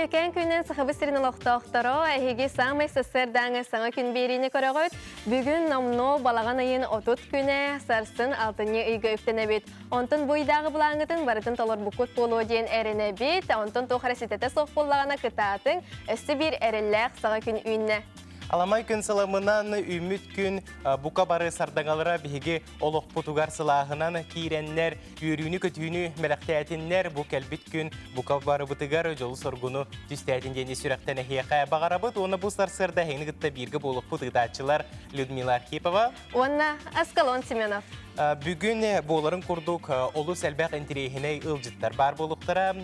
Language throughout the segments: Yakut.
Үтүөкээн күнүн Сахабыт сирин олохтоохторо, эһиги саамай сарсыардааҥы саҥа күн биэриини көрөҕүт. Бүгүн номнуо балаҕан ыйын 30 күнэ, сарсын алтынньы ыйга үктэнэбит. Онтон бу ыйдааҕы былааҥҥытын барытын толорбуккут буолуо диэн эрэнэбит. Онтон туох эрэ ситэтэ суох буоллаҕына кытаатыҥ, өссө биир эрэллээх саҥа күн үүннэ. Аламай күн сыламынан үүммүт күн бука бары сардаҥалара биһиги олохпутугар сылааһынан киирэннэр, үөрүүнү-көтүүнү мэлэхтээтиннэр, бу кэлбит күн бука барыбытыгар дьолу-соргуну түстээтин диэн сүрэхтэн эһиэхэ баҕарабыт уонна бу сарсыарда эһигини кытта бииргэ буолукпут ыытааччылар Людмила Архипова уонна Аскалон Семенов. Бүгүн буоларын курдук олус элбэх интириэһинэй ыалдьыттар баар буолуохтара,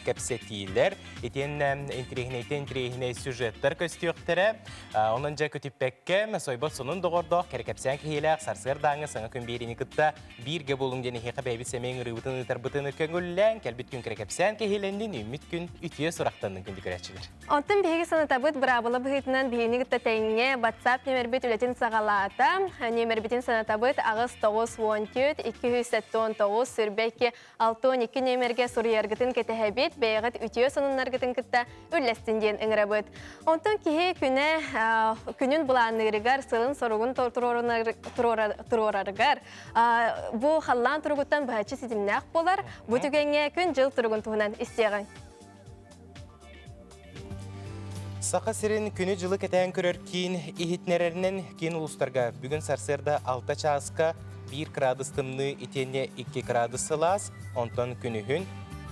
кэпсэтиилэр, итиэннэ интириэһинэйтэн интириэһинэй сюжеттар көстүөхтэрэ. Онон дьэ көтүппэккэ, сойбот сонун доҕордоох, кэрэкэпсээн киһилээх сарсыардааҥы саҥа күн биэриини кытта бииргэ буолуҥ диэн эһиэхэ бэйэбит сэмэй ыҥырыыбытын ыытарбытын көҥүллээн, кэлбит күн кэрэкэпсээн киһилэннин, үүммүт күн үтүө сурахтаннын күндү көрөөччүлэр. Онтон биһиги санатабыт быраабыла быһыытынан биһигини кытта тэҥҥэ WhatsApp нүөмэрбит үлэтин саҕалаата. Нүөмэрбитин санатабыт 8 9 14 279 22 62 нүөмэргэ суруйаргытын кэтэһэбит, бэйэҕит үтүө сонуннаргытын кытта үллэстин диэн ыҥырабыт. Онтон киһи күнэ күнүн былаанныырыгар, сылын-соругун туруорарыгар бу халлаан туругуттан быһаччы ситимнээх буолар. Бу түгэҥҥэ күн-дьыл туругун туһунан истиэҕиҥ. Саха сирин күнү-дьылы кэтээн көрөр киин иһитиннэрэринэн киин улуустарга бүгүн сарсыарда 6 чааска 1 кыраадыс тымныы итиэннэ 2 кыраадыс сылаас, онтон күнүһүн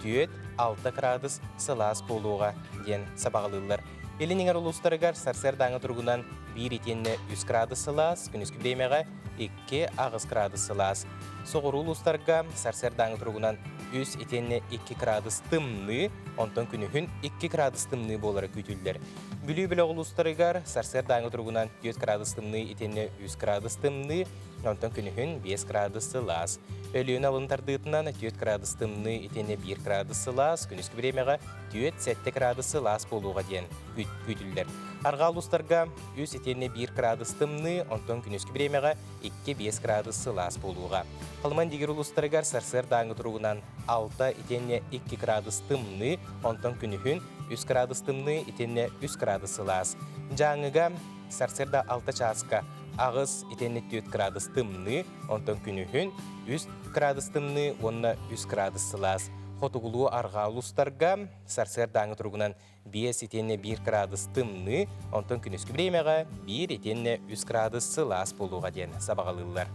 4-6 кыраадыс сылаас буолуоҕа диэн сабаҕалыыллар. Илин иҥэр улуустарыгар сарсыардааҥы туругунан 1 итиэннэ 3 кыраадыс сылаас, күнүскү бириэмэҕэ 2-8 кыраадыс сылаас. Соҕуруу улуустарга сарсыардааҥы туругунан 3 итиэннэ 2 кыраадыс тымныы, онтон күнүһүн 2 кыраадыс тымныы буолара күүтүллэр. Бүлүү бөлөх улуустарыгар сарсыардааҥы туругунан 4 кыраадыс тымныы итиэннэ 3 кыраадыс тымныы, онтон күнүһүн 5 кыраадыс сылаас. Өлүөнэ алын тардыытынан 4 кыраадыс тымныы итиэннэ 1 кыраадыс сылаас, күнүскү бириэмэҕэ 4-7 кыраадыс сылаас буолуоҕа диэн күүтүллэр. Арҕаа улуустарга 3 итиэннэ 1 кыраадыс тымныы, онтон күнүскү бириэмэҕэ 2-5 кыраадыс сылаас буолуоҕа. Халыман Дигир улуустарыгар сарсыардааҥы туругунан 6 итиэннэ 2 кыраадыс тымныы, онтон күнүһүн 3 кыраадыс тымныы итиэннэ 3 кыраадыс сылаас. Дьааҥыга сарсыарда 6 чааска 8 итиэннэ 4 кыраадыс тымныы, онтон күнүһүн 3 кыраадыс тымныы уонна 3 кыраадыс сылаас. Хотугулуу арҕаа улуустарга сарсыардааҥы туругунан 5 итиэннэ 1 кыраадыс тымныы, онтон күнүскү бириэмэҕэ 1 итиэннэ 3 кыраадыс сылаас буолуоҕа диэн сабаҕалыыллар.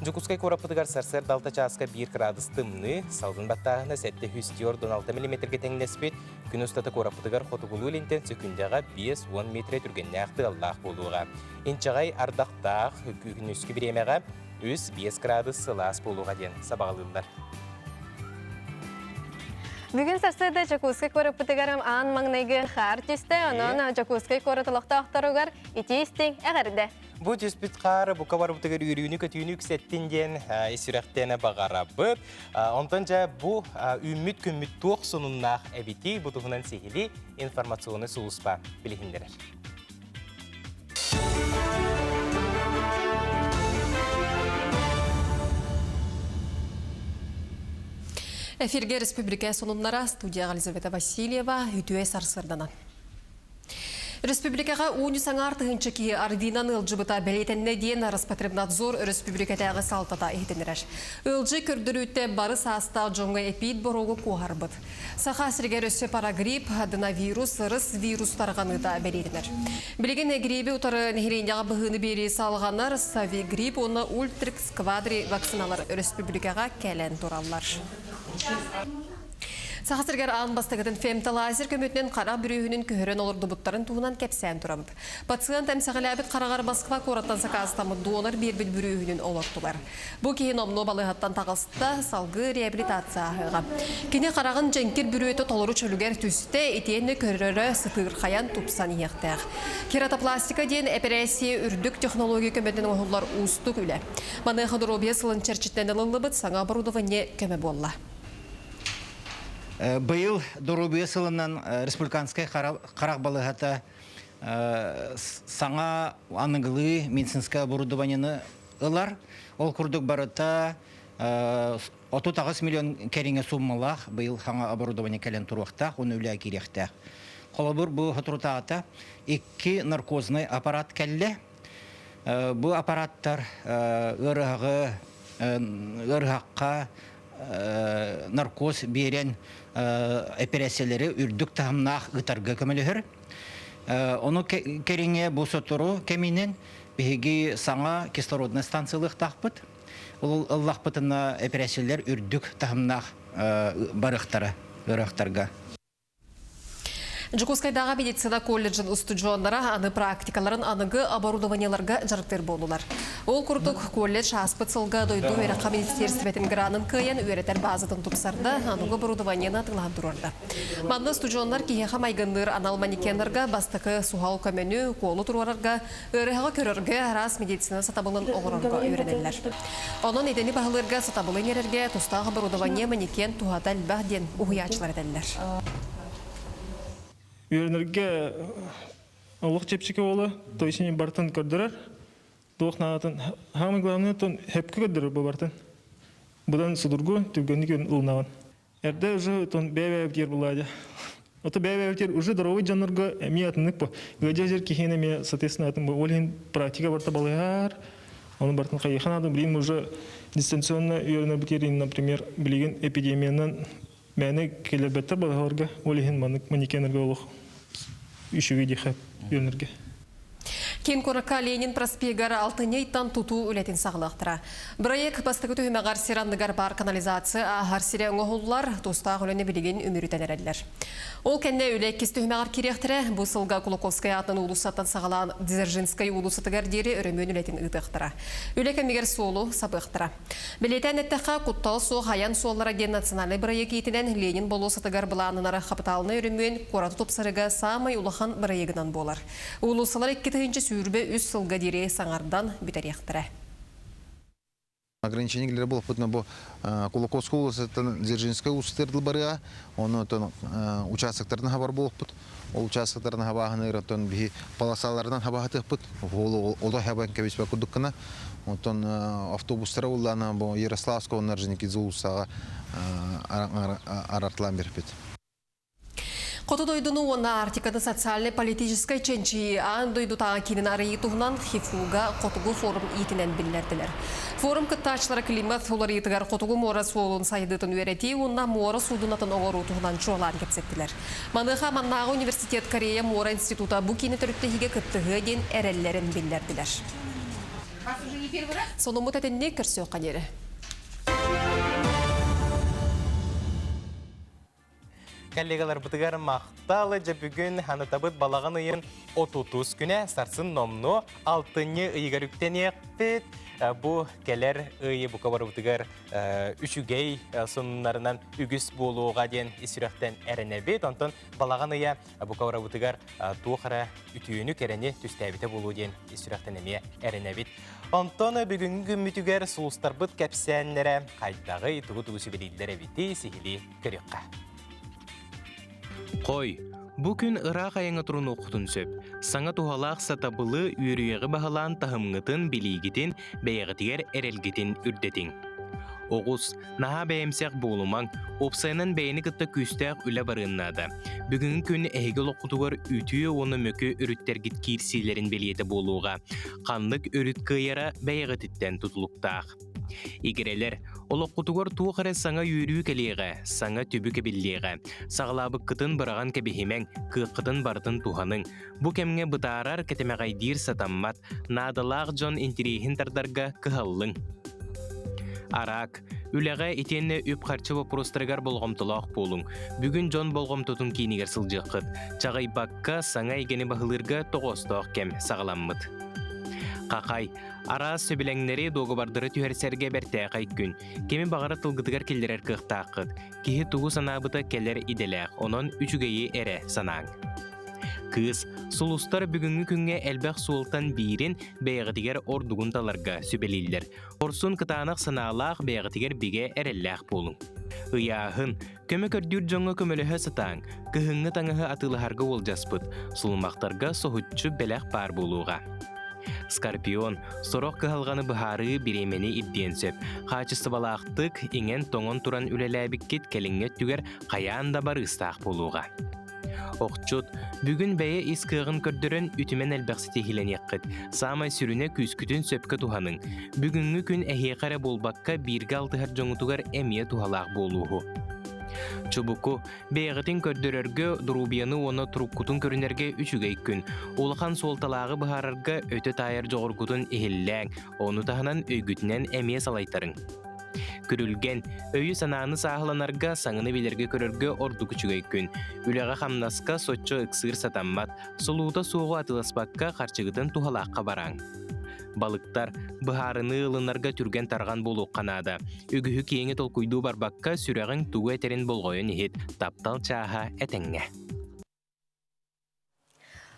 Дьокуускай куораппытыгар сарсыарда 6 чааска 1 кыраадыс тымныы, салгын баттааһына 746 миллиметргэ тэҥнэспит, күн устата куораппытыгар хотугулуу-илинтэн сөкүндэҕэ 50 метрэ түргэннээх тыаллаах буолуоҕа. Инчэҕэй ардахтаах күнүскү бириэмэҕэ 3-5 кыраадыс сылаас буолуоҕа диэн сабаҕалыыллар. Бүгүн сарсыарда Дьокуускай куораппытыгар аан маҥнайгы хаар түстэ, онон Дьокуускай куорат олохтоохторугар итии истиҥ эҕэрдэ! Бу түспүт хаар бука барыбытыгар үөрүүнү-көтүүнү үксэттин диэн ис сүрэхтэн баҕарабыт. Онтон дьэ бу үүммүт күммүт туох сонуннаах эбитий? Бу туһунан сиһилии информационнай сулууспа билиһиннэрэр. Эфирге республика сонуннара студияға Елизавета Васильева үтүө сарсырданан. Республикаҕа уунньу саҥаар тыһыынча киһи ОРВИ-нан ыалдьыбыта бэлиэтэннэ диэн Роспотребнадзор өрөспүүбүлүкэтээҕи салтата иһитиннэрэр. Ыалдьыы көрдөрүүтэ бары саастаах дьоҥҥо эпиит боруогу куоһарбыт. Саха сиригэр өссө парагрипп, аденовирус, рыс вирус тарҕаныыта бэлиэтэнэр. Билигин гриппи утары нэһилиэнньэҕэ быһыыны биэрии салҕанар, Савигрипп уонна Ультрикс Квадри вакциналар өрөспүүбүлүкэҕэ кэлэн тураллар. Саха сиригэр аан бастакытын фемтолазер көмөтүнэн хара бүрүөһүнүн көһөрөн олордубуттарын туһунан кэпсээн турабыт. Пациент эмсэҕэлээбит хараҕар Москва куораттан сакаастаммыт донор биэрбит бүрүөһүнүн олортулар. Бу киһи номнуо балыыһаттан таҕыста, салгыы реабилитация ааһыаҕа. Кини хараҕын дьэҥкир бүрүөтэ толору чөлүгэр түстэ, итиэннэ көрөрө сытыырхайан тупсан иһиэхтээх. Кератопластика диэн эпэрээссийэ үрдүк технология көмөтүнэн оҥоһуллар уустук үлэ. Маныаха доруобуйа сылын чэрчитинэн ылыллыбыт саҥа оборудование көмө буолла. Быйыл доруобуйа сылынан республиканскай харах балыыһата саҥа аныгылыы медицинскэй оборудованиены ылар. Ол курдук барыта 38 миллион кэриҥэ сууммалаах быйыл хаҥа оборудование кэлэн туруохтаах, уонна үлэ киириэхтээх. Холобур, бу соторутааҕыта икки наркознай аппарат кэллэ. Бу аппараттар ыарыһаҕы ыарыһахха наркоз биэрэн эпэрээссийэлэри үрдүк таһымнаах ыытарга көмөлөһөр. Ону кэриҥэ бу сотору кэминэн биһиги саҥа кислороднай станциялыахтаахпыт. Ол ыллахпытына эпэрээссийэлэр үрдүк таһымнаах барыахтара ыарыһахтарга. Дьокуускайдааҕы медицина колледжын устудьуоннара аны практикаларын аныгы оборудованиеларга дьарыктыыр буоллулар. Ол курдук, колледж ааспыт сылга дойду үөрэххэ министиэристибэтин гранын кыайан үөрэтэр баазатын тупсарда, аныгы оборудованиены атыылаһан туруорда. Манна устудьуоннар киһиэхэ майгынныыр анал манекеннарга бастакы суһал көмөнү, укуолу туруорарга, ыарыһаҕы көрөргө, араас медицина сатабылын оҥорорго үөрэнэллэр. Онон идэни баһылыырга сатабылы иҥэрэргэ тустаах оборудование манекен туһата элбэх диэн уһуйааччылар этэллэр. Үөрэнэргэ олох чэпчэки буола, то есть барытын көрдөрөр. Туох наадатын, самое главное, тон хэпкэ көрдөрөр бу барытын. Будан судургу, түргэнник ылынаҕын. Эрдэ уже тон бэйэ-бэйэбитигэр булаадьа. Ото бэйэ-бэйэбитигэр уже здоровый дьоннорго эмиэ атыннык бу. Ыадьа жер киһини эмиэ соответственно атын бу. Ол иһин практика барыта балыһар. Ону барытын хайыха надо. Билигин уже дистанционно үөрэнэрбитигэр например, билигин эпидемиянан мээнэ кэлэрбэттэр балыһаларга. Ол иһин маннык манекеннэргэ олох үчүгэй диэхэ үөрэнэргэ. Киин куоракка Ленин проспегар алтынньы ыйтан тутуу үлэтин саҕалыахтара. Бырайыак бастакы түһүмэҕэр сир анныгар баар канализация ааһар сирэ оҥоһуллар, тустаах үлэни билигин үмүрүтэн эрэллэр. Ол кэннэ үлэ иккис түһүмэҕэр киириэхтэрэ. Бу сылга Кулаковскай аатынан уулуссаттан саҕалаан Дзержинскай уулуссатыгар диэри өрөмүөн үлэтин ыытыахтара. Үлэ кэмигэр суолу сабыахтара. Бэлиэтээн эттэххэ, куттал суох айан суоллара диэн национальнай бырайыак иитинэн Ленин болуоссатыгар былааннанар хапытаалынай өрөмүөн куораты тупсарыга саамай улахан бырайыагынан буолар. Уулуссалар 2023 сылга диэри саҥардан бүтэриэхтэрэ. Ограничение буолбутuna бу Кулаковскай уулуссаттан Дзержинскай уулуссатыгар барыа, онон участоктарынан хабар буолбут. Ол участоктарынан хабааһыныгар оттон биһи полосаларынан хабаһатыахпыт. Ол оло хабан кэбиспэ курдук гына. Онтон автобустара уллаана бу Ярославского Орджоникидзе уулуссаҕа арартлаан берпит. Хоту дойдуну уонна Арктиканы социальнай-политическай чинчийии аан дойдутааҕы киинин арыйыы туһунан ХИФУ-га Хотугу форум иитинэн биллэрдилэр. Форум кыттааччылара климат уларыйыытыгар Хотугу муора суолун сайдыытын үөрэтии уонна муора суудунатын оҥоруу туһунан чуолаан кэпсэттилэр. Маныаха маннааҕы университет Корея муора института бу киини төрүттэһиигэ кыттыһыа диэн эрэллэрин биллэрдилэр. Сонуммут этинник көрсүөххэ диэри. Коллегаларбытыгар махтал дьэ бүгүн ханытабыт балаҕан ыйын 30 күнэ сарсын номнуо алтынньы ыйыгар үктэниэхпит. Бу кэлэр ыйы бука барыбытыгар үчүгэй сонуннарынан үгүс буолуоҕа диэн ис сүрэхтэн эрэнэбит. Онтон балаҕан ыйа бука барыбытыгар туох эрэ үтүөнү кэрэни түстээбитэ буолуо диэн ис сүрэхтэн эмиэ эрэнэбит. Онтон бүгүҥҥү күммүтүгэр сулустарбыт кэпсээннэрэ хайдаҕый, тугу-тугу сүбэлииллэр эбитий, сиһилии көрүөххэ. Хой, бу күн ыраах айаҥҥа турунуоххутун сөп. Саҥа туһалаах сатабылы, үөрүйэҕи баһылаан таһымҥытын, билиигитин, бэйэҕитигэр эрэлгитин үрдэтиҥ. Оҕус, наһаа бэйэмсэх буолумаҥ, уопсайынан бэйэни кытта күүстээх үлэ барыан наада. Бүгүҥҥү күн эһиги олоххутугар үтүө уонна мөкү өрүттэргит киирсиилэрин бэлиэтэ буолуоҕа. Ханнык өрүт кыайара бэйэҕититтэн тутулуктаах. Игирэлэр, олоххутугар туох эрэ саҥа үөрүү кэлиэҕэ, саҥа түбүк эбиллиэҕэ. Саҕалаабыккытын быраҕан кэбиһимэҥ, кыаххытын барытын туһаныҥ. Бу кэмҥэ бытаарар, кэтэмэҕэйдиир сатаммат, наадалаах дьон интириэһин тардарга кыһаллыҥ. Араак. Үлэҕэ итиэннэ үп-харчы боппуруостарыгар болҕомтолоох буолуҥ. Бүгүн дьон болҕомтотун киинигэр сылдьыаххыт. Чаҕыйбакка, саҥа эйгэни баһылыырга тоҕоостоох кэм саҕаламмыт. Хахай. Араас сөбүлэҥнэри, дуогабардары түһэрсэргэ бэртээхэй күн. Кими баҕара тылгытыгар киллэрэр кыахтааххыт. Киһи тугу санаабыта кэлэр идэлээх, онон үчүгэйи эрэ санааҥ. Кыыс, сулустар бүгүҥҥү күҥҥэ элбэх суолтан биирин бэйэҕитигэр ордугун таларга сүбэлииллэр. Хорсун кытаанах санаалаах бэйэҕитигэр бигэ эрэллээх буолуҥ. Ыйааһын, көмө көрдүүр дьоҥҥо көмөлөһө сатааҥ, кыһыҥҥы таҥаһы атыылаһарга уолдьаспыт, сулумахтарга соһуччу бэлэх баар буолуоҕа. Скорпион, сорох кыһалҕаны быһаарыы бириэмэни ирдиэн сөп. Хаачыстыбалаахтык, иҥэн-тоҥон туран үлэлээбиккит кэлиҥҥи өттүгэр хайаан да барыыстаах буолуоҕа. Охчут, бүгүн бэйэ ис кыаҕын көрдөрөн үтүмэн элбэх ситиһиилэниэххит. Саамай сүрүнэ күүскүтүн сөпкө туһаныҥ. Бүгүҥҥү күн эһиэхэ эрэ буолбакка бииргэ алтыһар дьоҥутугар эмиэ туһалаах буолууһу. Чубуку, бэйэҕитин көрдөрөргө, доруобуйаны уонна туруккутун көрүнэргэ үчүгэй күн. Улахан суолталааҕы быһаарарга өтө таайар дьоҕургутун иһиллээҥ, ону таһынан өйгүтүнэн эмиэ салайтарыҥ. Күрүлгэн, өйү-санааны сааһыланарга, саҥаны билэргэ-көрөргө ордук үчүгэй күн. Үлэҕэ-хамнаска соччо ыксыыр сатаммат, солуута суоҕу атыыласпакка харчыгытын туһалаахха барааҥ. Балыктар, быһаарыныы ылынарга түргэн-тарҕан буолуохха наада. Үгүһү киэҥи толкуйдуу барбакка, сүрэҕиҥ тугу этэрин болҕойон иһит, таптал чааһа этэҥҥэ.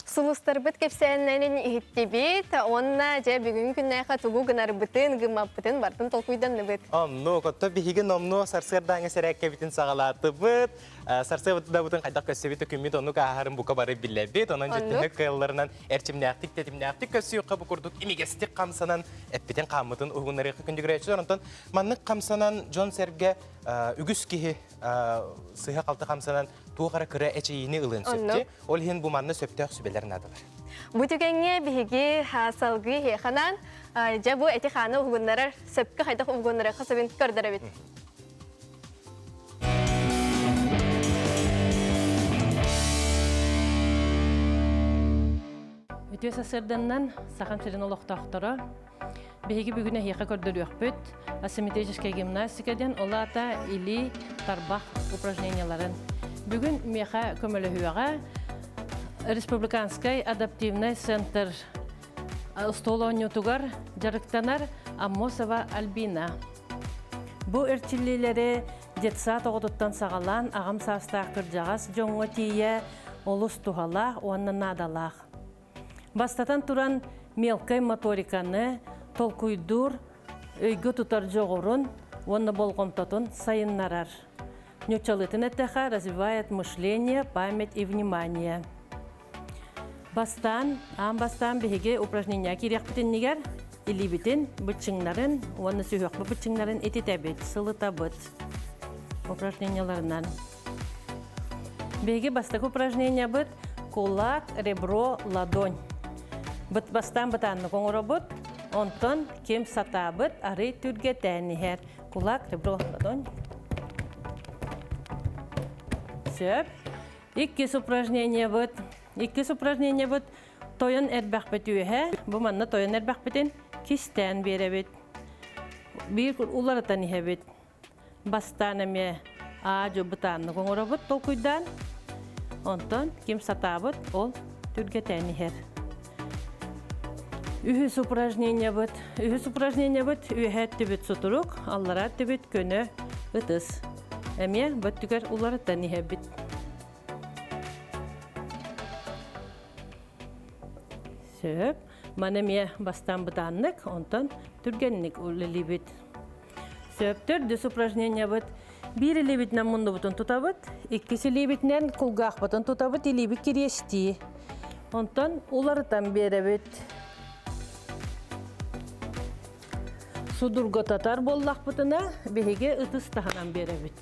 Сулустарбыт кэпсээннэрин иһиттибит уонна дьэ бүгүҥҥү күннээххэ тугу гынарбытын, гыммаппытын барытын толкуйданныбыт. Оннук, оттон биһиги номнуо сарсыардааҥы сэрээккэбитин саҕалаатыбыт. Сарсыардабытын хайдах көрсөбүт күммүт оннук ааһарын бука бары билэбит. Онон дьэ кыалларынан эрчимнээхтик, тэтимнээхтик көрсүөххэ бу курдук имигэстик хамсанан эппитин-хааммытын уһугуннарыахха күндүгүрээччилэр. Онтон маннык хамсанан дьон-сэргэ үгүс киһи сыыһа-халты хамсанан туох эрэ кыра эчэйиини ылыан сөптө. Ол иһин бу манна сөптөөх сүбэлэр наадалар. Бу түгэҥҥэ биһиги салгыы эһиэхэнэн дьэ бу эти хааны уһугуннарар сөпкө хайдах уһугуннарыахха сөбүн көрдөрөбүт. Үтүө сарсыарданнан Сахам сирин олохтоохторо Биһиги бүгүн эһиэхэ көрдөрүөхпүт асимметрическая гимнастика диэн, ол аата илии, тарбах упражненияларын. Бүгүн миэхэ көмөлөһүөҕэ Республиканскай адаптивнай центр остуол оонньуутугар дьарыктанар Аммосова Альбина. Бу эрчиллиилэри детсад оҕотуттан саҕалаан аҕам саастаах кырдьаҕас дьоҥҥо тиийэ олус туһалаах уонна наадалаах. Бастатан туран, мелкай моториканы толкуйдуур, өйгө тутар дьоҕурун уонна болҕомтотун сайыннарар. Ньуччалыытын эттэхэ, развивает мышление, память и внимание. Бастаан, аан бастаан биһиги упражнение киириэхпит иннигэр илиибитин, быччыҥнарын уонна сүһүөхпүт быччыҥнарын ититэбит, сылытабыт упражнениеларынан. Биһиги бастакы упражнениябыт кулак, ребро, ладонь. Быт бастаан бытааннык оҥоробут, онтон ким сатаабыт арый түргэтээн иһэр. Кулак, ребро, ладонь. Сөп. Иккис упражнениябыт. Иккис упражнениябыт тойон эрбэхпит үөһэ. Бу манна тойон эрбэхпитин кистээн биэрэбит. Биир уларытан иһэбит. Бастаан эмиэ аа-дьуо бытааннык оҥоробут толкуйдаан. Онтон ким сатаабыт, ол түргэтээн иһэр. Үһүс упражнениябыт. Үһүс упражнениябыт үөһэ өттүбүт сутурук, аллара өттүбүт көнө ытыс. Эмиэ бөттүгэр уларытан иһэбит. Сөп. Маны эмиэ бастаан бытааннык, онтон түргэнник үлэлиибит. Сөптөр дүс упражнениябыт биир илиибитинэн муннубутун тутабыт, иккис илиибитинэн кулгаахпытын тутабыт, илиибит кириэстии. Онтон уларытан биэрэбит. Судургутатар буоллахпытына, биһиги ытыс таһынан биэрэбит.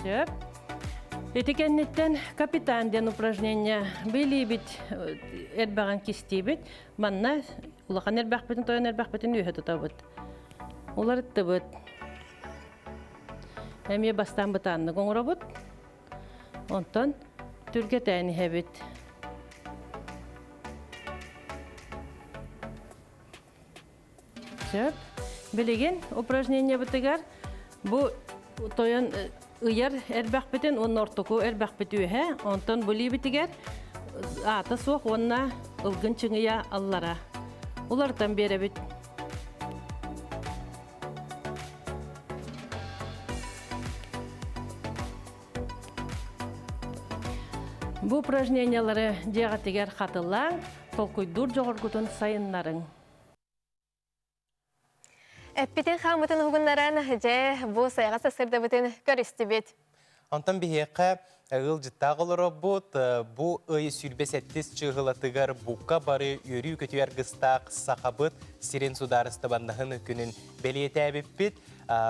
Сөп. Ити кэнниттэн капитан диэн упражнение билиибит эрбэҕин кистиибит. Манна улахан эрбэхпитин тойон эрбэхпитин үөһэ тутабыт. Уларыттыбыт. Эмиэ бастаан бытааннык оҥоробут. Онтон түргэтээн иһэбит. Сөп. Билигин упражнениебытыгар бу тойон ыйар эрбэхпитин уонна ортоку эрбэхпит үөһэ, онтон бу лиибитигэр аата суох уонна ылгын чыҥыйа аллара. Уларытан биэрэбит. Бу упражнениялары дьиэҕитигэр хатылааҥ, толкуйдуур дьоҕургутун сайыннарыҥ. Эппитин хааммытын уһугуннаран, дьэ, бу сайаҕас сырдабытын көрүстүбүт. Онтон биһиэхэ Ыалдьыттаах олоробут. Бу ый 27 чыыһылатыгар бука бары үөрүү-көтүү аргыстаах Сахабыт сирин судаарыстыбаннаһын күнүн бэлиэтээбиппит.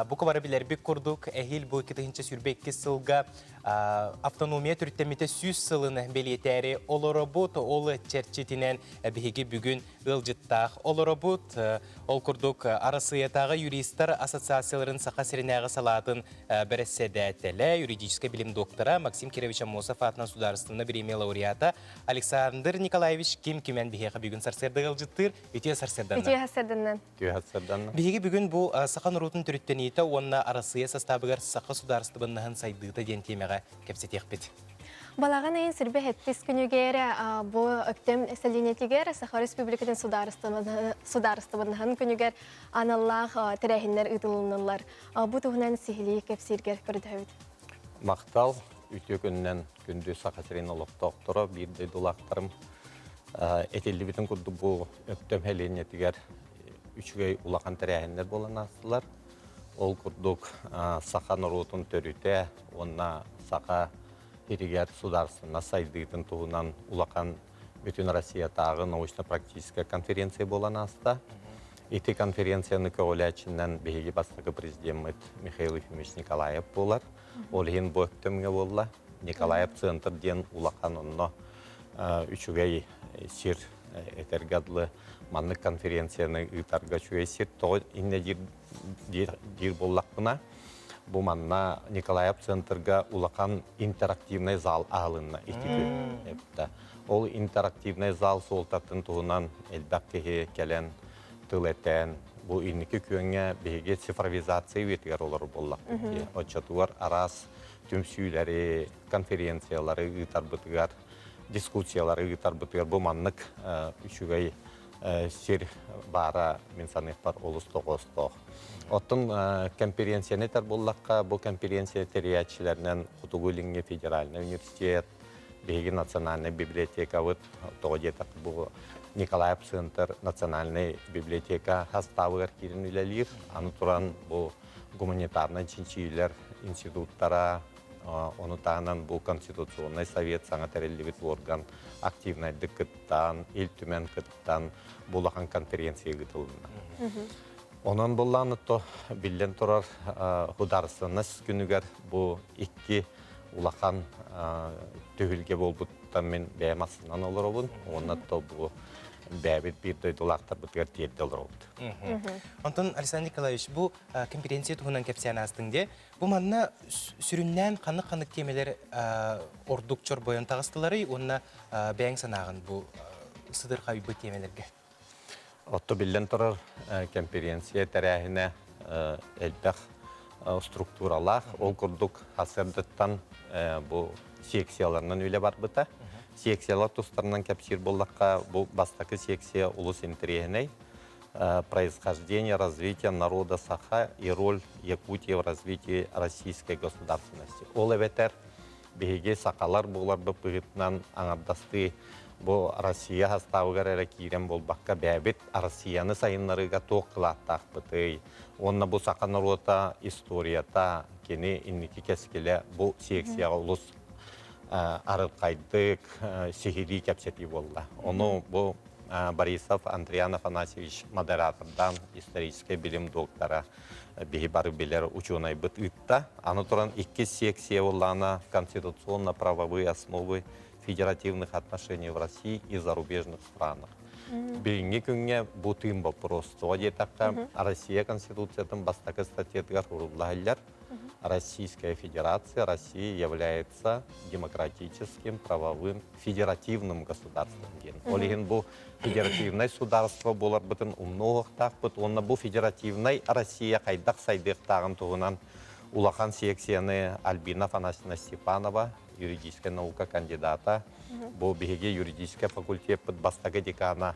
Бука бары билэрбит курдук, эһиил бу 2022 сылга автономия төрүттэммитэ 100 сылын бэлиэтээри олоробут. Ол чэрчитинэн биһиги бүгүн ыалдьыттаах олоробут. Ол курдук, Арассыыйатааҕы юристар ассоциацияларын Саха сиринээҕи салаатын бэрэссэдээтэлэ, юридическай билим доктора Максим Кирович Аммосов аатынан судаарыстыбаннай бириэмийэ лауреата Александр Николаевич Ким Кимэн биһиэхэ бүгүн сарсыарда ыалдьыттыыр. Үтүө сарсыарданнан. Үтүө сарсыарданнан. Үтүө сарсыарданнан. Биһиги бүгүн бу саха норуотун төрүттэниитэ уонна Арассыыйа састаабыгар саха судаарыстыбаннаһын сайдыыта диэн тиэмэҕэ кэпсэтиэхпит. Балаҕан ыйын сирбэ сэттис күнүгэр бу Өктөм сэлиэнньэтигэр Саха Республикатын судаарыстыбаннаһын күнүгэр аналлаах тэрээһиннэр ыытылыннылар. Бу туһунан сиһилии кэпсииргэр көрдөһөбүт. Махтал, үтүө күнүнэн күндү Саха сирин олохтоохторо, биир дойдулаахтарым. Этиллибитин курдук бу Өктөм сэлиэнньэтигэр үчүгэй улахан тэрээһиннэр буолан аастылар. Ол курдук саха норуотун төрүтэ уонна саха сиригэр судаарыстыбаннас сайдыытын туһунан улахан бүтүн Россиятааҕы научно-практическая конференция буолан ааста. Ити конференцияны көҕүлээччинэн биһиги бастакы президеммит Михаил Ефимович Николаев буолар. Ол иһин бу өктөмҥө буолла. Николаев центр диэн улахан онно үчүгэй сир этэргэ дылы маннык конференцияны ыытарга үчүгэй сир тоҕо иннэ диир, диир буоллахпына бу манна Николаев центрга улахан интерактивный зал аһылынна ити күн Ол интерактивный зал суолтатын туһунан элбэх киһи кэлэн тыл этэн, бу инники күөҥҥэ биһиги цифровизация үйэтигэр олорор буоллахпыт дии. Оччотугар араас түмсүүлэри, конференциялары ыытарбытыгар, дискуссиялары ыытарбытыгар бу маннык үчүгэй сир баара мин саныахпар олус тоҕоостоох. Оттон конференцияны этэр буоллахха, бу конференция тэрийээччилэринэн Хотугу Илиҥҥи федеральнай университет, биһиги национальнай библиотекабыт, тоҕо диэтэх бу Николаев Центр национальнай библиотека хастаабыгар киирэн үлэлиир. Аны туран бу гуманитарнай чинчийиилэр институттара, ону таһынан бу Конституционнай совет саҥа тэриллибит орган активнайдык кыттан, Ил Түмэн кыттан бу улахан конференция ыытылынна. Онон буллааны то биллэн турар судаарыстыбаннас күнүгэр бу икки улахан түһүлгэ буолбуттан мин бэйэм астынан олоробун уонна то бу бэйэбит биир дойдулаахтарбытыгар тиэрдэ олоробут. Онтон Александр Николаевич бу конференция туһунан кэпсээн аастыҥ дии. Бу манна сүрүннээн ханнык-ханнык тиэмэлэр ордук чорбойон таҕыстыларый уонна бэйэҥ санааҕын бу сыдырхайбыт тиэмэлэргэ? Отто биллэн турар конференция тэрээһинэ элбэх структуралаах. Ол курдук сарсыардаттан бу секцияларынан үлэ барбыта. Секциялар тустарынан кэпсиир буоллахха, бу бастакы секция улус интэриэһинэй. Происхождение, развитие народа Саха и роль Якутии в развитии российской государственности. Ол эбэтэр биһиги сахалар буоларбыт быһыытынан аҥардастыы бу Россия састаабыгар эрэ киирэн буолбакка бэйэбит Россияны сайыннарыыга туох кылааттаахпытый уонна бу саха норуота историята кини инники кэскилэ бу секцияҕа олус арылхайдык сиһилии кэпсэтии буолла. Ону бу Борисов Андриан Афанасьевич модератордаан историческай билим доктора биһи бары билэр учуонайбыт ыытта. Аны туран иккис секция буоллаҕына конституционно-правовые основы федеративных отношений в России и зарубежных странах. Билиҥҥи күҥҥэ бу тыын боппуруос. Тоҕо диэтэххэ, Россия Конституциятын бастакы статьятыгар сурулла Российская Федерация, Россия является демократическим, правовым, федеративным государством диэн. Ол иһин бу федеративнай судаарство буоларбытын умнуохтаахпыт уонна бу федеративнай Россия хайдах сайдыахтааҕын туһунан улахан секцияны Альбина Афанасьевна Степанова, юридическай наука кандидата, бу биһиги юридическай факультеппыт бастакы декана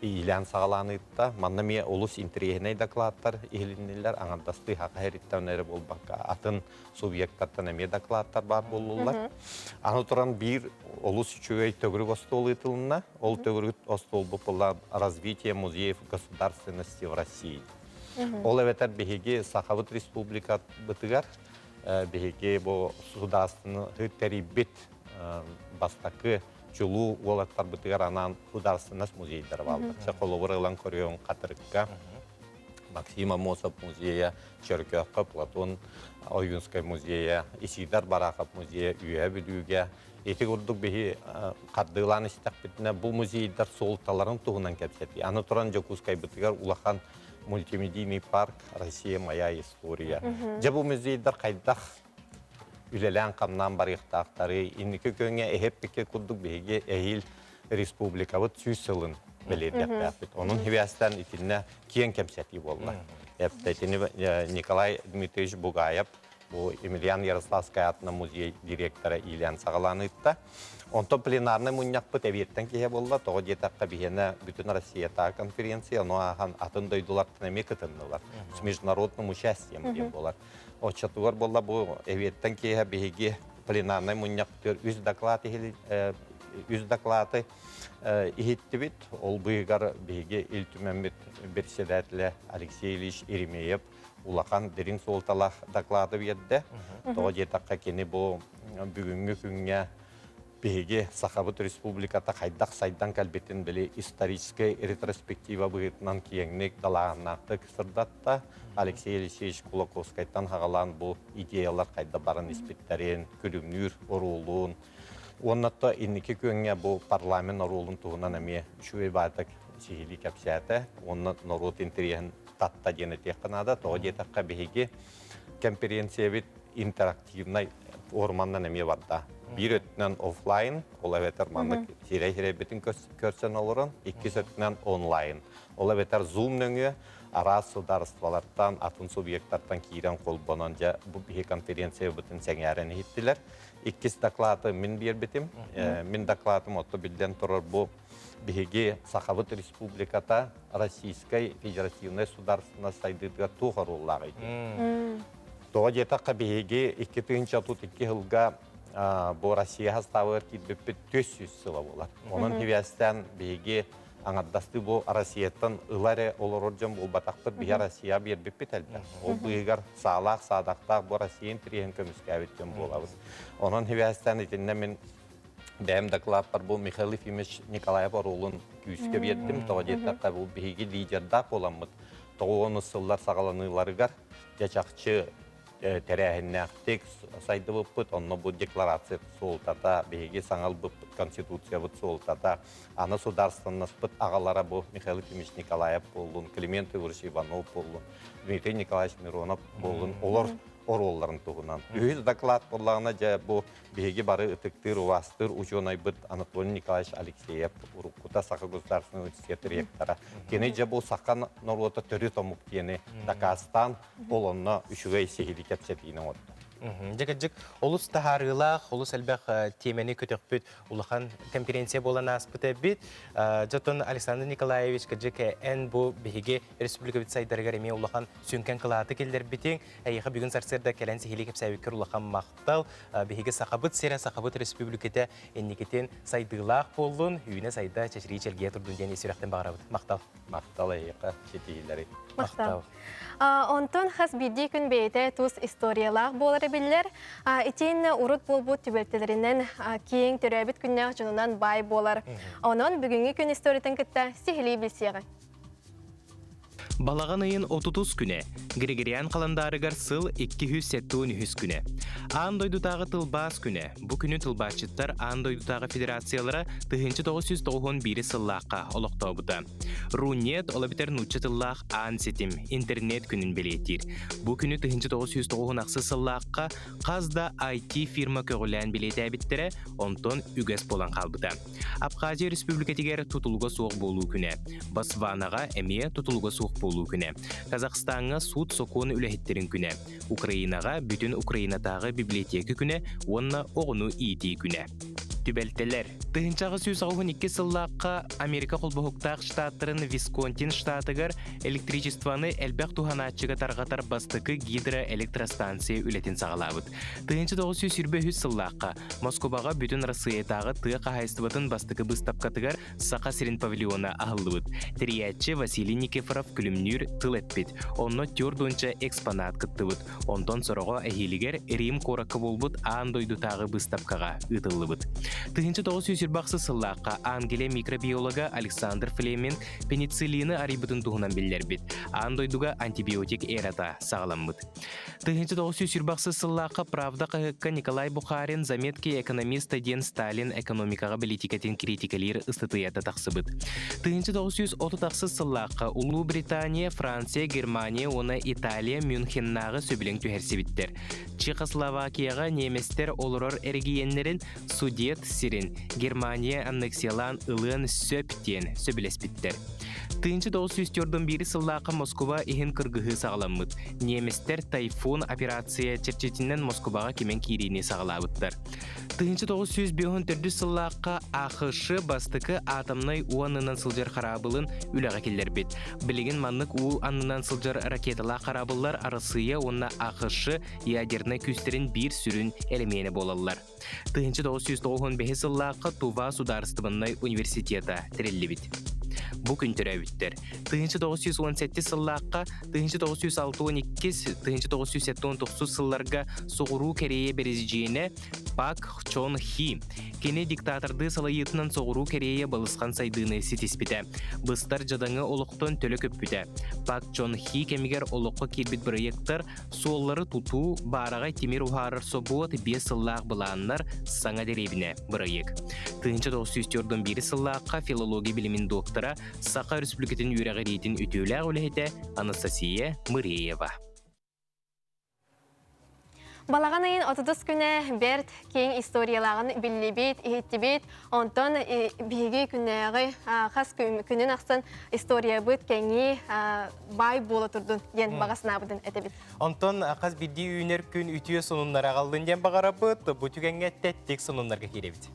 иилээн-саҕалаан ыытта. Манна эмиэ олус интэриэһинэй докладтар иһилиннилэр. Аҥардастыы саха сириттэн эрэ буолбакка, атын субъектартан эмиэ докладтар баар буоллулар. Аны туран биир олус үчүгэй төгүрүк остуол ыытылынна. Ол төгүрүк остуолбут буолла «Развитие музеев государственности в России». Ол эбэтэр биһиги Сахабыт Республикабытыгар. Биһиги бу судаарыстыбаны тэрийбит бастакы чулуу уолаттарбытыгар анаан судаарыстыбаннас музейдара бааллар. Чэ, холобур ылан көрүөҥ Хатырыкка Максим Аммосов музейа, Чөркөөххө Платон Ойуунскай музейа, Исидар Барахов музейа Үөһэ Бүлүүгэ. Ити курдук биһи хардыылаан истэхпитинэ бу музейдар суолталарын туһунан кэпсэтии. Аны туран Дьокуускайбытыгар улахан мультимедийный парк «Россия моя история». Дьэ бу музейдар хайдах үлэлээн-хамнаан барыахтаахтарый? Инники күөҥҥэ эһэппиккэ курдук биһиги эһиил республикабыт сүүс сылын бэлиэтиэхтээхпит. Онон хибээстэн итиннэ киэҥ кэпсэтии буолла. Итини Николай Дмитриевич Бугаев бу Емельян Ярославскай аатынан музей директора иилээн саҕалаан ыытта. Онтон пленарнай мунньахпыт эбиэттэн киһи буолла. Тоҕо диэтэххэ биһиэнэ бүтүн Россиятааҕы конференция, ону ааһан атын дойдулартан эмиэ кытыннылар. С международным участием диэн буолар. Оччотугар буолла бу эбиэттэн киэһэ биһиги пленарнай мунньахпытыгар үс доклад үс доклады иһиттибит. Ол быыһыгар биһиги Ил Түмэммит председателэ Алексей Ильич Еремеев улахан дириҥ суолталаах доклады биэрдэ. Тоҕо диэтэххэ кини бу бүгүҥҥү күҥҥэ биһиги Сахабыт Республиката хайдах сайдан кэлбитин били историческай ретроспектива быһыытынан киэҥник далааһыннаахтык сырдатта. Алексей Алексеевич Кулаковскайтан хаҕалаан бу идеялар хайда баран испиттэрин, күлүмнүүр оруолун, уонна то инники күөҥҥэ бу парламент оруолун туһунан эмиэ үчүгэй баайтак сиһилии кэпсээтэ уонна норуот интэриэһин татта диэн этиэххэ наада. Тоҕо диэтэххэ биһиги кэмпириэнсийэбит интерактивнай форманнан эмиэ барда. Биир өттүнэн офлайн, ол эбэтэр маннык сирэй-сирэйбитин көрсөн олорон, иккис өттүнэн онлайн. Ол эбэтэр Zoom нөҥүө араас судаарыстыбалартан, атын субъектартан киирэн холбонон, дьэ, бу биһи конференциябытын сэҥээрэн иһиттилэр. Иккис доклады мин биэрбитим. Мин докладым отто биллэн турар бу биһиги Сахабыт Республиката Российскай Федеративнай Судаарыстыбаннас сайдыытыгар туох оруоллааҕый диэн. Тоҕо диэтэххэ биһиги 2032 сылга бу Россия састаабыгар киирбиппит 400 сыла буолар. Онон хибээстээн биһиги аҥардастыы бу Россияттан ыла эрэ олорор дьон буолбатахпыт, биһи Россия биэрбиппит элбэх. Ол быыһыгар саалаах, саадахтаах бу Россия интэриэһин көмүскээбит дьон буолабыт. Онон хибээстээн итиннэ мин бэйэм дакылааппар бу Михаил Ефимович Николаев оруолун күүскэ биэрдим. Тоҕо диэтэххэ, бу биһиги лидердаах буоламмыт 90 сыллар саҕаланыыларыгар дьэ чахчы тэрээһиннээхтик сайдыбыппыт. Онно бу декларация суолтата, биһиги саҥа ылбыппыт конституциябыт суолтата, аны судаарыстыбаннаспыт аҕалара бу Михаил Ефимович Николаев буоллун, Климент Егорович Иванов буоллун, Дмитрий Николаевич Миронов буоллун, олор оруолларын туһунан. Үһүс доклад буоллаҕына, дьэ бу биһиги бары ытыктыыр, убаастыыр учуонайбыт Анатолий Николаевич Алексеев, уруккута Саха государственный университет ректора. Кини дьэ бу саха норуота төрүт омук диэни дакаастаан, ол онно үчүгэй сиһилии кэпсэтиини оҥордо. Дьэ кырдьык, олус таһаарыылаах, олус элбэх тиэмэни көтөхпүт улахан конференция буолан ааспыт эбит. Дьотон Александр Николаевич, кырдьык, эн бу биһиги республикабыт сайдарыгар эмиэ улахан сүҥкэн кылааты киллэрбитиҥ. Эйиэхэ бүгүн сарсыарда кэлэн сиһилии кэпсээбиккэр улахан махтал. Биһиги Сахабыт сирэ, Сахабыт республиката инникитин сайдыылаах буоллун, үүнэ-сайда, чэчирии-чэлгийэ турдун диэн ис сүрэхтэн баҕарабыт. Махтал. Махтал эйиэхэ ситиһиилэри. Махтал. Онтон хас биирдии күн бэйэтэ тус историялаах буолара биллэр. Итиэннэ урут буолбут түбэлтэлэринэн киэҥ төрөөбүт күннээх дьонунан баай буолар. Онон бүгүҥҥү күн историятын кытта сиһилии билсиэҕиҥ. Балаҕан ыйын 30 күнэ, Григориан халандаарыгар сыл 273 күнэ. Аан дойдутааҕы тылбаас күнэ. Бу күнү тылбаасчыттар Аан дойдутааҕы федерациялара 1991 сыллаахха олохтообута. Рунет, ол эбэтэр нуучча тыллаах аан ситим, интернет күнүн бэлиэтиир. Бу күнү 1998 сыллаахха хас да IT фирма көҕүлээн бэлиэтээбиттэрэ, онтон үгэс буолан хаалбыта. Абхазия Республикатыгар тутулуга суох буолуу күнэ. Ботсванаҕа эмиэ тутулуга суох буолуу күнэ. Казахстаҥҥа суут-сокуон үлэһиттэрин күнэ. Украинаҕа бүтүн Украинатааҕы библиотека күнэ уонна оҕону иитии күнэ. Түбэлтэлэр. 1882 сыллаахха Америка холбоһуктаах штаттарын Висконтин штатыгар электричествоны элбэх туһанааччыга тарҕатар бастакы гидроэлектростанция үлэтин саҕалаабыт. 1923 сыллаахха Москубаҕа бүтүн Россиятааҕы тыа хаһаайыстыбатын бастакы быыстапкатыгар Саха сирин павильона аһыллыбыт. Тэрийээччи Василий Никифоров күлүмнүүр тыл эппит. Онно 40 экспонат кыттыбыт. Онтон сороҕо эһиилигэр Рим куоракка буолбут аан дойдутааҕы быыстапкаҕа ыытыллыбыт. 1928 сыллаахха Англия микробиолога Александр Флеминг пенициллины арыйбытын туһунан биллэрбит. Аан дойдуга антибиотик эрата саҕаламмыт. 1928 сыллаахха «Правда» хаһыакка Николай Бухарин «Заметки экономиста» диэн Сталин экономикаҕа бэлиитикэтин критикэлиир ыстатыйата тахсыбыт. 1936 сыллаахха Улуу Британия, Франция, Германия уонна Италия Мюнхеннааҕы сөбүлэҥ түһэрсибиттэр. Чехословакияҕа немецтэр олорор эрэгийиэннэрин Судет сирин Германия аннексиялаан ылыан сөп диэн сөбүлэспиттэр. 1941 сыллаахха Москуба иһин кыргыһыы саҕаламмыт. Немецтэр «Тайфун» операция чэрчитинэн Москубаҕа кимэн киириини саҕалаабыттар. 1954 сыллаахха АХШ бастакы атомнай уу аннынан сылдьар хараабылын үлэҕэ киллэрбит. Билигин маннык уу аннынан сылдьар ракеталаах хараабыллар Арассыыйа уонна АХШ ядернай күүстэрин биир сүрүн элэмиэнэ буолаллар. 1995 сыллаахха Тува судаарыстыбаннай университета тэриллибит. Бу күн төрөөбүттэр. 1917 сыллаахха 1962 1979 сылларга Соҕуруу Кэриэйэ бэрэсидьиэнэ Пак Чон Хи кини диктатордыы салайыытынан Соҕуруу Кэриэйэ балысхан сайдыыны ситиспитэ. Быстар дьадаҥы олохтон төлө көппүтэ. Пак Чон Хи кэмигэр олоххо киирбит бырайыактар Суоллары тутуу, баараҕай тимир уһаарар собуот, 5 сыллаах былааннар, саҥа дэриэбинэ бырайыак. 1941 сыллаахха филология билимин доктора, Саха Өрөспүүбүлүкэтин үөрэҕириитин үтүөлээх үлэһитэ Анастасия Мыреева. Балаҕан ыйын 30 күнэ бэрт киэҥ историялааҕын биллибит, иһиттибит. Онтон биһиги күннээҕи хас күнүн ахсын историябыт кэҥии баай буола турдун диэн баҕа санаабытын этэбит. Онтон хас биирдии үүнэр күн үтүө сонуннары аҕаллын диэн баҕарабыт. Бу түгэҥҥэ тэттик сонуннарга киирэбит.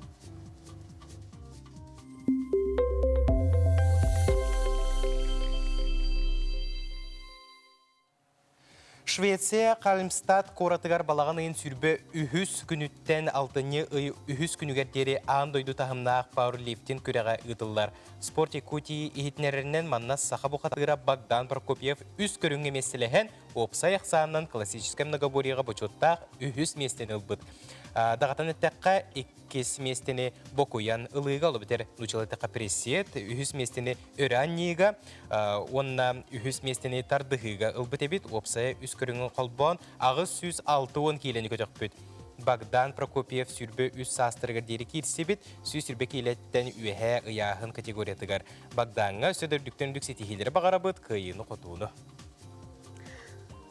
Швеция Калмстад куоратыгар балаҕан ыйын 23 күнүттэн алтынньы ый үһүс күнүгэр диэри аан дойду таһымнаах пауэрлифтинг күрэҕэ ыытыллар. Спорт Якутии иһитиннэрэринэн манна саха бухатыыра Богдан Прокопьев үс көрүҥҥэ миэстэлэһэн, уопсай ахсаанынан классическай многоборьеҕа бочуоттаах үһүс миэстэни ылбыт. Даҕатан эттэххэ, иккис миэстэни бокуйан ылыыга ол эбэтэр нууччалыы присед, үһүс миэстэни өрө анньыыга уонна үһүс миэстэни тардыһыыга ылбыт эбит. Уопсайа үс көрүҥүн холбоон 860 киилэни көтөхпүт. Богдан Прокопьев 23 саастарыгар диэри киирсибит, 120 киилэттэн үөһээ ыйааһын категориятыгар Богдаҥҥа өссө да үрдүктэн үрдүк ситиһиилэри баҕарабыт, кыайыыны-хотууну.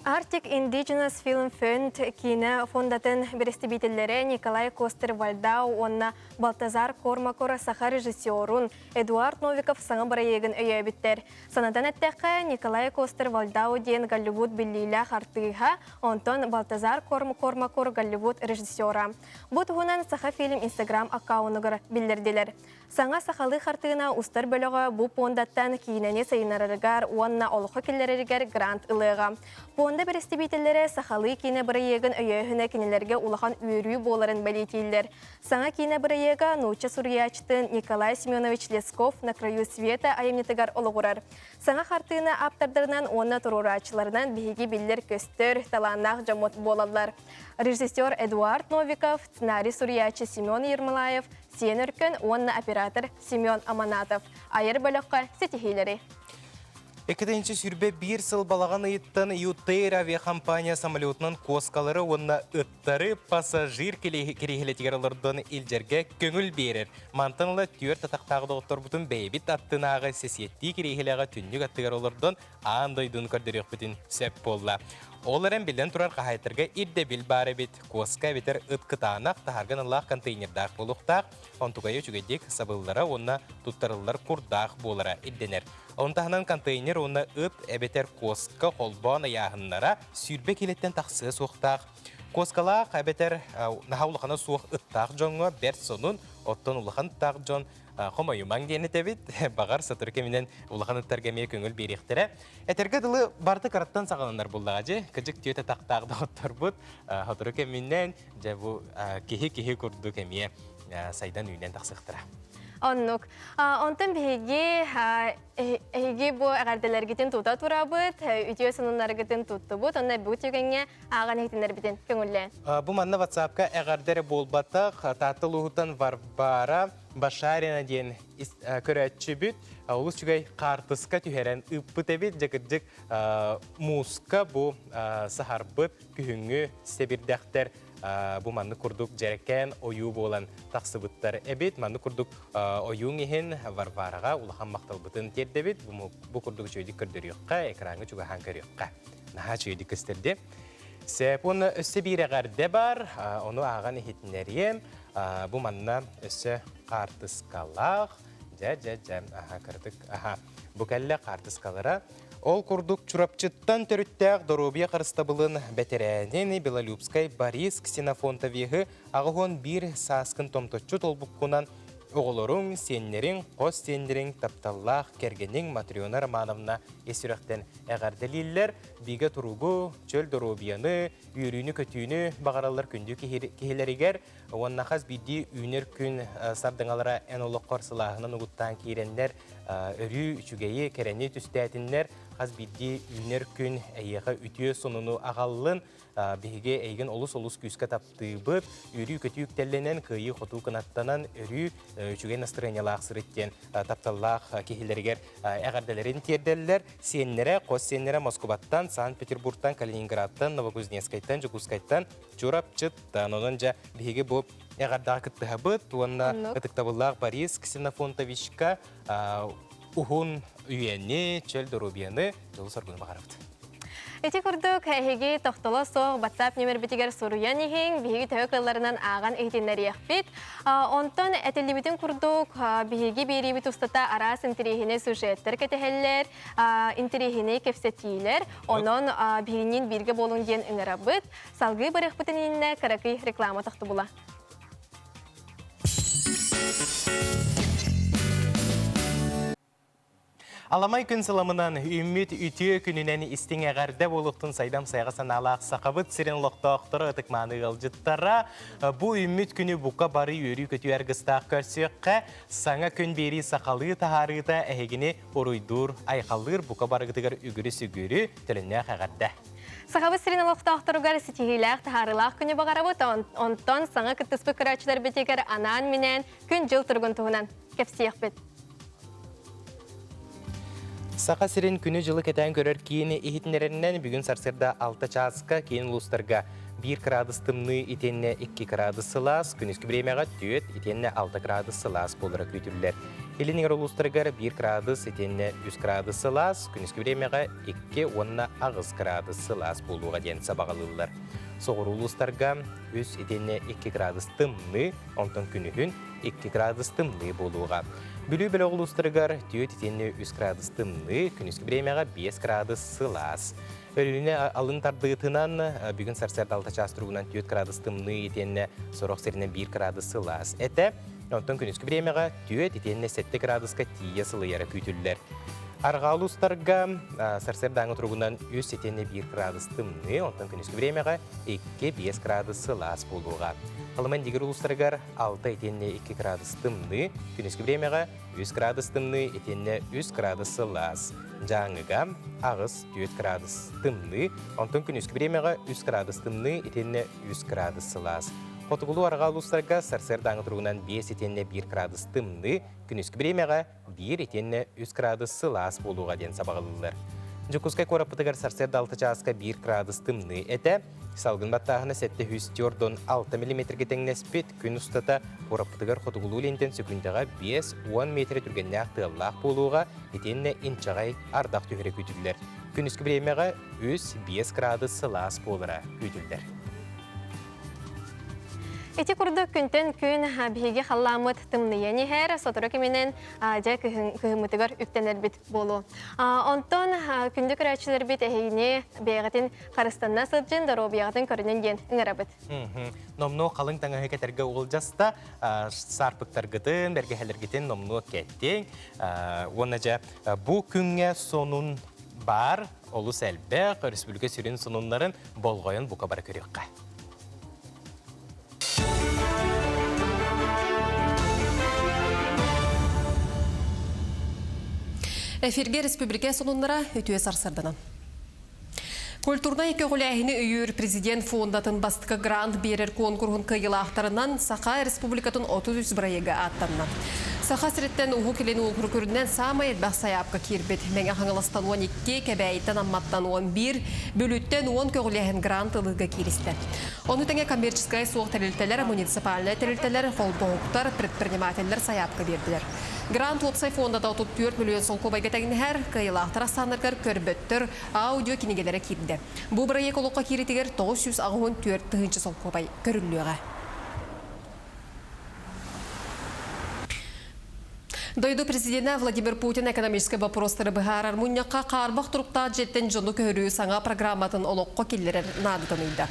Arctic Indigenous Film Fund киинэ фондатын бэрэстэбиитэллэрэ Николай Костер-Вальдау уонна Балтазар Кормакор саха режиссерун Эдуард Новиков саҥа бырайыагын өйөөбүттэр. Санатан эттэххэ, Николай Костер-Вальдау диэн Голливуд биллиилээх артыыһа, онтон Балтазар Кормакор Голливуд режиссера. Бу туһунан Сахафильм Инстаграм аккаунугар биллэрдилэр. Саҥа сахалыы хартыына устар бөлөҕө бу пуондаттан киинэни сайыннарарыгар уонна олоххо киллэрэригэр грант ылыаҕа. Пуонда бэрэстэбиитэллэрэ сахалыы киинэ бырайыагын өйөөһүнэ кинилэргэ улахан үөрүү буоларын бэлиэтииллэр. Саҥа киинэ бырайыага нуучча суруйааччытын Николай Семенович Лесков «На краю света» айымньытыгар олоҕурар. Саҥа хартыына ааптардарынан уонна туруорааччыларынан биһиги биллэр-көстөр, талааннаах дьоммут буолаллар. Режиссер Эдуард Новиков, сценарий суруйааччы Семен Ермолаев, Сиэн Өркөн уонна оператор Семен Аманатов айар бөлөххө ситиһиилэри. 2021 сыл балаҕан ыйыттан ЮТэйр авиакомпания самолетунан куоскалары уонна ыттары пассажир кириэһилэтигэр олордон илдьэргэ көҥүл биэрэр. Мантан ыла түөрт атахтаах доҕотторбутун бэйэбит аттынааҕы сэсиэттии кириэһилэҕэ түннүк аттыгар олордон аан дойдуну көрдөрүөхпүтүн сөп буолла. Ол эрэн биллэн турар хаһаайыттарга ирдэбил баар эбит. Куоска эбэтэр ыт кытаанах, таһарга аналлаах контейнердаах буолуохтаах, онтукайа үчүгэйдик сабыллара уонна туттарыллар курдаах буолара ирдэнэр. Ону таһынан контейнер уонна ыт эбэтэр куоска холбоон ыйааһыннара 20 килэттэн тахсыа суохтаах. Куоскалаах эбэтэр наһаа улахана суох ыттаах дьоҥҥо бэрт сонун. Оттон улахан ыттаах дьон хомойумаҥ диэн этэбит. Баҕар, сотору кэминэн улахан ыттарга эмиэ көҥүл биэриэхтэрэ. Этэргэ дылы барыта кыраттан саҕаланар буоллаҕа дьэ. Кыдьык түөтэ тахтаах доҕотторбут сотору кэминэн дьэ бу киһи-киһи курдук эмиэ сайдан үүнэн тахсыахтара. Оннук. Онтон биһиги эһиги бу эҕэрдэлэргитин тута турабыт, үтүө сонуннаргытын туттубут, онно бу түгэҥҥэ ааҕан иһитиннэрбитин көҥүллээн. Бу манна WhatsApp-ка эҕэрдэ эрэ буолбатах, Таатта улууһуттан Варвара Башарина диэн көрөөччүбүт олус үчүгэй хаартыска түһэрэн ыыппыт эбит. Дьэ кырдьык мууска бу саһарбыт күһүҥҥү сэбирдэхтэр бу маннык курдук дьэрэкээн ойуу буолан тахсыбыттар эбит. Маннык курдук ойууҥ иһин Варвараҕа улахан махталбытын тиэрдэбит. Бу курдук үчүгэйдик көрдөрүөххэ, экраҥҥа чугаһаан көрүөххэ. Наһаа үчүгэйдик көстөрдө. Сөп уонна өссө биир эҕэрдэ бар, ону ааҕан иһитиннэриэм. Бу манна өссө хаартыскалаах. Дьэ, дьэ, дьэ, аха, кырдык, аха. Бу кэллэ хаартыскалара. Ол курдук Чурапчыттан төрүттээх доруобуйа харыстабылын бэтэрээнин Белолюбскай Борис Ксенофонтовиһы 81 сааскын томточчу толбуккунан оҕолоруҥ, сиэннэриҥ, хос сиэннэриҥ, тапталлаах кэргэниҥ Матрена Романовна ис сүрэхтэн эҕэрдэлииллэр. Бигэ туругу, чөл доруобуйаны, үөрүүнү-көтүүнү баҕараллар күндү киһилэригэр уонна хас биирдии үүнэр күн сардаҥалара эн олоххор сылааһынан угуттаан киирэннэр өрүү үчүгэйи, кэрэни түстээтиннэр, хас биирдии үүнэр күн эйиэхэ үтүө сонуну аҕаллын. Биһиги эйигин олус-олус күүскэ таптыыбыт, үөрүү-көтүү үктэллэнэн, кыайыы-хотуу кынаттанан, өрүү үчүгэй настырыанньалаах сырыт диэн тапталлаах киһилэригэр эҕэрдэлэрин тиэрдэллэр. Сиэннэрэ, хос сиэннэрэ Москубаттан, Санкт-Петербургтан, Калининградтан, Новокузнецкайтан, Дьокуускайтан, Чурапчыттан. Онон дьэ биһиги бу эҕэрдэҕэ кыттыһабыт уонна ытыктабыллаах Борис Ксенофонтовичка уһун үйэни, чөл доруобуйаны, дьолу-соргуну баҕарабыт. Ити курдук, эһиги тохтоло суох WhatsApp нүмербитигэр суруйан иһиҥ, биһиги төһө кыалларынан ааҕан иһитиннэриэхпит. Онтон этиллибитин курдук, биһиги биэриибит устата араас интэриэһинэй сюжеттэр кэтэһэллэр, интэриэһинэй кэпсэтиилэр. Онон биһигинниин бииргэ буолуҥ диэн ыҥырабыт. Салгыы барыахпытын иннинэ кыракый реклама тохтобула. Аламай күн сыламынан үүммүт үтүө күнүнэн истиҥ эҕэрдэ буолуохтун сайдам сайаҕа санаалаах Сахабыт сирин олохтоохторо ытык-мааны ыалдьыттара бу үүммүт күнү бука бары үөрүү-көтүү аргыстаах көрсүөххэ саҥа күн биэрии сахалыы таһаарыыта эһигини уруйдуур, айхаллыыр бука барыгытыгар үгүрү-сүгүрү төлөннөөх эҕэрдэ. Сахабыт сирин олохтоохторугар ситиһиилээх таһаарыылаах күнү баҕарабыт, онтон саҥа кыттыспыт көрөөччүлэрбитигэр анаан-минээн күн-дьыл туругун туһунан кэпсиэхпит. Саха сирин күнү-дьылы кэтээн көрөр киин иһитиннэрэринэн бүгүн сарсыарда 6 чааска киин улуустарга 1 кыраадыс тымныы итиэннэ 2 кыраадыс сылаас, күнүскү бириэмэҕэ 4 итиэннэ 6 кыраадыс сылаас буолара күүтүллэр. Илин эҥэр улуустарыгар 1 кыраадыс итиэннэ 3 кыраадыс сылаас, күнүскү бириэмэҕэ 2 уонна 8 кыраадыс сылаас буолуоҕа диэн сабаҕалыыллар. Соҕуруу улуустарга 3 итиэннэ 2 кыраадыс тымныы, онтон күнүһүн 2 градус тымныы буолуоҕа. Бүлүү бөлөх улуустарыгар 4 итиэннэ 3 градус тымныы, күнүскү бириэмэҕэ 5 градус сылаас. Өлүөнэ алын тардыытынан бүгүн сарсыарда 6 чаас туругунан 4 градус тымныы итиэннэ сорох сиринэн 1 градус сылаас этэ. Онтон күнүскү бириэмэҕэ 4 итиэннэ 7 градуска тиийэ сылыйара күүтүллэр. Арҕаа улуустарга сарсыардааҥы туругунан 3 итиэннэ 1 градус тымныы, онтон күнүскү бириэмэҕэ 2-5 градус сылаас буолуоҕа. Халыма-Индигир улуустарыгар 6 итиэннэ 2 градус тымныы, күнүскү бириэмэҕэ 3 градус тымныы итиэннэ 3 градус сылаас. Дьааҥыга 8-4 градус тымныы, онтон күнүскү бириэмэҕэ 3 градус тымныы итиэннэ 3 градус сылаас. Хотугулуу-арҕаа улуустарга сарсыардааҥы туругунан 5 итиэннэ 1 градус тымныы, күнүскү бириэмэҕэ 1 итиэннэ 3 градус сылаас буолуоҕа диэн сабаҕалыыллар. Дьокуускай куораппытыгар сарсыарда 6 чааска 1 градус тымныы этэ. Салгын баттааһына 746 миллиметргэ тэҥнэспит. Күн устата куораппытыгар хотугулуу лиэнтэн сөкүүндэҕэ 5-10 метрэ түргэннээх тыаллаах буолуоҕа итиэннэ инчэҕэй ардах түһэрэ күүтүллэр. Күнүскү бириэмэҕэ 3-5 градус сылаас буолара күүтүллэр. Ити курдук күнтэн күн биһиги халлааммыт тымныйан иһэр, сотору кэминэн дьэ кыһыммытыгар үктэнэрбит буолуо. Онтон күндү көрөөччүлэрбит эһигини бэйэҕитин харыстанна сылдьын, доруобуйаҕытын көрүнүн диэн ыҥырабыт. Номнуо халыҥ таҥаһы кэтэргэ уолдьаста, саарпыктаргытын, бэргэһэлэргитин номнуо кэттиҥ. Уонна дьэ бу күҥҥэ сонун баар, олус элбэх, өрөспүүбүлүкэ сүрүн сонуннарын болҕойон бука бары көрүөххэ. Эфиргэ республика сонуннара үтүө сарсырданан. Культурнай көҕүлээһини өйүүр президент фондатын бастакы грант биэрэр куонкуруһун кыайыылаахтарынан Саха Республикатын 33 бырайыага ааттанна. Саха сириттэн Уһук Илин уокурук үрдүнэн саамай элбэх сайаапка киирбит. Мэҥэ Хаҥаластан 12, Кэбээйиттэн Амматтан 11, Бүлүүттэн 10 көҕүлээһин грант ылыыга кииристэ. Ону тэҥэ коммерческай суох тэрилтэлэр, муниципальнай тэрилтэлэр, холбоһуктар, предпринимателлэр сайаапка биэрдилэр. Грант уопсай фондата 34 миллион солкуобайга тэҥнэһэр, кыайыылаахтар ахсааннарыгар көрбөттөр аудио кинигэлэрэ киирдэ. Бу бырайыак олоххо кииритигэр 984 тыһыынча солкуобай көрүллүөҕэ. Дойду президенэ Владимир Путин экономическай боппуруостары быһаарар мунньахха хаарбах туруктаах дьиэттэн дьону көһөрүү саҥа программатын олоххо киллэрэр наадатын ыйда.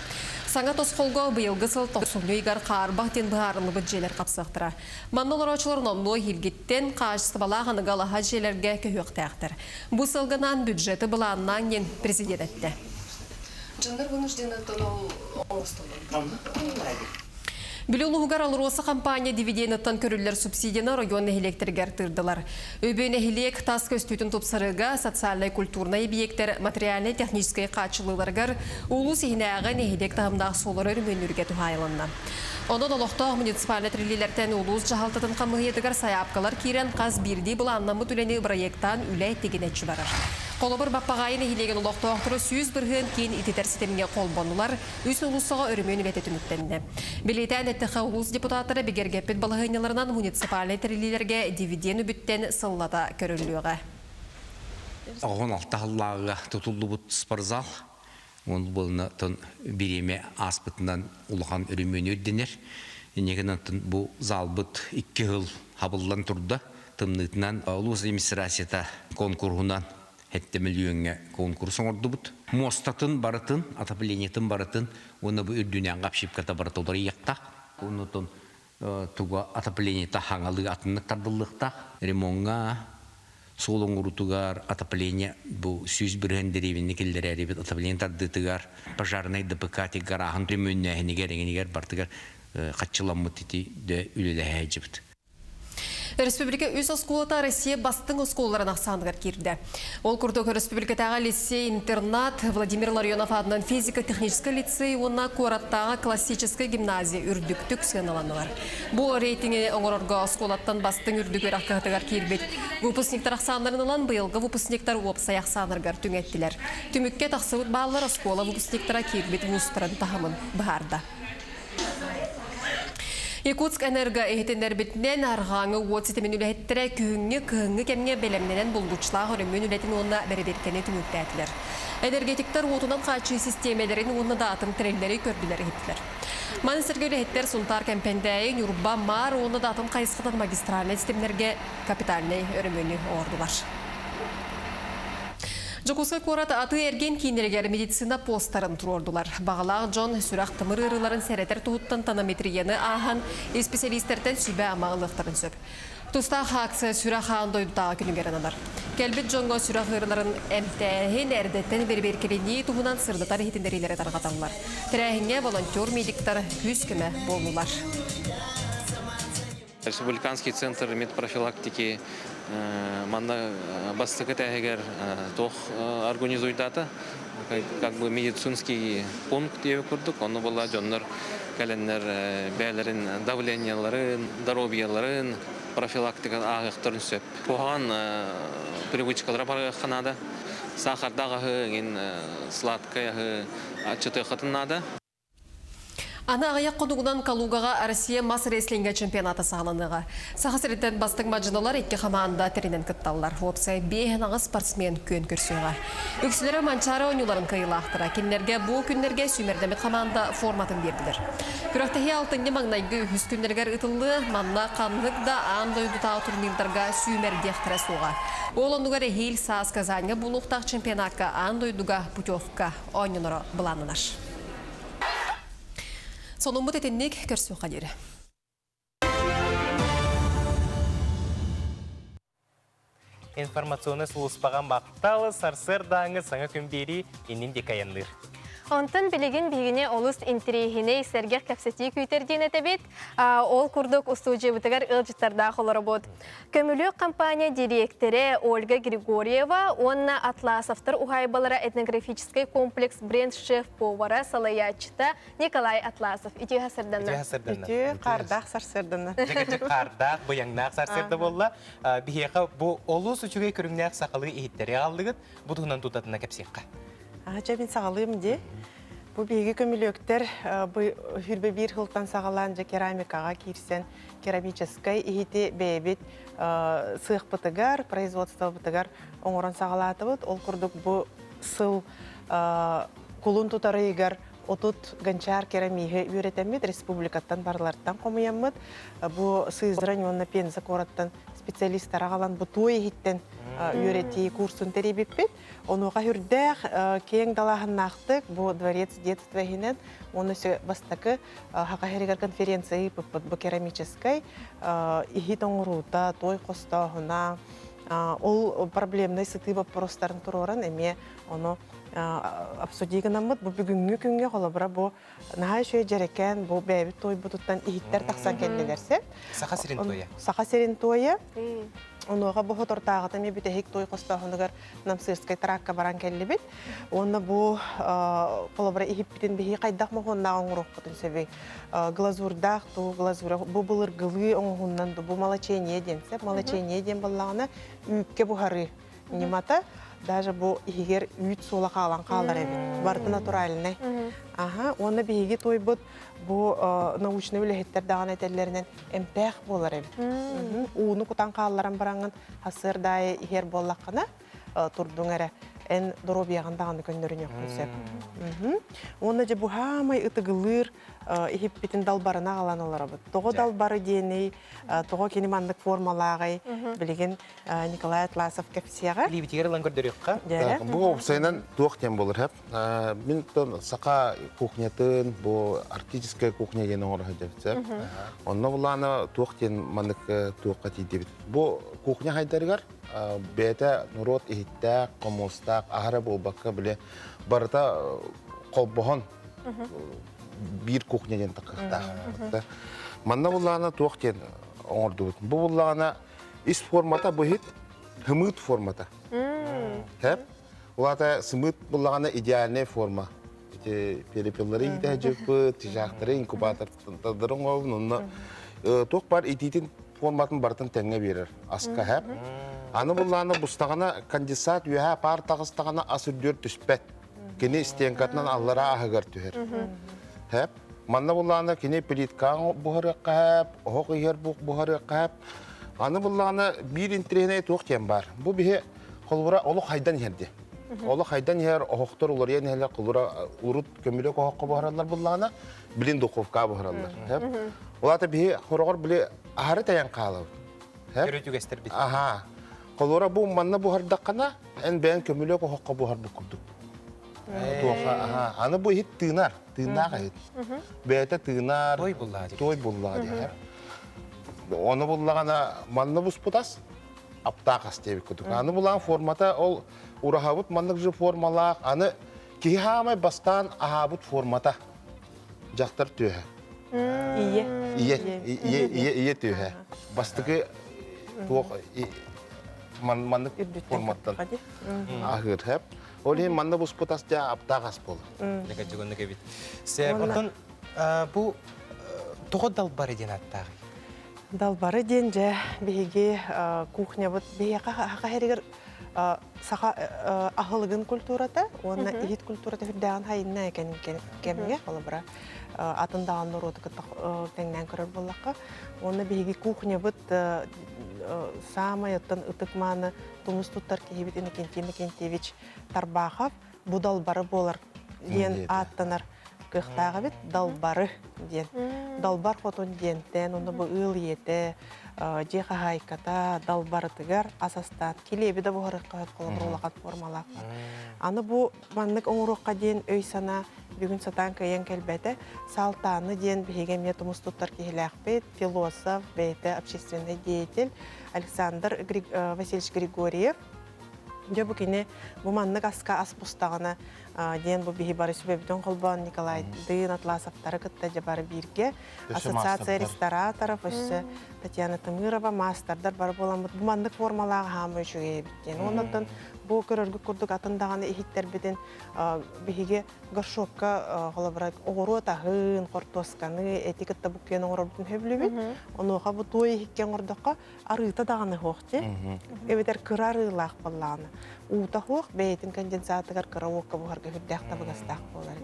Саҥа тосхолго быйылгы сыл тохсунньу ыйыгар хаарбах диэн быһаарыллыбыт дьиэлэр хапсыахтара. Манна олороочулар номнуо иһилгиттэн хаачыстыбалаах аныгы алаһа дьиэлэргэ көһүөхтээхтэр. Бу сылгынан бюджеты былааннаан диэн президент эттэ. Дьоннор вынуждены оҥостоллор. Бүлүү улууһугар АЛРОСА компания дивидениттан көрүллэр субсидияны оройуон нэһилиэктэригэр тыырдылар. Өбү нэһилиэк тас көстүүтүн тупсарыыга социальнай-культурнай эбийиэктэр материальнай-техническэй хааччылыыларыгар улуус иһинээҕи нэһилиэк таһымнаах суоллары өрөмүөннүүргэ туһаайылынна. Онон олохтоох муниципальнай тэриллиилэртэн улуус дьаһалтатын хамыыһыйатыгар сайаапкалар киирэн хас биирдии былааннаммыт үлэни бырайыактаан үлэ тигинэччи барар. Холобур, Баппаҕаайы нэһилиэгин олохтоохторо 100% киин ититэр ситимҥэ холбоннулар, үс уулуссаҕа өрөмүөн үлэтэ түмүктэннэ. Бэлиэтээн эттэххэ, улуус депутаттара бигэргэппит балаһыанньаларынан муниципальнай тэриллиилэргэ дивиденд үбүттэн сыллата көрүллүөҕэ. 16 сыллааҕыга тутуллубут спортзал. Ол буолунатан бириэмэ ааспытынан улахан өрөмүөнү ирдэнэр. Иннигин бу залбыт икки сыл хабыллан турда. Тымныытынан улуус администрацията конкурһунан 7 мөлүйүөҥҥэ конкурс оҥордубут. Муостатын барытын, отоплениетын барытын уонна бу үрдүнээҕи обшивката барыта уларыйыахтаах. Оннотон туга отоплениета хаҥалыы атыннык тардыллыахтаах. Ремоҥҥа суол оҥоруутугар отопление бу 100% дэриэбинэни киллэрээрибит отопление тардыытыгар пожарнай ДПК гарааһын өрөмүөннээһинигэр эҥинигэр барытыгар хаччыламмыт ити дэ үлэлэһэ сылдьыбыт. Республика үс оскуолата Россия бастыҥ оскуолаларын ахсааныгар киирдэ. Ол курдук республикатааҕы лицей-интернат Владимир Ларионов аатынан физико-техническэй лицей уонна куораттааҕы классическай гимназия үрдүктүк сыаналаннылар. Бу рейтинги оҥорорго оскуолаттан бастыҥ үрдүк үөрэх кыһатыгар киирбит выпускниктар ахсааннарын ылан быйылгы выпускниктар уопсай ахсааннарыгар түҥэттилэр. Түмүккэ тахсыбыт бааллар оскуола выпускниктара киирбит вузтарын таһымын быһаарда. Якутск Энерго иһитиннэрбитинэн арҕааҥы уот ситимин үлэһиттэрэ күһүҥҥү кыһыҥҥы кэмҥэ бэлэмнэнэн булгуччулаах өрөмүөн үлэтин уонна бэрэбиэркэни түмүктээтилэр. Энергетиктэр уотунан хааччыы систиэмэлэрин уонна да атын тэриллэри көрдүлэр-иһиттилэр. Маны сэргэ үлэһиттэр Сунтаар Кэмпэндээйи, Ньурба, Маар уонна да атын хайысхатан магистральнай ситимнэргэ капитальнай өрөмүөнү оҥордулар. Дьокуускай куорат атыы-эргиэн кииннэригэр медицина постарын туруордулар. Баҕалаах дьон сүрэх-тымыр ыарыыларын сэрэтэр туһуттан тонометрияны ааһан, исписэлиистэртэн сүбэ-ама ылыахтарын сөп. Тустаах акция сүрэх аан дойдутааҕы күнүгэр ананар. Кэлбит дьоҥҥо сүрэх ыарыыларын эмтээһин, эрдэттэн бэрэбиэркэлэнии туһунан сырдатар иһитиннэриилэри тарҕаталлар. Тэрээһиҥҥэ волонтер-медиктар күүс-көмө буоллулар. Республиканский центр медпрофилактики манна бастакы тээһигэр туох организуйдаата как бы медицинский пункт диэбит курдук онно буолла дьоннор кэлэннэр бэйэлэрин давленияларын здоровьяларын профилактика ааһыахтарын сөп куһаҕан привычкалара барыахха наада саахардаах аһы иҥин сладкай аһы аччатыаххытын наада. Аны аҕыйах хонугунан Калугаҕа Россия мас рестлингэ чемпионата саҕаланыаҕа. Саха сириттэн бастыҥ мадьыналар икки хамаанда тэринэн кытталлар. Уопсай 58 спортсмен күөн көрсүөҕэ. Үксүлэрэ Манчаары оонньууларын кыайыылаахтара. Кинилэргэ бу күннэргэ сүүмэрдэммит хамаанда форматын биэрдилэр. Күрэхтэһии алтынньы маҥнайгы үһүс күннэригэр ыытыллыа. Манна ханнык да аан дойдутааҕы турнирдарга сүүмэрдиэхтэрэ суоҕа. Ол оннугар эһиил саас Казаньга буолуохтаах чемпионакка аан дойдуга путевка оонньоноро былааннанар. Сонуммут итинник көрсүөххэ диэри. Информационнай сулууспаҕа махтал сарсыардааҥы саҥа күн биэрии иннин диэки айанныыр. Онтон билигин биһигини олус интэриэһинэй сэргэх кэпсэтии күүтэр диэн этэбит. Ол курдук устуудьуйабытыгар ыалдьыттардаах олоробут. Көмүлүөк компания дириэктэрэ Ольга Григорьева уонна Атласовтар уһаайбалара этнографическай комплекс бренд-шеф-повара салайааччыта Николай Атласов. Үтүө сарсыарданна. Үтүө сарсыарданна. Үтүө хаардаах сарсыарданна. Дьэ хаардаах, быйаҥнаах сарсыарда буолла. Биһиэхэ бу олус үчүгэй көрүҥнээх сахалыы иһиттэри аҕаллыгыт. Бу туһунан тутатына кэпсиэххэ. Чэ, мин саҕалыым дии. Бу биһиги көмүлүөктэр бу хүрбэ биир сылтан саҕалаан дьэ керамикаҕа киирсэн керамическай иһити бэйэбит сыахпытыгар, производствобытыгар оҥорон саҕалаатыбыт. Ол курдук бу сыл кулун тутар ыйыгар 30 гончар керамиһы үөрэтэммит, республикаттан барыларыттан хомуйаммыт. Бу Сызрань уонна Пенза куораттан специалистар аҕалан бу туой иһиттэн үөрэтии курсун тэрийбиппит. Онуоха үрдээх киэҥ далааһыннаахтык бу дворец детства иһинэн уонна бастакы Саха сиригэр конференция ыыппыппыт бу керамическай иһит оҥоруута, той хостооһуна, ол проблемнай сытыы боппуруостарын туруоран эмиэ ону обсудить гынаммыт бу бүгүҥҥү күҥҥэ холобура бу наһаа үчүгэй дьэрэкээн бу бэйэбит туойбутуттан иһиттэр тахсан кэллилэр сеп Саха сирин туойа. Саха сирин туойа. Онуоха бу хотортааҕыта эмиэ бүтэһик туой хостооһунугар Намсырскай тракка баран кэллибит. Уонна бу холобура иһиппитин биһи хайдах моһуоннаах оҥоруохпутун сөбүй? Глазурдаах туу глазура бу былыргылыы оҥоһуннан бу молочение диэн сөп. Молочение диэн буоллаҕына үүккэ буһарыы ньымата даже бу иһигэр үүт суола хаалан хаалар эбит. Барыта натуральный. Аха, уонна биһиги туойбут бу научный үлэһиттэр даҕаны этэллэринэн эмтээх буолар эбит. Ууну кутан хаалларан бараҥҥын сарсыардаайы иһэр буоллаххына турдуҥ эрэ эн доруобуйаҕын даҕаны көннөрүнүөххүн сөп. Уонна дьэ бу хаамай ытыгылыыр иһиппитин далбарына аҕалан олоробут. Тоҕо далбары диэний, тоҕо кини маннык формалааҕый билигин Николай Атласов кэпсиэҕэ. Илиибитигэр ылан көрдөрүөххэ. Бу уопсайынан туох диэн буолар хэп. Мин саха кухнятын, бу арктическая кухня диэн оҥоро сылдьабыт. Онно булаана туох диэн маннык туохха тиийдибит. Бу кухня хайдарыгар бэйэтэ норуот иһиттээх, хомуостаах, аһара буолбакка бile барыта холбоһон биир кухня диэн такыахтаах. Манна буллаана туох диэн оҥордубут. Бу буллаана ис формата бу иһит хымыт формата. Хэп. Улаата сымыт буллаҕына идеальная форма. Ити перепеллары иитэ дьыппыт, чычаахтары инкубатордары оҥоробун, онно туох бар итиитин форматын барытын тэҥҥэ биэрэр аска хэп. Аны буллаана бустаҕына конденсат үөһэ паар таҕыстаҕына ас үрдүөр түспэт. Кини стенкатынан аллара аһыгар түһэр. Хэп. Манна буллаана кини плиткаҕа буһарыахха хэп, оһох иһэр буһарыахха хэп. Аны буллаана биир интэриэһинэй туох диэн баар. Бу биһи холобура олох хайдан иһэр дии. Олох хайдан иһэр оһохтор уларыйан иһэллэр, холобура урут көмүлүөк оһоххо буһараллар буллаҕына, билин духовка буһараллар. Ол аата биһи хороҕор били аһары тэйэн хаалабыт. Төрүт үгэстэрбит. Аха. Холобура бу манна буһардаххына, эн бэйэн көмүлүөк оһоххо буһарбыт курдук. Туоха, аха. Аны бу иһит тыынар, тыыннаах иһит. Бэйэтэ тыынар. Той буллаҕа дии. Той буллаҕа дии. Ону буллаҕына манна буспутас, аптаах ас диэбит курдук. Аны булаан формата ол ураһабыт маннык же формалаах. Аны киһи хаамай бастаан аһаабыт формата. Дьахтар түөһэ. Ийэ. Ийэ, ийэ, ийэ, ийэ түөһэ. Бастакы туох маннык форматтан аһыыр хэп. Ол иһин манна буспут ас дьэ аптаах ас буолар. Дьыгыннык эбит. Сэ, оттон бу тоҕо далбары диэн аттааҕый? Далбары диэн дьэ биһиги кухнябыт биһиэхэ саха сиригэр саха аһылыгын культурата уонна иһит культурата үрдээҕин хайынна кэмҥэ холобура. Атын даҕаны норуоту кытта тэҥнээн көрөр буоллахха. Уонна биһиги кухнябыт саамай оттон ытык-мааны тумус туттар киһибит Иннокентий Иннокентьевич Тарбахов бу далбары буолар диэн ааттанар кыахтаах эбит далбары диэн далбар хотун диэнтэн онно бу ыал ийэтэ дьиэ хаһаайката далбарытыгар ас астаан килиэби да буһарыахха сөп холобур улахан формалаах аны бу маннык оҥоруохха диэн өй-санаа бүгүн сатаан кыайан кэлбэтэ Салтааны диэн биһиги эмиэ тумус туттар киһилээхпит философ бэйэтэ общественный деятель Александр Васильевич Григорьев Дьэ бу кини бу маннык аска ас бустаҕына диэн бу биһи бары сүбэбитин холбоон Николайдыын Атласовтары кытта дьэ бары бииргэ Ассоциация рестораторов өссө Татьяна Тымырова маастардар бары буоламмыт бу маннык формалаах хаама үчүгэй эбит диэн. Оннуттан бу көрөргүт курдук атын даҕаны иһиттэрбитин биһиги горшокка холобура оҕуруот аһын, хортуосканы эти кытта буккуйан оҥорорбутун сөбүлүүбүт. Онуоха бу туой иһиккэ оҥордоххо арыыта даҕаны суох дии. Эбэтэр кыра арыылаах буоллаҕына уута суох бэйэтин конденсатыгар кыра уокка буһарга сүрдээх табыгастаах буолар.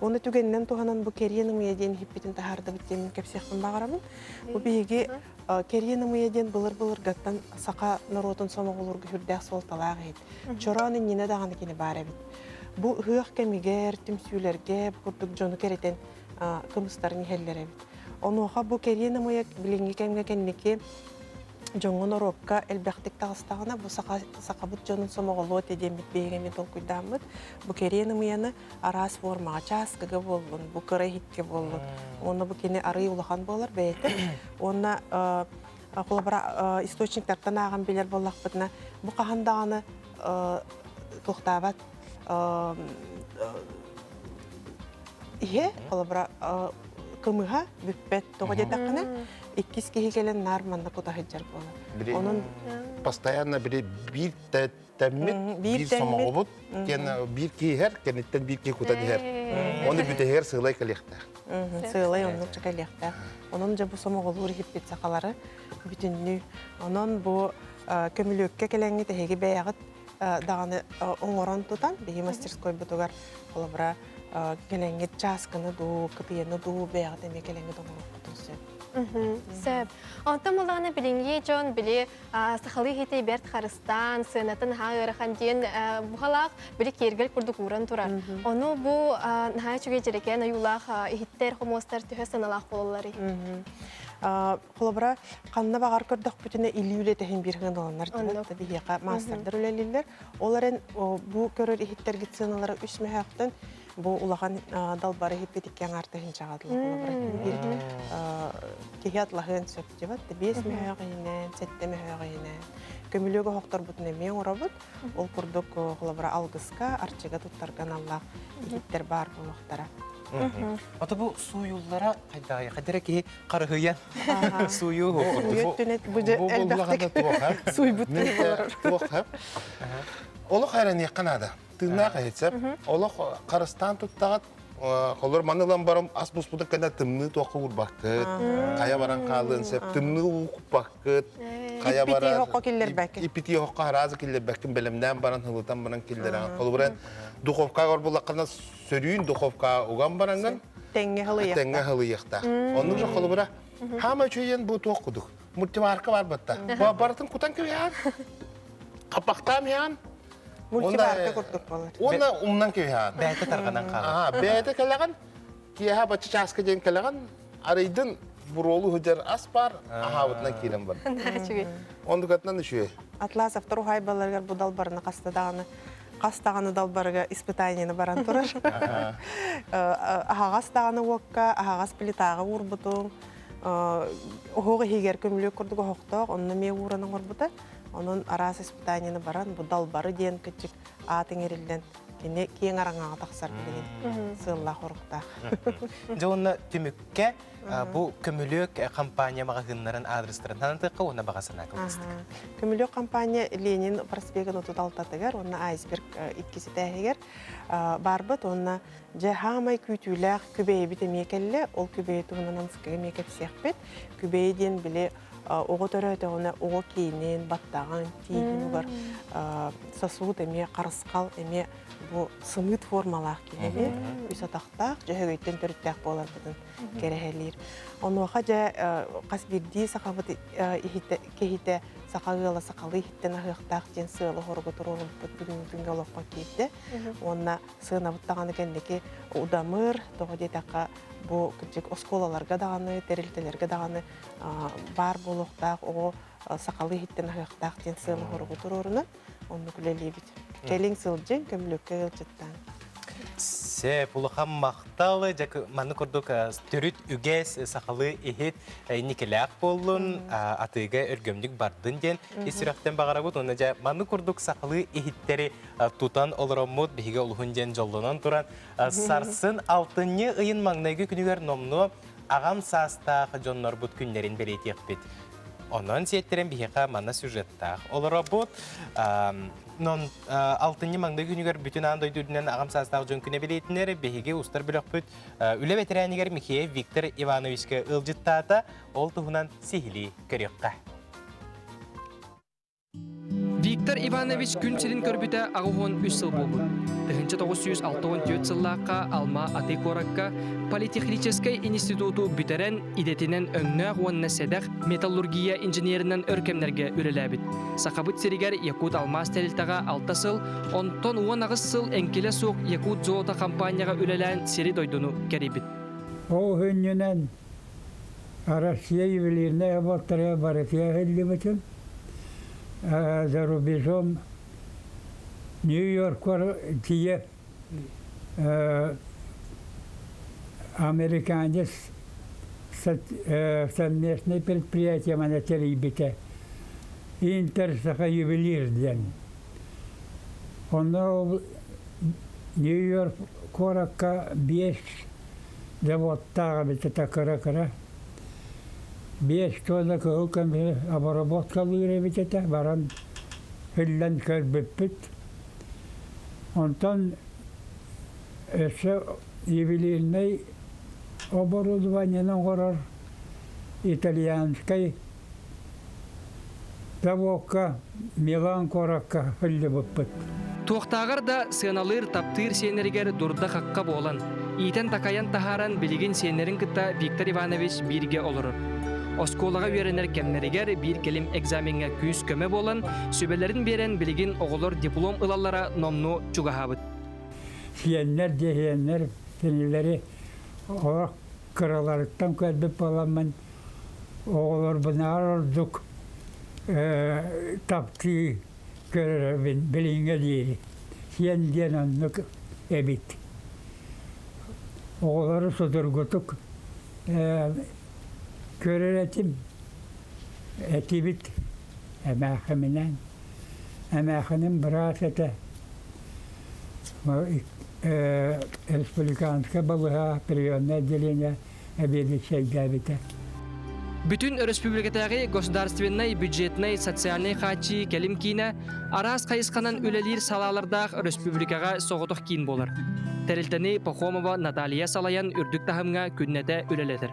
Уонна түгэнинэн туһанан бу кэриэн ымыйа диэн иһиппитин таһаардыбыт диэн кэпсиэхпин баҕарабын. Бу биһиги кэриэн ымыйа диэн былыр-былыргаттан саха норуотун сомоҕолуурга сүрдээх суолталаах иһит. Чороон иннинэ даҕаны кини баар эбит. Бу ыһыах кэмигэр, түмсүүлэргэ бу курдук дьону кэритэн кымыстарын иһэллэр эбит. Онуоха бу кэриэн ымыйа билиҥҥи кэмҥэ кэнники дьоҥҥо норуокка элбэхтик таҕыстаҕына бу саха сахабыт дьонун сомоҕолуо этэ диэммит биһиги эмиэ толкуйдааммыт бу кэриэн ымыйаны араас формаҕа чааскыга буоллун бу кыра иһиккэ буоллун уонна бу кини арыый улахан буолар бэйэтэ уонна холобура источниктартан ааҕан билэр буоллахпытына бу хаһан даҕаны туохтаабат иһэ холобура кымыһа бүппэт тоҕо диэтэххинэ иккис киһи кэлэн наар манна кута сылдьар буолар онон постоянно били биир тэммит биир сомоҕобут диэн биир киһи иһэр кэнниттэн биир киһи кутан иһэр ону бүтэһигэр сыалай кэлиэхтээх сыалай оннук кэлиэхтээх онон дьэ бу сомоҕолуур иһиппит сахалары бүтүннүү онон бу көмүлүөккэ кэлэҥҥит эһиги бэйэҕит даҕаны оҥорон тутан биһи мастерскойбутугар холобура кэлэҥҥит чааскыны дуу кытыйаны дуу бэйэҕит эмиэ кэлэҥҥит оҥоруоххутун сөп Сөп. Онтон буллаҕына билиҥҥи дьон били сахалыы иһити бэрт харыстаан, сыанатын наһаа ыарахан диэн бухалаах били киэргэл курдук ууран турар. Ону бу наһаа үчүгэй дьэрэкээн ойуулаах иһиттэр, хомуостар төһө сыаналаах буолалларый? Холобура, ханна баҕар көрдөхпүтүнэ илии үлэтэһин биир сыаналанар диэбит. Биһиэхэ маастардар үлэлииллэр. Ол эрэн бу көрөр иһиттэргит сыаналара үс мөһөөхтөн бу улахан далбары иһиппит икки аҥаар тыһыынчаҕа дылы холобура биир киһи атлаһыан сөп диэбит. Биэс мөһөөх иһинэн, сэттэ мөһөөх иһинэн. Көмүлүөк оһохторбутун эмиэ оҥоробут. Ол курдук холобура алгыска, арчыга туттарга аналлаах иһиттэр баар буолуохтара. Ото бу сууйуллара хайдаҕый? Хайдара киһи Харыһыйан сууйуу курдук. Бу элбэхтик сууйбут туох Олох айраныахха наада. Тыыннаах эһитсэп. Олох харыстаан туттаҕыт. Холор маны ылан барам ас буспутун кэннэ тымныы туохха уурбаккыт. Хайа баран хаалыан сөп. Тымныы уу куппаккыт. Хайа баран хокко киллэрбэккин. Иппитии хокко хараазы киллэрбэккин бэлэмнээн баран хылытан баран киллэрэҕин. Холобура духовкаҕа орбуллаххына сөрүүн духовкаҕа уган бараҥҥын Тэҥҥэ хылыйыахтаах. Тэҥҥэ хылыйыахтаах. Оннук же холобура, хаама үчүгэйин бу туох кудук. Мультиварка бар батта. Барытын кутан кэбиһээн. Хаппахтаам иһээн. Мультиварка курдук болар. Уонна умнан кэбиһээн. Бэйэтэ тарҕанан хаалар. Бэйэтэ кэлэҕин, киэһэ бачча чааска диэн кэлэҕин, арыйдын буруолу сылдьар ас бар, аһаабытынан киирэн бар. Ондукатынан үчүгэй. Атласовтар уһаайбаларыгар бу далбарына хаста даҕаны хас даҕаны далбарыга испытаниены баран турар. Аһаҕас даҕаны уокка, аһаҕас плитаҕа уурбутум. Оһох иһигэр көмүлүөк курдук оһохтоох, онно эмиэ ууран оҥорбута. Онон араас испытаниены баран, бу далбары диэн кыччык аат иҥэриллэн, кини киэҥ араҥаҕа тахсар билигин сыаллаах оруктаах. Дьэ уонна түмүккэ Бу Көмүлүөк компания маҕаһыыннарын аадырыстарын санатыахха уонна баҕа санаа кылгастык. Көмүлүөк компания Ленин проспегын 36-тыгар уонна Айсберг иккис этээһигэр барбыт уонна дьэ хаамай күүтүүлээх Күбэйэбит эмиэ кэллэ. Ол Күбэйэ туһунан анскыга эмиэ кэпсиэхпит. Күбэйэ диэн били Оҕо төрөөтөҕүнэ оҕо киинин, баттаҕын, тииһин угар сосуд эмиэ харысхал эмиэ бу сымыыт формалаах киһини үс атахтаах дьөһөгөйтөн төрүттээх буоларбытын кэрэһэлиир. Онуоха дьэ хас биирдии сахабыт киһитэ саха ыала сахалыы иһиттэн аһыахтаах диэн сыалы-соругу туруоруммут бүгүҥҥү күҥҥэ олоххо киирдэ. Уонна сыанабыт даҕаны кэнники удамыр, тоҕо диэтэххэ бу кырдьык оскуолаларга даҕаны, тэрилтэлэргэ даҕаны баар буолуохтаах оҕо сахалыы иһиттэн аһыахтаах диэн сыалы-соругу туруорунан оннук үлэлиибит. Кэлиҥ сылдьыҥ, көмүлүөккэ ыалдьыттааҥ. Сөп, улахан махтал. Манны курдук төрүт үгэс сахалыы иһит инникилээх буоллун, атыыга өргөмнүк бардын диэн ис сүрэхтэн баҕарабыт. Уонна дьэ манны курдук сахалыы иһиттэри тутан олороммут биһиги олуһун диэн дьоллонон туран сарсын алтынньы ыйын маҥнайгы күнүгэр номнуо аҕам саастаах дьоннорбут күннэрин бэлиэтиэхпит. Онон сиэттэрэн биһиэхэ манна сюжеттаах олоробут. Нон алтынньы маҥнай күнүгэр бүтүн аан дойду үрдүнэн аҕам саастаах дьон күнэ бэлиэтинэр биһиги устар бөлөхпүт үлэ бэтэрээнигэр Михеев Виктор Ивановичка ыалдьыттаата. Ол туһунан сиһилии көрүөххэ. Виктор Иванович күн сирин көрбүтэ 83 сыл буолбут. 1964 сыллаахха Алма-Аты куоракка политехническэй институту бүтэрэн, идэтинэн өҥнөөх уонна сэдэх металлургия инженеринэн өр кэмнэргэ үлэлээбит. Сахабыт сиригэр Якут алмаас тэрилтэҕэ 6 сыл, онтон 18 сыл эҥкилэ суох Якут золото хампаанньаҕа үлэлээн сири-дойдуну кэрийбит. Ол хүннүнэн Россия ювелирнай оботторугар барытыгар иһиллибитим. За рубежом Нью-Йоркар тиийэ американец совместное предприятие маны тэрийбитэ. Интер Саха ювелир диэн. Онно ол Нью-Йорк куоракка биэс заводтаах эбит этэ кыра-кыра. Биэс туонна кыһыл көмүһү обработкалыыр эбит этэ, баран иллэн көрбүппүт. Онтон өссө ювелирнай оборудованиены оҥорор итальянскай заводка Милан куоракка ыллыбыппыт. Туохтааҕар да сыаналыыр, таптыыр сиэннэригэр дурда-хахха буолан, иитэн-такайан таһааран билигин сиэннэрин кытта Виктор Иванович бииргэ олорор. Оскуолаҕа үөрэнэр кэмнэригэр биир кэлим экзамеҥҥа күүс-көмө буолан, сүбэлэрин биэрэн билигин оҕолор диплом ылаллара номнуо чугаһаабыт. Сиэннэр диэһиэннэр кинилэри олох кыраларыттан көрбүт буоламмын оҕолорбунааҕар ордук таптыы көрөрөбүн билиҥҥэ диэри. Сиэн диэн оннук эбит. Оҕолору судургутук көрөр этим, этибит эмээхиминэн. Эмээхиним быраас этэ. Республиканскай балыыһа приемное отделение эбиэдиссэйдээбитэ. Бүтүн өрөспүүбүлүкэтээҕи государственнай, бюджетнай, социальнай хааччыйыы кэлим киинэ араас хайысханан үлэлиир салаалардаах өрөспүүбүлүкэҕэ соҕотох киин буолар. Тэрилтэни Пахомова Наталья салайан үрдүк таһымҥа күннэтэ үлэлэтэр.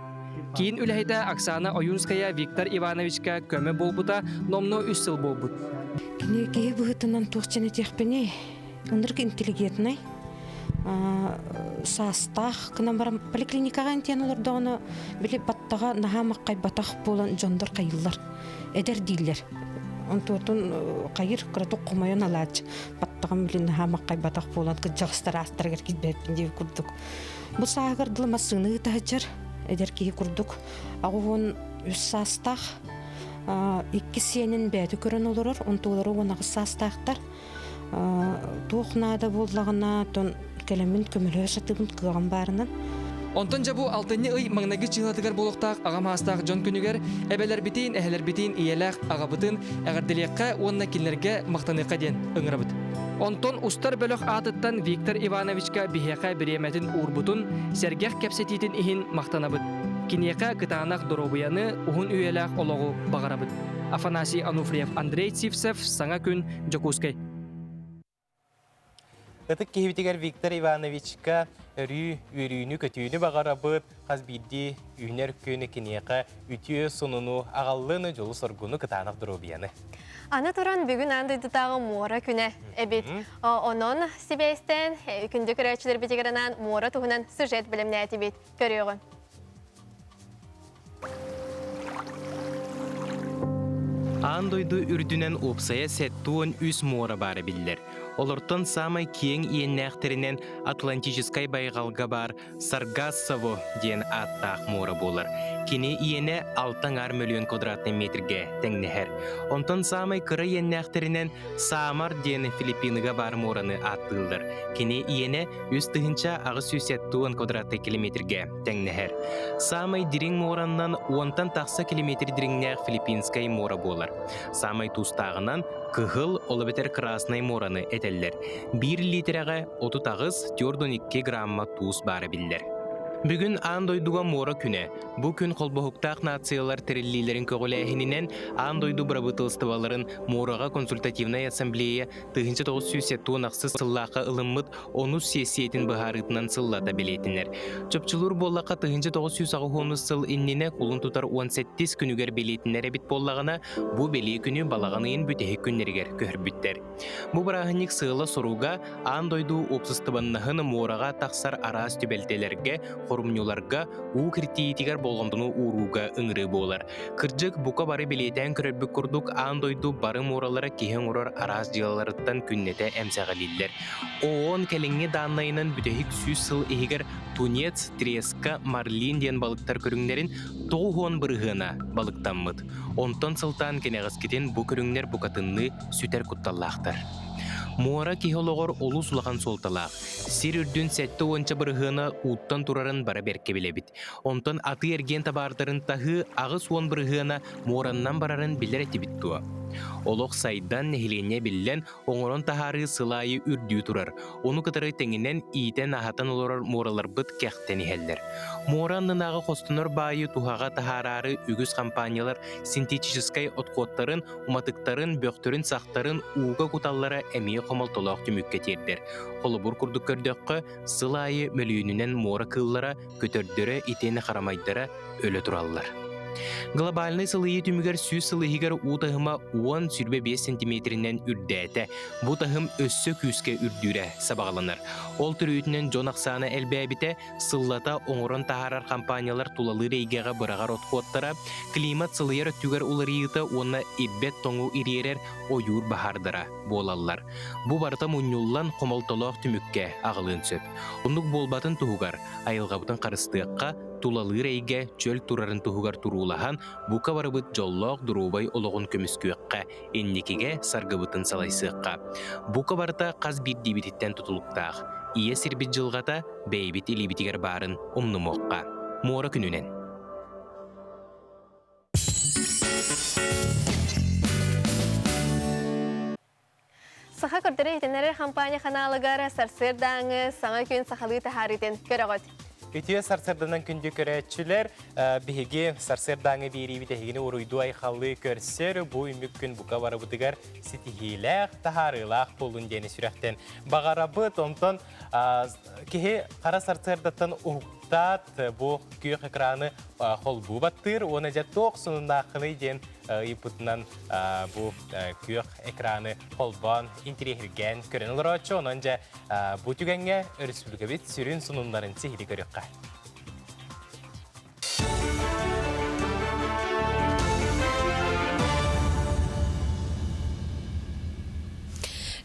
Киин үлэһитэ Оксана Ойунская Виктор Ивановичка көмө буолбута номнуо үс сыл буолбут. Кини киһи быһыытынан туох дьэн этиэхпиний? Ынырык интеллигентнай, саастаах гынан баран поликлиникаҕа интиэн олордоҕуна били баттаҕа наһаа маххайбатах буолан дьоннор хайыллар эдэр дииллэр онтуотун хайыр кыратык хомойон алааччы баттаҕым били наһаа маххайбатах буолан кырдьаҕастар аастарыгар киирбэппин диир курдук бу сааһыгар дылы массыына ыытаһыдьар эдэр киһи курдук 83 саастаах икки сиэнин бэйэтэ көрөн олорор онтулара 18 саастаахтар Туох наада буоллаҕына, тон кэлэммин көмөлөһө сатыыбын кыаҕым баарынан. Онтон дьэ бу алтынньы ый маҥнайгы чыһылатыгар буолуохтаах аҕам аастаах дьон күнүгэр эбэлэрбитин, эһэлэрбитин, ийэлээх аҕабытын эҕэрдэлиэххэ уонна кинилэргэ махтаныахха диэн ыҥырабыт. Онтон устар бөлөх аатыттан Виктор Ивановичка биһиэхэ бириэмэтин уурбутун, сэргэх кэпсэтиитин иһин махтанабыт. Киниэхэ кытаанах доруобуйаны, уһун үйэлээх олоҕу баҕарабыт. Афанасий Ануфриев, Андрей Сивцев, Саҥа күн, Дьокуускай. Ытык киһибитигэр Виктор Ивановичка өрүү үөрүүнү-көтүүнү баҕарабыт, хас биирдии үүнэр күн киниэхэ үтүө сонуну аҕаллын, дьолу-соргуну, кытаанах доруобуйаны. Аны туран бүгүн аан дойдутааҕы муора күнэ эбит. Онон сибээстээн күндү көрөөччүлэрбитигэр анаан муора туһунан сюжет бэлэмнээтибит. Көрүөҕүҥ. Аан дойду үрдүнэн уопсайа 73 муора баара биллэр. Олортон саамай киэҥ иэннээхтэринэн Атлантическай байҕалга баар Саргассово диэн ааттаах муора буолар. Кини иэнэ 6,5 мөлүйүөн квадратный метргэ тэҥнэһэр. Онтон саамай кыра иэннээхтэринэн Саамар диэн Филиппиныга баар муораны ааттыыллар. Кини иэнэ 3870 квадратный километргэ тэҥнэһэр. Саамай дириҥ муораннан уонтан тахса километр дириҥнээх Филиппинскай муора буолар. Саамай туустааҕынан Кыһыл, ол эбэтэр Красный муораны этэллэр. Биир лиитэрэҕэ 38,42 грамма туус баара биллэр. Бүгүн аан дойдуга муора күнэ. Бу күн холбоһуктаах нациялар тэриллиилэрин көҕүлээһининэн аан дойду бырабыыталыстыбаларын муораҕа консультативнай ассамблея 1976 сыллаахха ылыммыт онус сиэссийэтин быһаарыытынан сыллата бэлиэтинэр. Чопчулуур буоллахха 1980 сыл иннинэ кулун тутар 17 күнүгэр бэлиэтинэр эбит буоллаҕына, бу бэлиэ күнү балаҕан ыйын бүтэһик күннэригэр көһөрбүттэр. Бу бырааһынньык сыала-соруга аан дойду уопсастыбаннаһын муораҕа тахсар араас түбэлтэлэргэ, хорумньуларга, уу киртийиитигэр болҕомтону уурууга ыҥырыы буолар. Кырдьык, бука бары бэлиэтээн көрөрбүт курдук, аан дойду бары муоралара киһи оҥорор араас дьыалаларыттан күннэтэ эмсэҕэлииллэр. ООН кэлиҥҥи дааннайынан бүтэһик 100 сыл иһигэр тунец, треска, марлин диэн балыктар көрүҥнэрин 90 бырыһыана балыктаммыт. Онтон сылтаан кэнэҕэскитин бу көрүҥнэр букатынныы сүтэр кутталлаахтар. Муора киһи олоҕор олус улахан суолталаах. Сир үрдүн 70 бырыһыана ууттан турарын бары бэркэ билэбит. Онтон атыы-эргиэн табаардарын таһыы 80 бырыһыана муораннан барарын билэр этибит дуо? Олох сайдан, нэһилиэнньэ биллэн, оҥорон таһаарыы сыл аайы үрдүү турар. Ону кытары тэҥинэн иитэн-аһатан олорор муораларбыт кэхтэн иһэллэр. Муора аннынааҕы хостонор баайы туһаҕа таһаараары үгүс компаниялар синтетическай отходтарын, уматыктарын, бөхтөрүн-сахтарын ууга куталлара эмиэ хомолтолоох түмүккэ тиэрдэр. Холобур курдук көрдөххө, сыл аайы мөлүйүөнүнэн муора кыыллара, көтөрдөрө итиэннэ харамайдара өлө тураллар. Глобальнай сылыйыы түмүгэр 100 сыл иһигэр уу таһыма 10-25 сантиметринэн үрдээтэ. Бу таһым өссө күүскэ үрдүүрэ сабаҕаланар. Ол төрүөтүнэн дьон ахсаана элбээбитэ, сыллата оҥорон таһаарар компаниялар тулалыыр эйгэҕэ быраҕар отходтара, климат сылыйар өттүгэр уларыйыыта уонна ирбэт тоҥу ириэрэр ойуур баһаардара буолаллар. Бу барыта мунньуллан хомолтолоох түмүккэ аҕалыан сөп. Оннук буолбатын туһугар айылҕабытын харыстыахха, тулалыыр эйгэ чөл турарын туһугар туруулаһан, бука барыбыт дьоллоох доруобай олоҕун көмүскүөххэ, инникигэ саргыбытын салайсыахха. Бука барыта хас биирдиибититтэн тутулуктаах. Ийэ сирбит дьылҕата бэйэбит илиибитигэр баарын умнумуохха. Муора күнүнэн! Саха көрдөрөр иһитиннэрэр хампаанньа ханаалыгар сарсыардааҥы саҥа күн сахалыы таһаарыытын көрөҕүт. Үтүө сарсыарданан күндү көрөөччүлэр, биһиги сарсыардааҥы биэриибит эһигини уруйдуу-айхаллыы көрсөр бу үмүк күн бука барыбытыгар ситиһиилээх, таһаарыылаах буолун диэни сүрэхтэн баҕарабыт. Онтон киһи хара сарсыардаттан уһуктаат бу күөх экраны холбуу баттыыр уонна дьэ туох сонуннааххыный диэн ыйыппытынан бу күөх экраны холбоон интириэһиргээн көрөн олорооччу. Онон дьэ бу түгэҥҥэ өрөспүүбүлүкэбит сүрүн сонуннарын сиһилии көрүөххэ.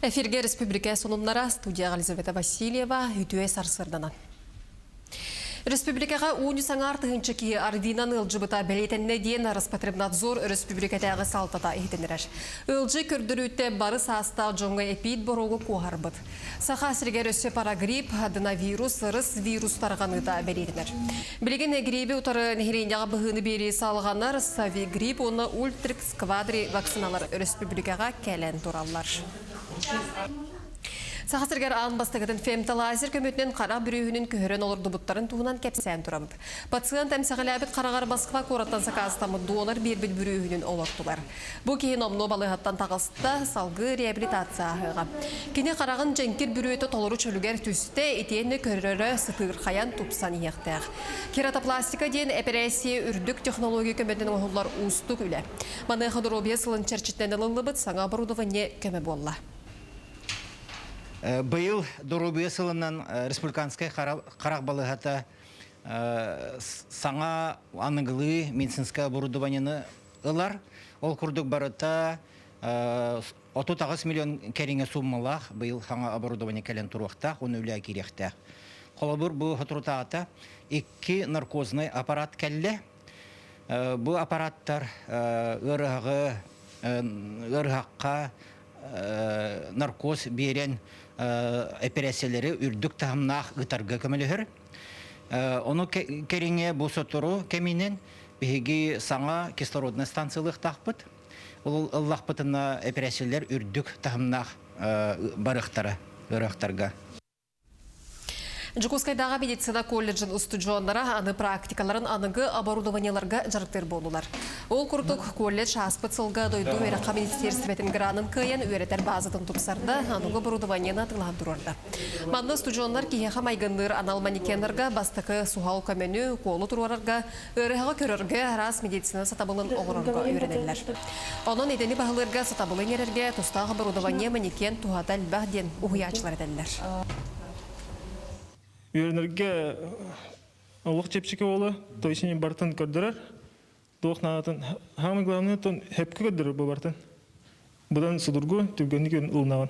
Эфирге республика сонуннара студияға Елизавета Васильева үтүө сарсырданан. Республикаҕа уунньу саҥаар тыһыынча киһи ОРВИ-нан ыалдьыбыта бэлиэтэннэ диэн Роспотребнадзор өрөспүүбүлүкэтээҕи салтата иһитиннэрэр. Ыалдьыы көрдөрүүтэ бары саастаах дьоҥҥо эпиит боруогу куоһарбыт. Саха сиригэр өссө парагрипп, аденовирус, рыс вирус тарҕаныыта бэлиэтэнэр. Билигин гриппи утары нэһилиэнньэҕэ быһыыны биэрии салҕанар, Савигрипп уонна Ультрикс Квадри вакциналар өрөспүүбүлүкэҕэ кэлэн тураллар. Саха сиригэр аан бастакытын фемтолазер көмөтүнэн хара бүрүүһүнүн көһөрөн олордубуттарын туһунан кэпсээн тураммыт. Пациент эмсэҕэлээбит хараҕар Москва куораттан сакаастаммыт донор биэрбит бүрүүһүнүн олортулар. Бу киһи номнуо балыыһаттан таҕыста, салгыы реабилитация ааһыаҕа. Кини хараҕын дьэҥкир бүрүөтэ толору чөлүгэр түстэ, итиэннэ көрөрө сытыырхайан тупсан иһиэхтээх. Кератопластика диэн эпэрээссийэ үрдүк технология көмөтүнэн оҥоһуллар уустук үлэ. Маныаха доруобуйа сылын чэрчитинэн ылыллыбыт саҥа оборудование көмө буолла. Быйыл доруобуйа сылынан республиканскай харах балыыһата саҥа аныгылыы медицинскэй оборудованиены ылар. Ол курдук барыта 38 миллион кэриҥэ сууммалаах быйыл саҥа оборудование кэлэн туруохтаах, уонна үлэҕэ киириэхтээх. Холобур, бу соторутааҕыта икки наркознай аппарат кэллэ. Бу аппараттар ыарыһаҕы ыарыһахха наркоз биэрэн эпэрээссийэлэри үрдүк таһымнаах ыытарга көмөлөһөр. Ону кэриҥэ бу сотору кэминэн биһиги саҥа кислороднай станциялыахтаахпыт. Ол ыллахпытына эпэрээссийэлэр үрдүк таһымнаах барыахтара ыарыһахтарга. Дьокуускайдааҕы медицина колледжын устудьуоннара аны практикаларын аныгы оборудованиеларга дьарыктыыр буоллулар. Ол курдук, колледж ааспыт сылга дойду үөрэххэ министиэристибэтин гранын кыайан үөрэтэр баазатын тупсарда, аныгы оборудованиены атыылаһан туруорда. Манна устудьуоннар киһиэхэ майгынныыр анал манекеннарга бастакы суһал көмөнү, укуолу туруорарга, ыарыһаҕы көрөргө, араас медицина сатабылын оҥорорго үөрэнэллэр. Онон идэни баһылыырга сатабылы иҥэрэргэ тустаах оборудование манекен туһата элбэх диэн уһуйааччылар этэллэр. Үөрэнэргэ олох чэпчэки буола, то есть бартын көрдөрөр. Туох наадатын, самое главное, тон хепке көрдөрөр бу бартын. Будан судургу, түргэнник ылынаҕын.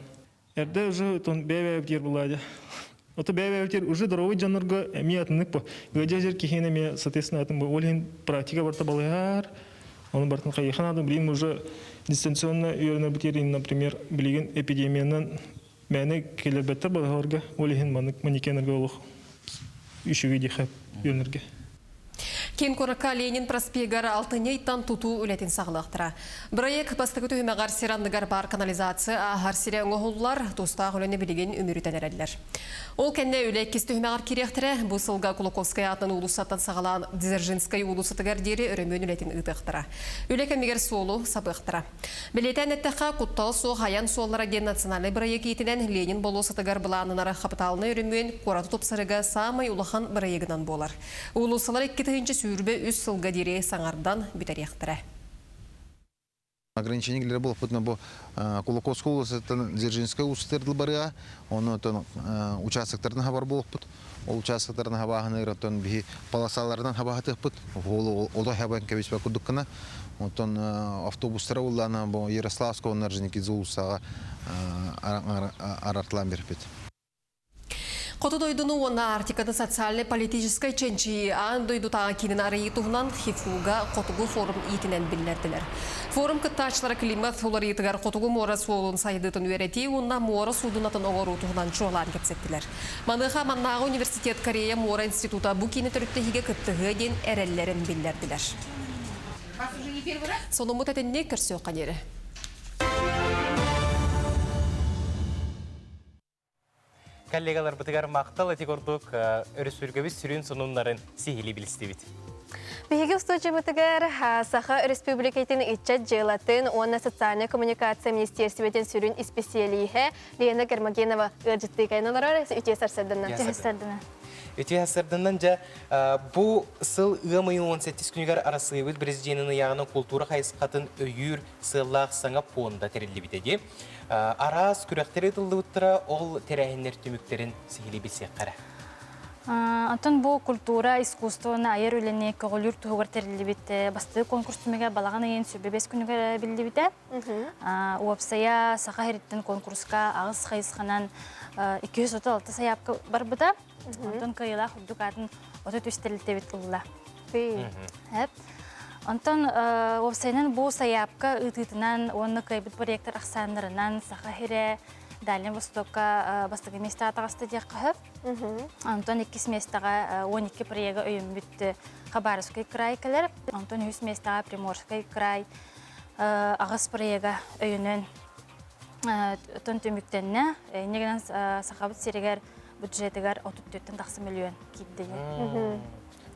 Эрдэ уже тон бэйэ-бэйэбитигэр булаадьа. Ото бэйэ-бэйэбитигэр уже здоровый дьоннорго эмиэ атыннык бу. Ыадьа жер киһини эмиэ соответственно атын бу. Ол иһин практика барта балыһар. Оны бартын хайыхан ады билигин уже дистанционно үөрэнэрбитигэр например билигин эпидемиянан мээнэ кэлэрбэттэр балыһаларга. Ол иһин маннык манекенерге олох үчүгэй диэхэ үөрэнэргэ. Киин куоракка Ленин проспегар алтынньы ыйтан тутуу үлэтин саҕалыахтара. Бырайыак бастакы түһүмэҕэр сир анныгар баар канализация ааһар сирэ оҥоһуллар, тустаах үлэни билигин үмүрүтэн эрэллэр. Ол кэннэ үлэ иккис түһүмэҕэр киириэхтэрэ. Бу сылга Кулаковскай аатынан уулуссаттан саҕалаан Дзержинскай уулуссатыгар диэри өрөмүөн үлэтин ыытыахтара. Үлэ кэмигэр суолу сабыахтара. Бэлиэтээн эттэххэ, куттал суох айан суоллара диэн национальнай бырайыак иитинэн Ленин болуоссатыгар былааннанар хапытаалынай өрөмүөн куораты тупсарыга саамай улахан бырайыагынан буолар. Уулуссалар 2023 сылга диэри саҥардан бүтэриэхтэрэ. Ограничение буолбутuna бу Кулаковскай уулуссаттан Дзержинскай уулуссатыгар барыа, онон участоктарын хабар буолбут. Ол участоктарын хабааһыныгар оттон биһи полосаларынан хабаһатыахпыт. Ол оло хабан кэбиспэ курдук гына. Онтон автобустара уллаана бу Ярославского Орджоникидзе уулуссаҕа арартылаан берпит. Хоту дойдуну уонна Арктиканы социальнай-политическай чэнчийии аан дойдутааҕы киинин арыйыы туһунан ХИФУ-га Хотугу форум иитинэн биллэрдилэр. Форум кыттааччылара климат уларыйыытыгар Хотугу муора суолун сайдыытын үөрэтии уонна муора суудунатын оҥоруу туһунан чуолаан кэпсэттилэр. Маныаха маннааҕы университет Корея муора института бу киини төрүттэһиигэ кыттыһыа диэн эрэллэрин биллэрдилэр. Сонуммут этинник көрсүөххэ диэри. Коллегаларбытыгар махтал ити курдук өрөспүүбүлүкэбит сүрүн сонуннарын сиһилии билистибит. Биһиги устуудьуйабытыгар Саха Өрөспүүбүлүкэтин ыччат дьыалатын уонна социальнай коммуникация министиэристибэтин сүрүн исписийэлииһэ Лена Гермогенова ыалдьыттыы кэлэн олорор. Үтүө сарсыарданнан. Үтүө сарсыарданнан. Үтүө сарсыарданнан дьэ бу сыл ыам ыйын 18 күнүгэр Арассыыйабыт президенин ыйааҕынан култуура хайысхатын өйүүр сыаллаах саҥа пуонда тэриллибитэ дии. Араас күрэхтэри ытыллыбыттара, ол тэрээһиннэр түмүктэрин сиһилии билсиэххэ эрэ. Онтон бу культура, искусствоны айар үлэни көҕүлүүр туһугар тэриллибит бастакы конкурс түмүгэ балаҕан ыйын 25 күнүгэр биллибитэ. Уопсайа Саха сириттэн конкурска аҕыс хайысханан 236 сайаапка барбыта. Онтон кыайыылаах үрдүк аатын 33 тэрилтэбит ылла. Онтон уопсайынан бу сайаапка ыытыытынан уонна кыайбыт проектор ахсааннарынан Саха сирэ Дальний Востокка бастакы миэстэҕэ таҕыста диэххэ сөп. Онтон иккис миэстэҕэ 12 проега өйөммүт Хабаровскай край кэлэр. Онтон үһүс миэстэҕэ Приморскай край аҕыс проега өйөнөн. Отон түмүктэннэ. Инньэ гынан Сахабыт сиригэр бюджетыгар 34-тэн тахса миллион киирдэ.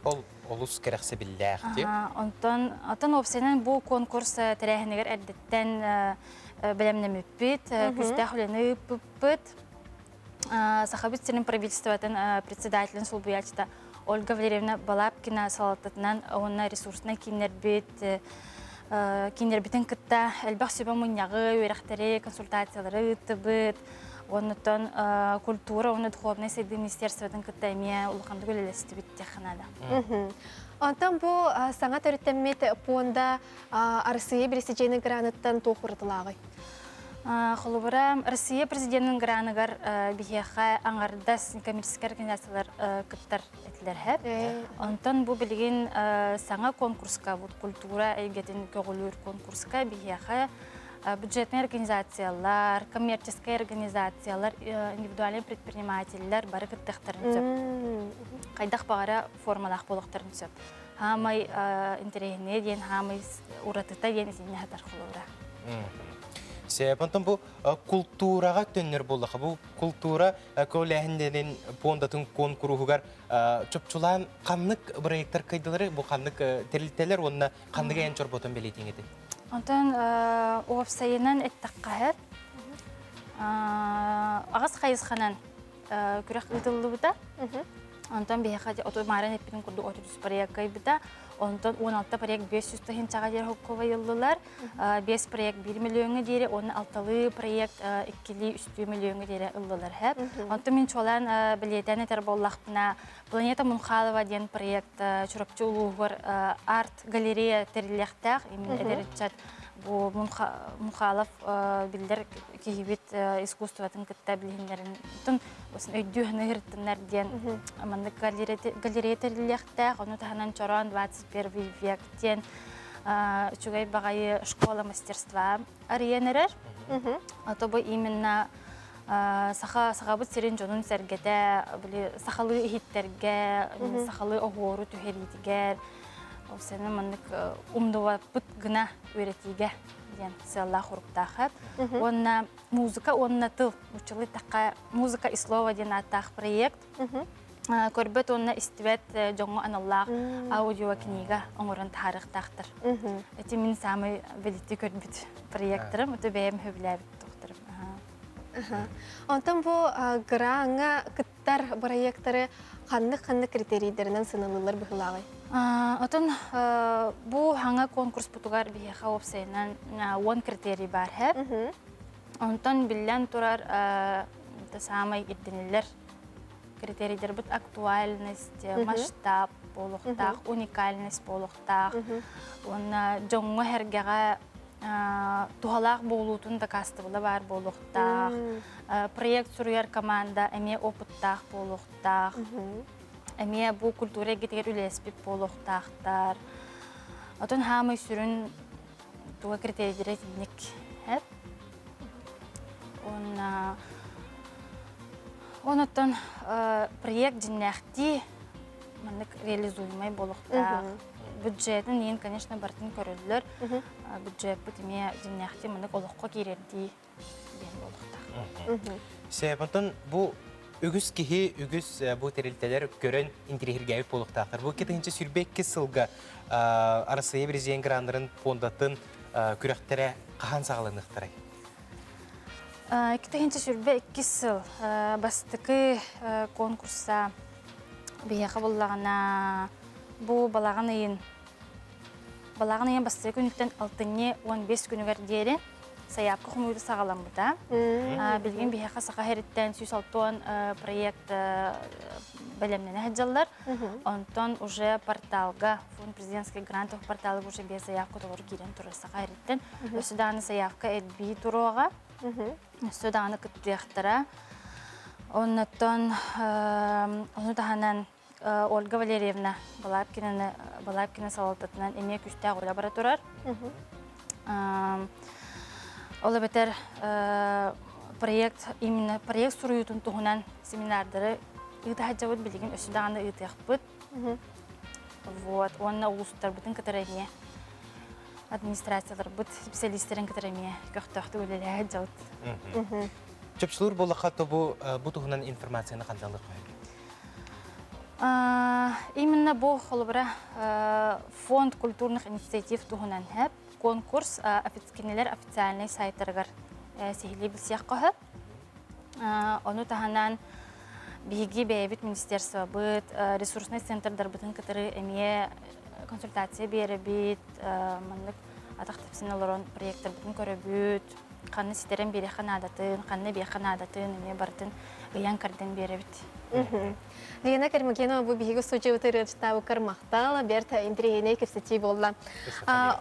Ол олус кэрэхсэбиллээх дии. Онтон отон уопсайынан бу конкурс тэрээһинигэр эрдэттэн бэлэмнэммиппит, күүстээх үлэни ыыппыппыт. Сахабыт сирин правительствотын председателин солбуйааччыта Ольга Валерьевна Балабкина салалтатынан уонна ресурснай кииннэрбит кииннэрбитин кытта элбэх сүбэ мунньаҕы, үөрэхтэри, консультациялары ыыттыбыт. Оннуттан культура уонна духовнай сайдыы министерствотын кытта эмиэ улаханнык үлэлэстибит диэххэ наада. Онтон бу саҥа төрүттэммит пуонда Арассыыйа Бэрэсидьиэнин граныттан туох уратылааҕый? Холобура, Россия президенин граныгар биһиэхэ аҥардас коммерческай организациялар кыттар этилэр һэп. Онтон бу билигин саҥа конкурска, вот культура эйгэтин көҕүлүүр конкурска биһиэхэ бюджетный организациялар, коммерческай организациялар, индивидуальный предпринимателлэр бары кыттыахтарын сөп. Хайдах баҕара формалаах буолуохтарын сөп. Хаамай интэриэһинэй диэн, хаамай уратыта диэн итиннэ сатар холобура. Сөп, онтон бу култуураҕа төннөр буоллаха, бу култуура көҕүлээһиннэрин пуондатын куонкуруһугар чопчулаан ханнык бырайыактар кыайдылары, бу ханнык тэрилтэлэр уонна ханнык айан чорботон бэлиэтиэҥ этэй? Онтон уопсайынан эттэххэ, аҕыс хайысханан күрэх ыытыллыбыта. Онтон биһиэхэ оту мааран эппитин курдук 33 проект кыайбыта. Онтон 16 проект 500 тыһыынчаҕа диэри хоккубайыллылар. 5 проект 1 миллиоҥҥа диэри, уонна алталыы проект 2-лии 3 миллиоҥҥа диэри ыллылар. Онтон мин чуолаан бэлиэтээн этэр буоллахпына, Планета Мунхалова диэн проект Чурапчы улууһугар арт-галерея тэриллиэхтээх. Именно эдэр ыччат бу Мунхалов биллэр киһибит искусствотын кытта билиһиннэрин өйдүү саныырыттыннар диэн маннык галерея тэриллиэхтээх. Ону таһынан Чороон 21 век диэн үчүгэй баҕайы школа мастерства арыйан эрэр. Ото бу именно саха сахабыт сирин дьонун сэргэтэ били сахалыы иһиттэргэ, сахалыы оһуору түһэриитигэр, ол маннык умнубаппыт гына үөрэтиигэ диэн сыаллаах уруктаах. Уонна музыка уонна тыл учулы тахха музыка и слово диэн ааттаах проект көрбөт уонна истибэт дьоҥҥо аналлаах аудиокнига оҥорон таһаарыахтаахтар. Эти мин самый билити көрбүт проекторым, это бэйэм сөбүлээбит тохторум. Онтон бу граҥҥа кыттар проекторы ханнык-ханнык критерийдэринэн сыналыылар быһыылааҕый? Отон бу хаҥа конкурспутугар биһиэхэ уопсайынан 10 критерий баар һэ. Онтон биллэн турар саамай ирдэниллэр критерийдэрбит актуальность, масштаб буолуохтаах, уникальность буолуохтаах уонна дьоҥҥо-сэргэҕэ туһалаах буолуутун дакаастабыла баар буолуохтаах, проект суруйар команда эмиэ опыттаах буолуохтаах, эмиэ бу культура эйгэтигэр үлэлэспит буолуохтаахтар. Отон хаамай сүрүн туга критерийдэрэ итинник эп. Уонна онуттан проект дьиннээхтии маннык реализуемай буолуохтаах. Бюджетин иин, конечно, барытын көрөллөр. Бюджеппит эмиэ дьиннээхтии маннык олоххо киирэрдии диэн буолуохтаах. Сөп, онтон бу үгүс киһи, үгүс бу тэрилтэлэр көрөн интириэһиргээбит буолуохтаахтар. Бу 2022 сылга Арассыыйа президент граннарын пуондатын күрэхтэрэ хаһан саҕаланыахтарай? 2022 сыл бастакы конкурса биһиэхэ буллаҕына бу балаҕан ыйын балаҕан ыйын бастакы күнүттэн алтынньы 15 күнүгэр диэри сайаапка хомуйуута саҕаламмыта. Билигин биһиэхэ Саха сириттэн 160 проект бэлэмнэнэ сылдьаллар. Онтон уже порталга, фонд президентских грантов порталыгар уже без заявка толору киирэн турар Саха сириттэн. Өссө даҕаны заявка элбии туруоҕа. Өссө даҕаны кыттыахтара. Оннуттан ону таһынан Ольга Валерьевна Балабкинаны Балабкина салалтатынан эмиэ күүстээх үлэ бара турар. Ол эбэтэр проект именно проект суруйуутун туһунан семинардары ыыта сылдьабыт билигин өссө даҕаны ыытыахпыт. Вот уонна улуустарбытын кытары эмиэ. Администрацияларбыт специалистэрин кытары эмиэ көхтөөхтүк үлэлэһэ дьалт. Чопчулуур буоллахха то бу бу туһунан информацияны хантан ылыахха Именно бу холобура фонд культурных инициатив туһунан хэп конкурс кинилэр официальный сайтарыгар сиһилии билсиэх көһө. Ону таһынан биһиги бэйэбит министерствобыт, ресурснай центрдарбытын кытары эмиэ консультация биэрэбит, маннык атах тэпсэн олорон проекторбытын көрөбүт, ханна ситэрэн биэриэххэ наадатын, ханна биэххэ наадатын эмиэ барытын ыйан-кэрдэн биэрэбит. Лена Кармакинова бу биһиги студиябыт ырыачытаабыккар махтал, бэрт интэриэһинэй кэпсэтии буолла.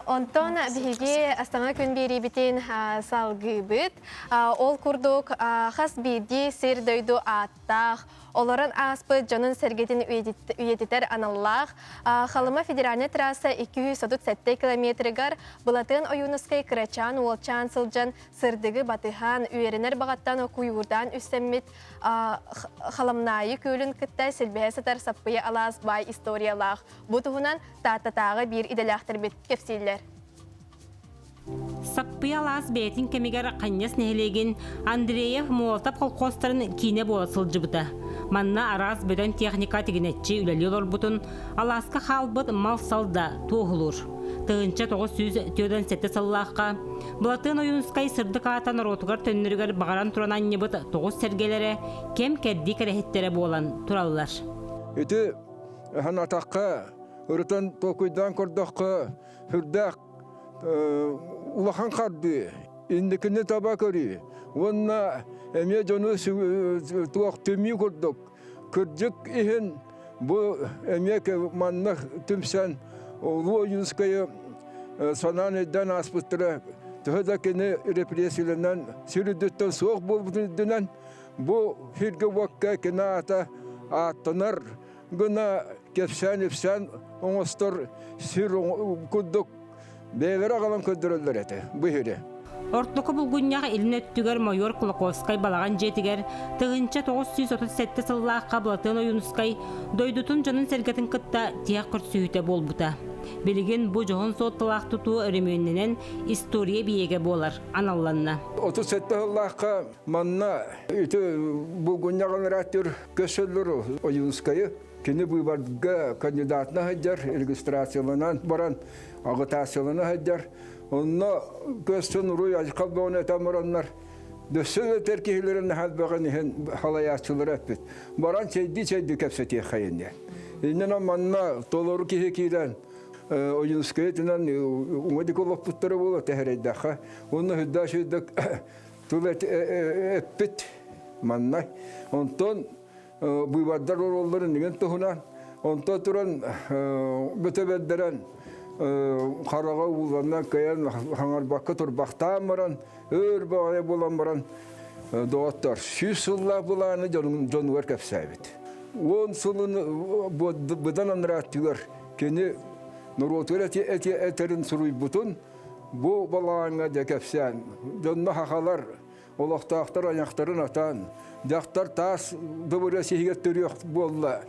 Онтон биһиги саҥа күн биэриибитин салгыыбыт. Ол курдук хас биирдии сир-дойду ааттаах, олорон ааспыт дьонун-сэргэтин үйэтитэр аналлаах Халыма федеральнай трасса 237 километрыгар Былатыан Ойуунускай кырачаан уолчаан сылдьан сырдыгы батыһан, үөрэнэр баҕаттан куйуурдаан үссэммит Халамнаайы күөлүн кытта силбэһэ сытар Саппыйа алаас баай историялаах. Бу туһунан Тааттатааҕы биир идэлээхтэрбит кэпсииллэр. Саппыйа алаас бэйэтин кэмигэр Ханньас нэһилиэгин Андреев Молотов колхозтарын киинэ буола сылдьыбыта. Манна араас бөдөҥ техника тигинэччи үлэлии олорбутун алааска хаалбыт мал-сал да туоһулуур. 1947 сыллаахха Былатыан Ойуунускай сырдык аата норуотугар төннөрүгэр баҕаран туран анньыбыт тоҕус сэргэлэрэ кэм-кэрдии кэрэһиттэрэ буолан тураллар. Ити санаатахха, ырытан толкуйдаан көрдөххө, сүрдээх улахан хардыы, инникини таба көрүү уонна эмиэ дьону туох түмүү курдук кырдьык иһин бу эмиэ манна түмсэн Улуу Ойуунскайы санаан өйдөөн ааспыттара төһө да кини репрессияланан сир үрдүттэн суох буолбутун үрдүнэн бу сиргэ-уокка кини аата ааттанар гына кэпсээн-ипсээн оҥостор сир курдук бэйэлэрэ аҕалан көрдөрөллөр этэ бу иһири. Ортоку булгунньах илин өттүгэр майор Кулаковскай балаҕан дьиэтигэр 1937 сыллаахха Былатыан Ойуунускай дойдутун дьонун-сэргэтин кытта тиһэх көрсүһүүтэ буолбута. Билигин бу дьоһун суотталаах тутуу өрөмүөннэнэн история биэгэ буолар аналланна. 37 сыллаахха манна ити булгунньах ырааттыр көсөллөр Ойуунскайы кини быыбарга кандидатына сылдьар, регистрацияланан баран агитациялана сылдьар. Онно көстөн уруй айхал бөҕөнү этэн бараннар, дөссө да этэр киһилэрин наһаа иһин халайааччылара эппит. Баран чэйдии-чэйдии кэпсэтиэххэйин диэн. Иннинэн манна толору киһи киирэн Ойуунскайы итинэн уҥа диэки олоппуттара буолуо тэһэрэйдэххэ. Уонна сүрдээх үчүгэйдик тыл эппит манна. Онтон быыбардар оруолларын игин туһунан, онтон туран бөтө бэрдэрэн хараҕа ууланан кыайан хаҥарбакка турбахтаан баран, өр баҕайы буолан баран доҕоттор 100 сыллаах былааны дьонугар кэпсээбит. 10 сылын быдан анараа кини норуотугар этэрин суруйбутун бу балаҕаҥҥа дьэ кэпсээн дьонно хахалар олохтоохтор айахтарын атаан дьахтар таас дыбырыас иһигэр төрүөх буолла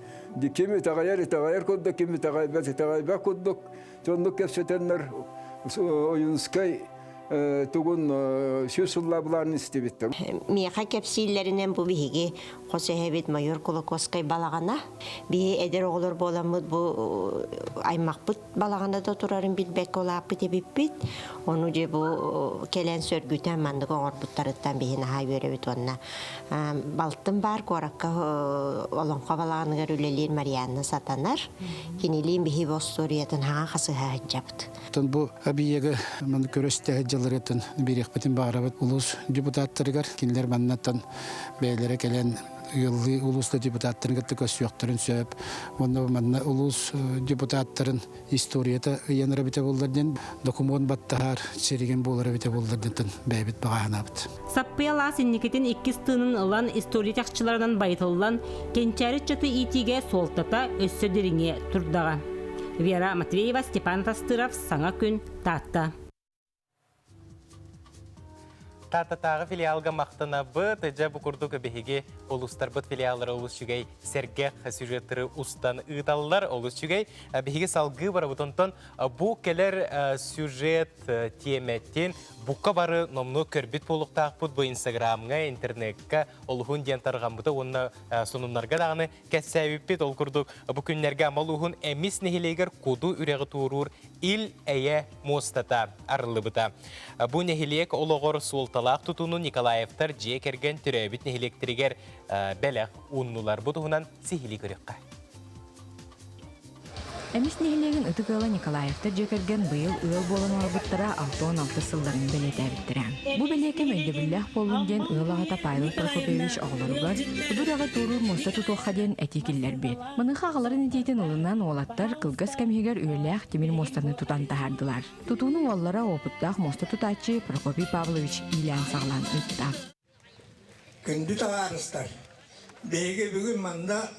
ким итэҕэйэр итэҕэйэр курдук ким итэҕэйбэт итэҕэйбэт курдук дьоннук кэпсэтэннэр Ойуунскай тугун 100 сыллаа былаанын истибиттэр. Миэхэ кэпсииллэринэн бу биһиги хос эһэбит майор Кулаковскай балаҕана. Биһи эдэр оҕолор буоламмыт бу аймахпыт балаҕана да турарын билбэккэ улааппыт эбиппит. Ону дьэ бу кэлэн сөргүтэн маннык оҥорбуттарыттан биһи наһаа үөрэбит уонна балтым баар куоракка олоҥхо балаҕаныгар үлэлиир Марианна Сатанар. Кинилиин биһи бу остуоруйатын хаҥа хасыһа сылдьабыт. Бу объегы маны көрөстө дьылларыттан бириэхпитин баҕарабыт улуус депутаттарыгар кинилэр маннаттан бэйэлэрэ кэлэн ыаллыы улууста депутаттарын кытта көрсүөхтэрин сөп. Уонна манна улуус депутаттарын историята ыйанар эбитэ буоллар диэн докумуон баттаһар сиригин буолар эбитэ буоллар диэн бэйэбит баҕаһынаабыт. Саппыйа алаас инникитин иккис тыынын ылан история чахчыларынан байытыллан кэнчээри ыччаты иитиигэ суолтата өссө дириҥиэ турдаҕа. Вера Матвеева, Степан Тастыров, Саҥа күн, Таатта. Тааттатааҕы филиалга махтанабыт. Дьэ, бу курдук биһиги улуустарбыт филиаллара олус үчүгэй сэргэх сюжеттары устан ыыталлар. Олус үчүгэй. Биһиги салгыы барабыт. Онтон бу кэлэр сюжет тиэмэтин бука бары номнуо көрбүт буолуохтаахпыт. Бу Инстаграмҥа, интернеккэ олуһун диэн тарҕаммыта уонна сонуннарга даҕаны кэпсээбиппит. Ол курдук бу күннэргэ Амма улууһун Эмис нэһилиэгэр Куду үрэҕи туоруур Ил-эйэ муостата арыллыбыта. Бу нэһилиэк олоҕор суолталаах тутууну Николаевтар дьиэ кэргэн төрөөбүт нэһилиэктэригэр бэлэх ууннулар. Бу туһунан сиһилии көрүөххэ. Эмис нэһилиэгин ытык ыала Николаевтар дьиэ кэргэн быйыл ыал буолан олорбуттара 66 сылларын бэлиэтээбиттэрэ. Бу бэлиэ кэм өйдөбүллээх буоллун диэн ыал аҕата Павел Прокопьевич оҕолоругар куду үрэҕи туоруур муоста тутуохха диэн этии киллэрбит. Маныаха аҕаларын этиитин ылынан уолаттар кылгас кэм иһигэр үйэлээх тимир муостаны тутан таһаардылар. Тутууну уоллара уопуттаах муоста тутааччы Прокопий Павлович иилээн-саҕалаан ыытта. Күндү табаарыстар, биһиги бүгүн манна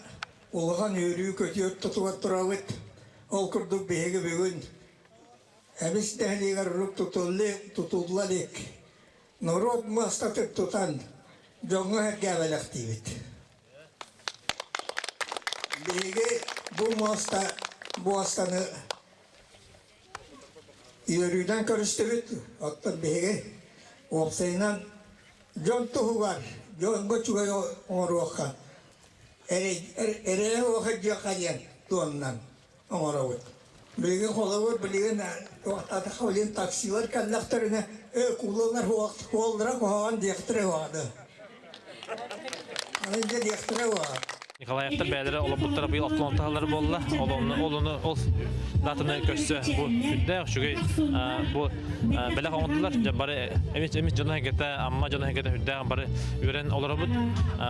улахан үөрүү-көтүү ортотугар турабыт. Ол курдук биһиги бүгүн Эмис нэһилиэгэр урук тутулла илик норуот муостатын тутан дьоҥҥо сэргээбэлэхтиибит. Биһиги бу муоста муостаны үөрүүнэн көрүстүбүт. Оттон биһиги уопсайынан дьон туһугар, дьоҥҥо үчүгэй оҥоруохха, эрэйэ суох илдьиэххэ диэн туоннан оҥоробут. Билигин холобур билигин туохтаатахха билигин таксилар кэллэхтэринэ ээ куулалар суоллара куһаҕан диэхтэрэ уһаады. Аны дьэ диэхтэрэ уһаа. Николаевтар бэйэлэрэ олорбуттара быйыл оттолон таһаллар буолла. Ол онно ол датаны көрсө бу сүрдээх үчүгэй бу бэлэх оҥордулар. Дьэ бары эмис эмис дьоно эһигэтэ, Амма дьоно эһигэтэ сүрдээх бары үөрэн олоробут.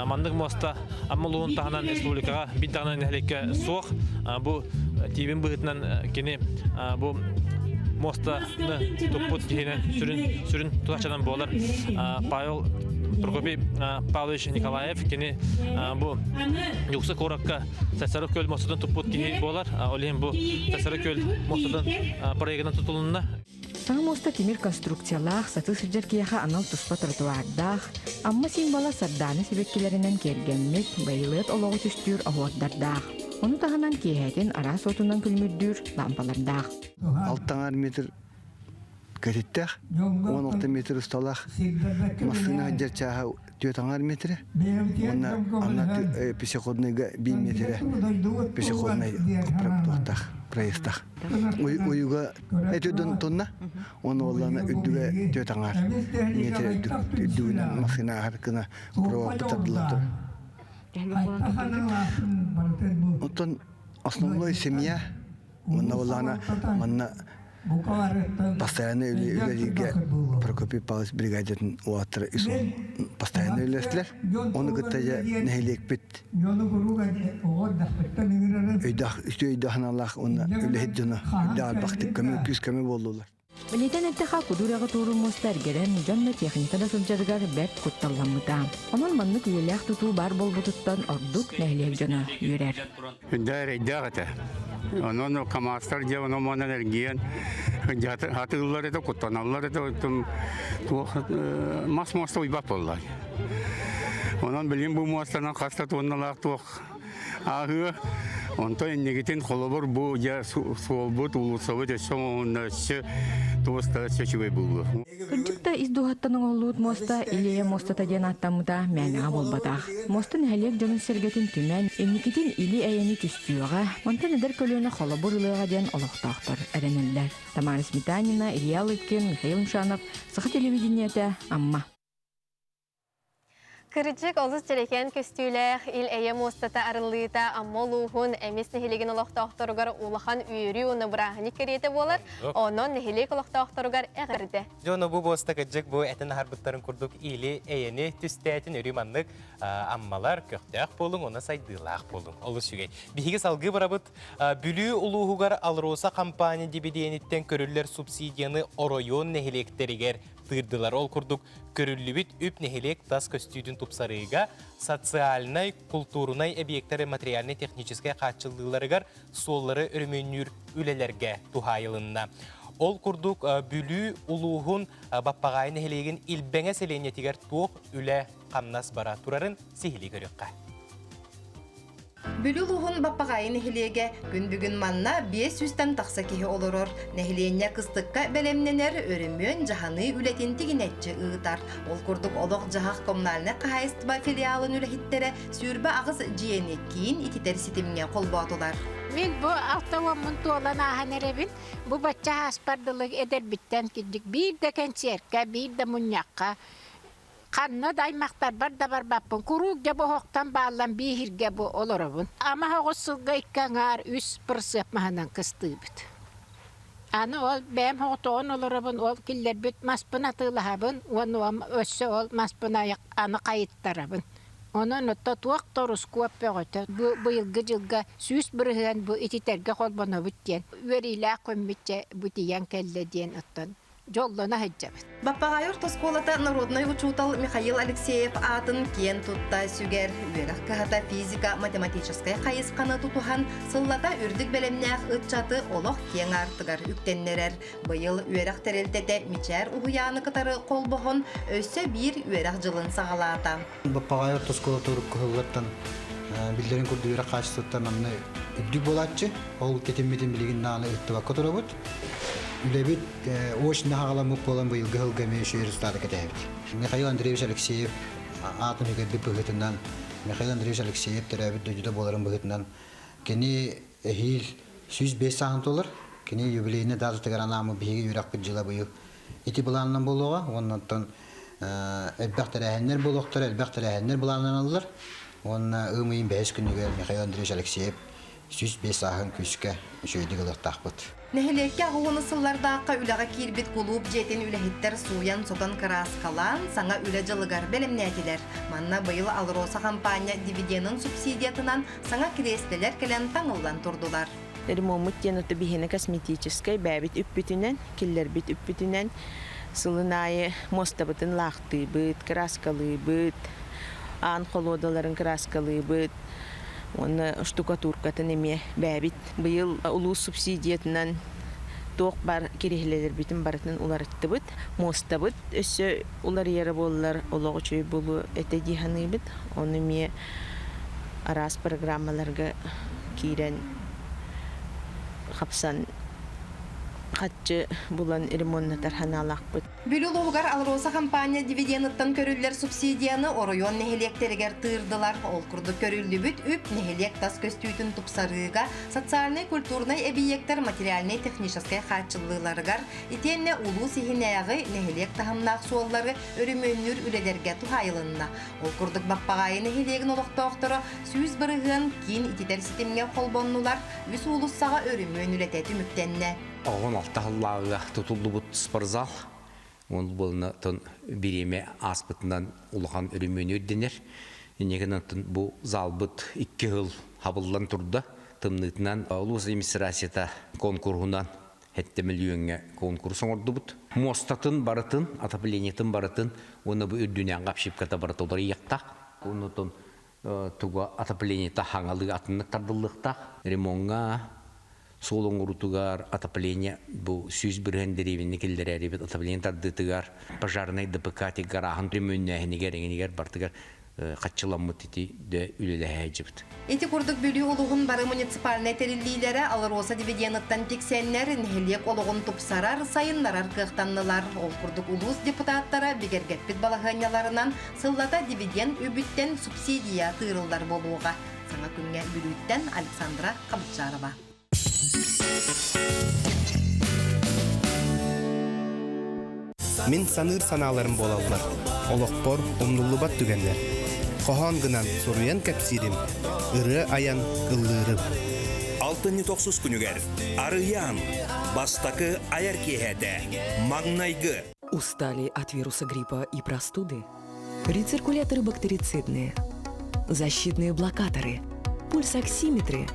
Маннык муоста Амма улууһун таһынан республикаҕа биир даҕаны нэһилиэккэ суох. Бу тиибин быһыытынан кини бу муостаны туппут киһинэн сүрүн сүрүн тутааччынан буолар Павел Прокопий Павлович Николаев кини бу Юкса куоракка Сасары көл муостатын туппут киһи буолар. Ол иһин бу Сасары көл муостатын проегынан тутулунна. Саҥа муоста тимир конструкциялаах, сатыы сылдьар киһиэхэ анал туспа тротуардаах, Амма символа сардаана сибэккилэринэн киэргэммит, байылыат олоҕу түстүүр оһуордардаах. Ону таһынан киэһэтин араас уотунан күлүмүрдүүр лаампалардаах. Алтаҥар метр кэтиттээх, 16 метр усталаах массыына сылдьар чааһа түөрт аҥаар метрэ уонна анна пешеходныйга биир метрэ пешеходный туохтаах проездтаах. Уйуга этүдүн тонна, уонна уоллана үрдүгэ түөрт аҥаар метрэ үрдүгүнэн массыына аһар гына проводка тардыллан турар. Оттон основной семья уонна уоллана манна Постоянно үлэлииргэ Прокопий Павлович бригадатын уолаттара үс уол постоянно үлэлэстилэр. Ону кытта дьэ нэһилиэкпит өйдөөх үтүө өйдөөх санаалаах уонна үлэһит дьоно үрдээх элбэхтик көмө күүс-көмө буоллулар. Билитэн эттэхэ, кудуураҕа туоруур муоста эргэрэн, дьон да техника да сылдьарыгар бэрт кутталламмыта. Онон маннык үйэлээх тутуу баар буолбутуттан ордук нэһилиэк дьоно үөрэр. Даа эрэйдээх этэ. Онон КАМАЗтар дьэ онон эргийэн хатыыллар этэ, куттаналлар этэ, оттон туох мас муоста уйбат буолла. Онон билигин бу муостанан хаста туонналаах туох ааһыа. Онтон иннигитин холобур бу дьэ суолбут, уулуссабыт өссө оҥоһунна өссө туоста өссө үчүгэй буолуо. Кырдьык да ис дууһаттан оҥоһуллубут муоста Илия муостата диэн ааттаммыта мээнэҕэ буолбатах. Муоста нэһилиэк дьонун-сэргэтин түмэн, инникитин или-эйэни түстүөҕэ, онтон эдэр көлүөнэ холобур ылыаҕа диэн олохтоохтор эрэнэллэр. Тамара Сметанина, Илья Лыткин, Михаил Мшанов, Саха телевидениетэ, Амма. Кырдьык олус дьэрэкээн көстүүлээх ил-эйэ муостата арыллыыта Амма улууһун Эмис нэһилиэгин олохтоохторугар улахан үөрүү уонна бырааһынньык кэриэтэ буолар. Онон нэһилиэк олохтоохторугар эҕэрдэ. Дьоно бу буоста кырдьык бу этин аһарбыттарын курдук или-эйэни түстээтин өрүү маннык аммалар көхтөөх буолуҥ уонна сайдыылаах буолуҥ. Олус үчүгэй. Биһиги салгыы барабыт. Бүлүү улууһугар Алроса компания дивидениттэн көрүллэр субсидияны оройуон нэһилиэктэригэр тыырдылар. Ол курдук көрүллүбүт үп нэһилиэк тас көстүүтүн тупсарыыга, социальнай, култуурунай эбийиэктэри материальнай-техническэй хааччыллыыларыгар суоллары өрөмүөннүүр үлэлэргэ туһаайылынна. Ол курдук Бүлүү улууһун Баппаҕаайы нэһилиэгин Илбэҥэ сэлиэнньэтигэр туох үлэ-хамнас бара турарын сиһилии көрүөххэ. Бүлүү улууһун Баппаҕаайы нэһилиэгэ күн бүгүн манна 500-тэн тахса киһи олорор. Нэһилиэнньэ кыстыкка бэлэмнэнэр, өрөмүөн, дьаһаныы үлэтин тигинэччи ыытар. Ол курдук олох-дьаһах коммунальнай хаһаайыстыба филиалын үлэһиттэрэ 28 дьиэни киин ититэр ситимҥэ холбоотулар. Мин бу 60 туолан ааһан эрэбин. Бу бачча ааспар дылы эдэрбиттэн кирдик биир да кэнсиэркэ, биир да мунньахха ханна да аймахтарбар да барбаппын. Куруук дьэ бу оһохтон бааллан бииһиргэ бу олоробун. Ама оҕус сылга икки аҥаар үс бырысыап маһынан кыстыыбыт. Аны ол бэйэм оҕотоҕун олоробун, ол киллэрбит маспын атыылаһабын уонна өссө ол маспын аны хайыттарабын. Онон отто туох да орускуоп бөҕөтө бу быйылгы дьылга 100% бу ититэргэ холбонобут диэн үөрүүлээх көммүтчэ бу тиийэн кэллэ диэн оттон дьоллоно сылдьабыт. Баппаҕаайы орто оскуолата народнай учуутал Михаил Алексеев аатын киэн тутта сүгэр. Үөрэх кыһата физика, математическай хайысханы тутуһан сыллата үрдүк бэлэмнээх ыччаты олох киэҥ аартыгар үктэннэрэр. Быйыл үөрэх тэрилтэтэ Мичээр уһуйааны кытары холбоһон өссө биир үөрэх дьылын саҕалаата. Баппаҕаайы орто оскуолата урукку сыллартан биллэрин курдук үөрэх хаачыстыбата манна үрдүк буолааччы. Ол тэтиммитин билигин даҕаны ыттыбакка турабыт. Үлэбит очно хаҕаламмыт буолан быйылгы сылга эмиэ үчүгэй результаты кэтэһэбит. Михаил Андреевич Алексеев аатын үгэрбит быһыытынан, Михаил Андреевич Алексеев төрөөбүт дойдута буоларын быһыытынан кини эһиил 105 сааһын туолар. Кини юбилейный дататыгар анааммыт биһиги үөрэхпит дьыла быйыл ити былаанынан буолуоҕа уонна оттон элбэх тэрээһиннэр буолуохтара, элбэх тэрээһиннэр былааннаналлар. Уонна ыам ыйын бэһис күнүгэр Михаил Андреевич Алексеев 105 сааһын күүскэ үчүгэйдик ылыахтаахпыт. Нэһилиэккэ аҕыһуону сыллардаахха үлэҕэ киирбит кулууп дьиэтин үлэһиттэр сууйан-сотон кырааскалаан, саҥа үлэ дьылыгар бэлэмнээтилэр. Манна быйыл АЛРОСА хампаанньа дивиденин субсидиятынан саҥа кириэстэлэр кэлэн таҥыллан турдулар. Ремоммут диэн ото биһиэнэ косметическай бэйэбит үппүтүнэн, киллэрбит үппүтүнэн сылын аайы муостабытын лаахтыыбыт, кырааскалыыбыт, аан холуодаларын кырааскалыыбыт уонна штукатуркатын эмиэ бэйэбит. Быйыл улуус субсидиятынан туох баар кириэһилэлэрбитин барытын уларыттыбыт. Муостабыт өссө уларыйара буоллар олох үчүгэй буолуо этэ дии саныыбыт. Ону эмиэ араас программаларга киирэн хапсан хаччы булан ремоннатар санаалаахпыт. Бүлүү улууһугар АЛРОСА хампаанньа дивиденыттан көрүллэр субсидияны оройуон нэһилиэктэригэр тыырдылар. Ол курдук көрүллүбүт үп нэһилиэк тас көстүүтүн тупсарыыга, социальнай-культурнай эбийиэктэр материальнай-техническэй хааччыллыыларыгар, итиэннэ улуус иһинээҕи нэһилиэк таһымнаах суоллары өрөмүөннүүр үлэлэргэ туһаайылынна. Ол курдук Баппаҕаайы нэһилиэгин олохтоохторо 100% киин ититэр ситимҥэ холбоннулар, үс уулуссаҕа өрөмүөн үлэтэ түмүктэннэ. 16 сыллааҕыга тутуллубут спортзал. Ол буолна тон бириэмэ ааспытынан улахан өрөмүөнү ирдэнэр. Иннигин бу залбыт икки сыл хабыллан турда. Тымныытынан улуус администрацията конкурһунан сэттэ мөлүйүөҥҥэ конкурс оҥордубут. Муостатын барытын, отоплениетын барытын уонна бу үрдүнээҕи обшивката барыта уларыйыахтаах. Оннотон туга отоплениета хаҥалыы атыннык тардыллыахтаах. Ремоҥҥа суол оҥоруутугар отопление бу 100% дэриэбинэни киллэрээрибит отопление тардыытыгар пожарнай ДПК гарааһын өрөмүөннээһинигэр эҥинигэр барытыгар хаччыламмыт ити дэ үлэлэһээдьибит. Ити курдук Бүлүү улууһун бары муниципальнай тэриллиилэрэ АЛРОСА дивиденыттан тиксэннэр, нэһилиэк олоҕун тупсарар, сайыннарар кыахтаннылар. Ол курдук улуус депутаттара бигэргэппит балаһыанньаларынан сыллата дивиденд үбүттэн субсидия тыырыллар буолуоҕа. Саҥа күҥҥэ Бүлүүттэн Александра Хабытчарова. Мин саныыр санааларым буолаллар. Олохпор умнуллубат түгэннэр. Хоһоон гынан суруйан кэпсиирим, ырыа айан ыллыырым. Алтынньы тохсус күнүгэр Арыйаан бастакы айар киэһэтэ маҥнайгы Устали от вируса гриппа и простуды? Рециркуляторы бактерицидные, защитные блокаторы, пульсоксиметры,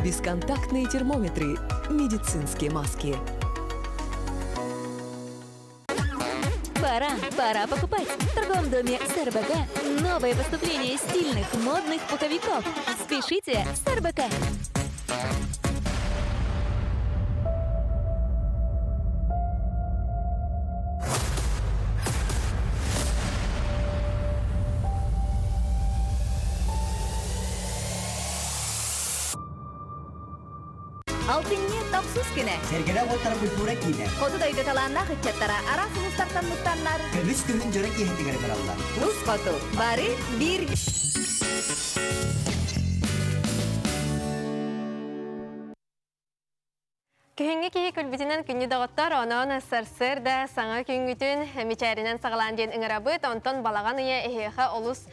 бесконтактные термометры, медицинские маски. Пора, пора покупать. В торговом доме СРБК новое поступление стильных, модных пуховиков. Спешите, СРБК! Алтынньы тохсус күнэ. Сэргэлээх уоттара культура киинэ. Хоту дойду талааннаах ыччаттара араас улуустартан мустаннар. Көмүс күһүн дьоро киэһэтигэр бараллар. Тус хоту бары биир Күһүҥҥү киһи күлбүтүнэн күннү доҕоттор, онон сарсыарда саҥа күҥҥүтүн мичээринэн саҕалаан диэн ыҥырабыт. Онтон балаҕан ыйа эһиэхэ олус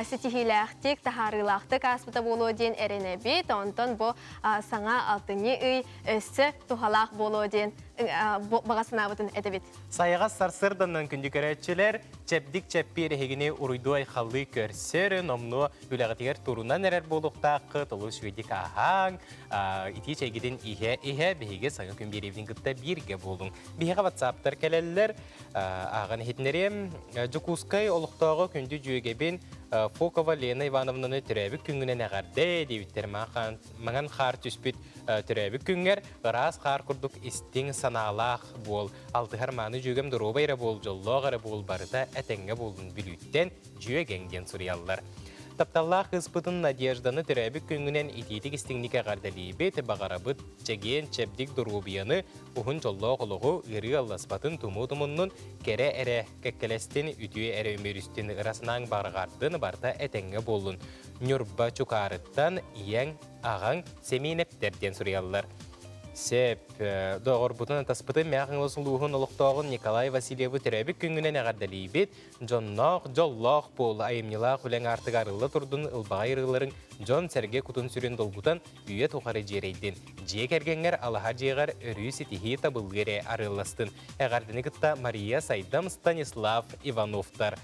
ситиһиилээхтик, таһаарыылаахтык ааспыта буолуо диэн эрэнэбит. Онтон бу саҥа алтынньы ый өссө туһалаах буолуо диэн баҕа санаабытын этэбит. Сайаҕас сарсыарданан күндү көрөөччүлэр, чэбдик чэппиэр эһигини уруйдуу-айхаллыы көрсөр, номнуо үлэҕитигэр турунан эрэр буолуохтааххыт, олус үчүгэйдик ааһааҥ, итии чэйгитин иһэ-иһэ биһиги саҥа күн биэриибитин кытта бииргэ буолуҥ. Биһиэхэ ватсаптар кэлэллэр, ааҕан иһитиннэриэм. Дьокуускай олохтооҕо күндү дьүөгэбин Фокова Лена Ивановнаны төрөөбүт күҥҥүнэн эҕэрдэ диэбиттэр маҥан хаар түспүт төрөөбүт күҥҥэр ыраас хаар курдук истиҥ санаалаах буол. Алтыһар мааны дьүөгэм доруобай эрэ буол, дьоллоох эрэ буол, барыта этэҥҥэ буоллун Бүлүүттэн дьүөгэҥ диэн суруйаллар. Тапталлаах кыыспытын Надежданы төрөөбүт күҥҥүнэн итиитик истиҥник эҕэрдэлиибит, баҕарабыт чэгиэн, чэбдик доруобуйаны, уһун дьоллоох олоҕу, ыарыы алласпатын, тумуу тумуннун, кэрэ эрэ кэккэлэстин, үтүө эрэ үмүрүстүн, ыра санааҥ барҕардын, барыта этэҥҥэ буоллун. Ньурба Чукаарыттан ийэҥ, аҕаҥ Сэмиэнэптэр диэн суруйаллар. Сөп. Доҕорбутун атаспытын Мээх Хаҥалас улууһун олохтооҕун Николай Васильевы төрөөбүт күҥҥүнэн эҕэрдэлиибит. Дьонноох, дьоллоох буол, айымньылаах үлэҥ аартыга арылла турдун, ылбаҕай ырыаларыҥ дьон-сэргэ кутун-сүрүн долгутан, үйэ тухары дьиэрэйдин. Дьиэ кэргэҥҥэр, алаһа дьиэҕэр өрүү ситиһии табыллыы эрэ арыалластын. Эҕэрдэни кытта Мария Сайдам, Станислав Ивановтар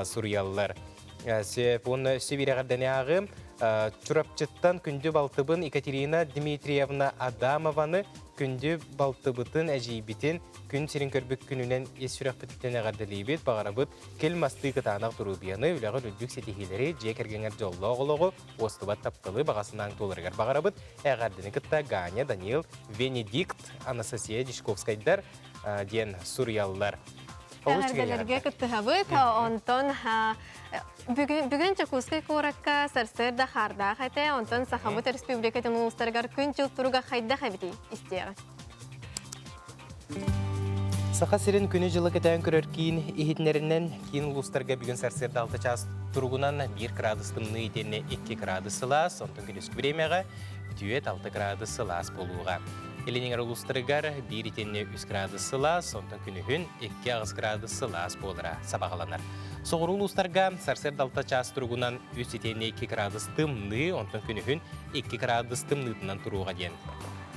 суруйаллар. Сөп уонна өссө биир эҕэрдэни ааҕыым. Чурапчыттан күндү балтыбын Екатерина Дмитриевна Адамованы күндү балтыбытын, эдьиийбитин күн сирин көрбүт күнүнэн ис сүрэхпититтэн эҕэрдэлиибит, баҕарабыт кил мастыы кытаанах доруобуйаны, үлэҕэ үрдүк ситиһиилэри, дьиэ кэргэҥҥэр дьоллоох олоҕу, уостубат тапталы баҕа санааҥ туоларыгар баҕарабыт. Эҕэрдэни кытта Ганя, Даниил, Венедикт, Анастасия Дьячковскайдар диэн суруйаллар. Эҕэрдэлэргэ кыттыһабыт. Онтон бүгүн, бүгүн Дьокуускай куоракка сарсыарда хаардаах этэ. Онтон Сахабыт Республикатын улуустарыгар күн-дьыл туруга хайдах эбитий истиэҕэ. Саха сирин күнү-дьылы кэтээн көрөр киин иһитиннэринэн киин улуустарга бүгүн сарсыарда 6 чаас туругунан 1 градус тымныы итиэннэ 2 градус сылаас, онтон күнүскү бириэмэҕэ 4-6 градус сылаас буолуоҕа. Илин эҥэр улуустарыгар 1 итиэннэ 3 градус сылаас, онтон күнүһүн 2-8 градус сылаас буолара сабаҕаланар. Соҕуруу улуустарга сарсыарда 6 чаас туругунан 3 итиэннэ 2 градус тымныы, онтон күнүһүн 2 градус тымныытынан туруоҕа диэн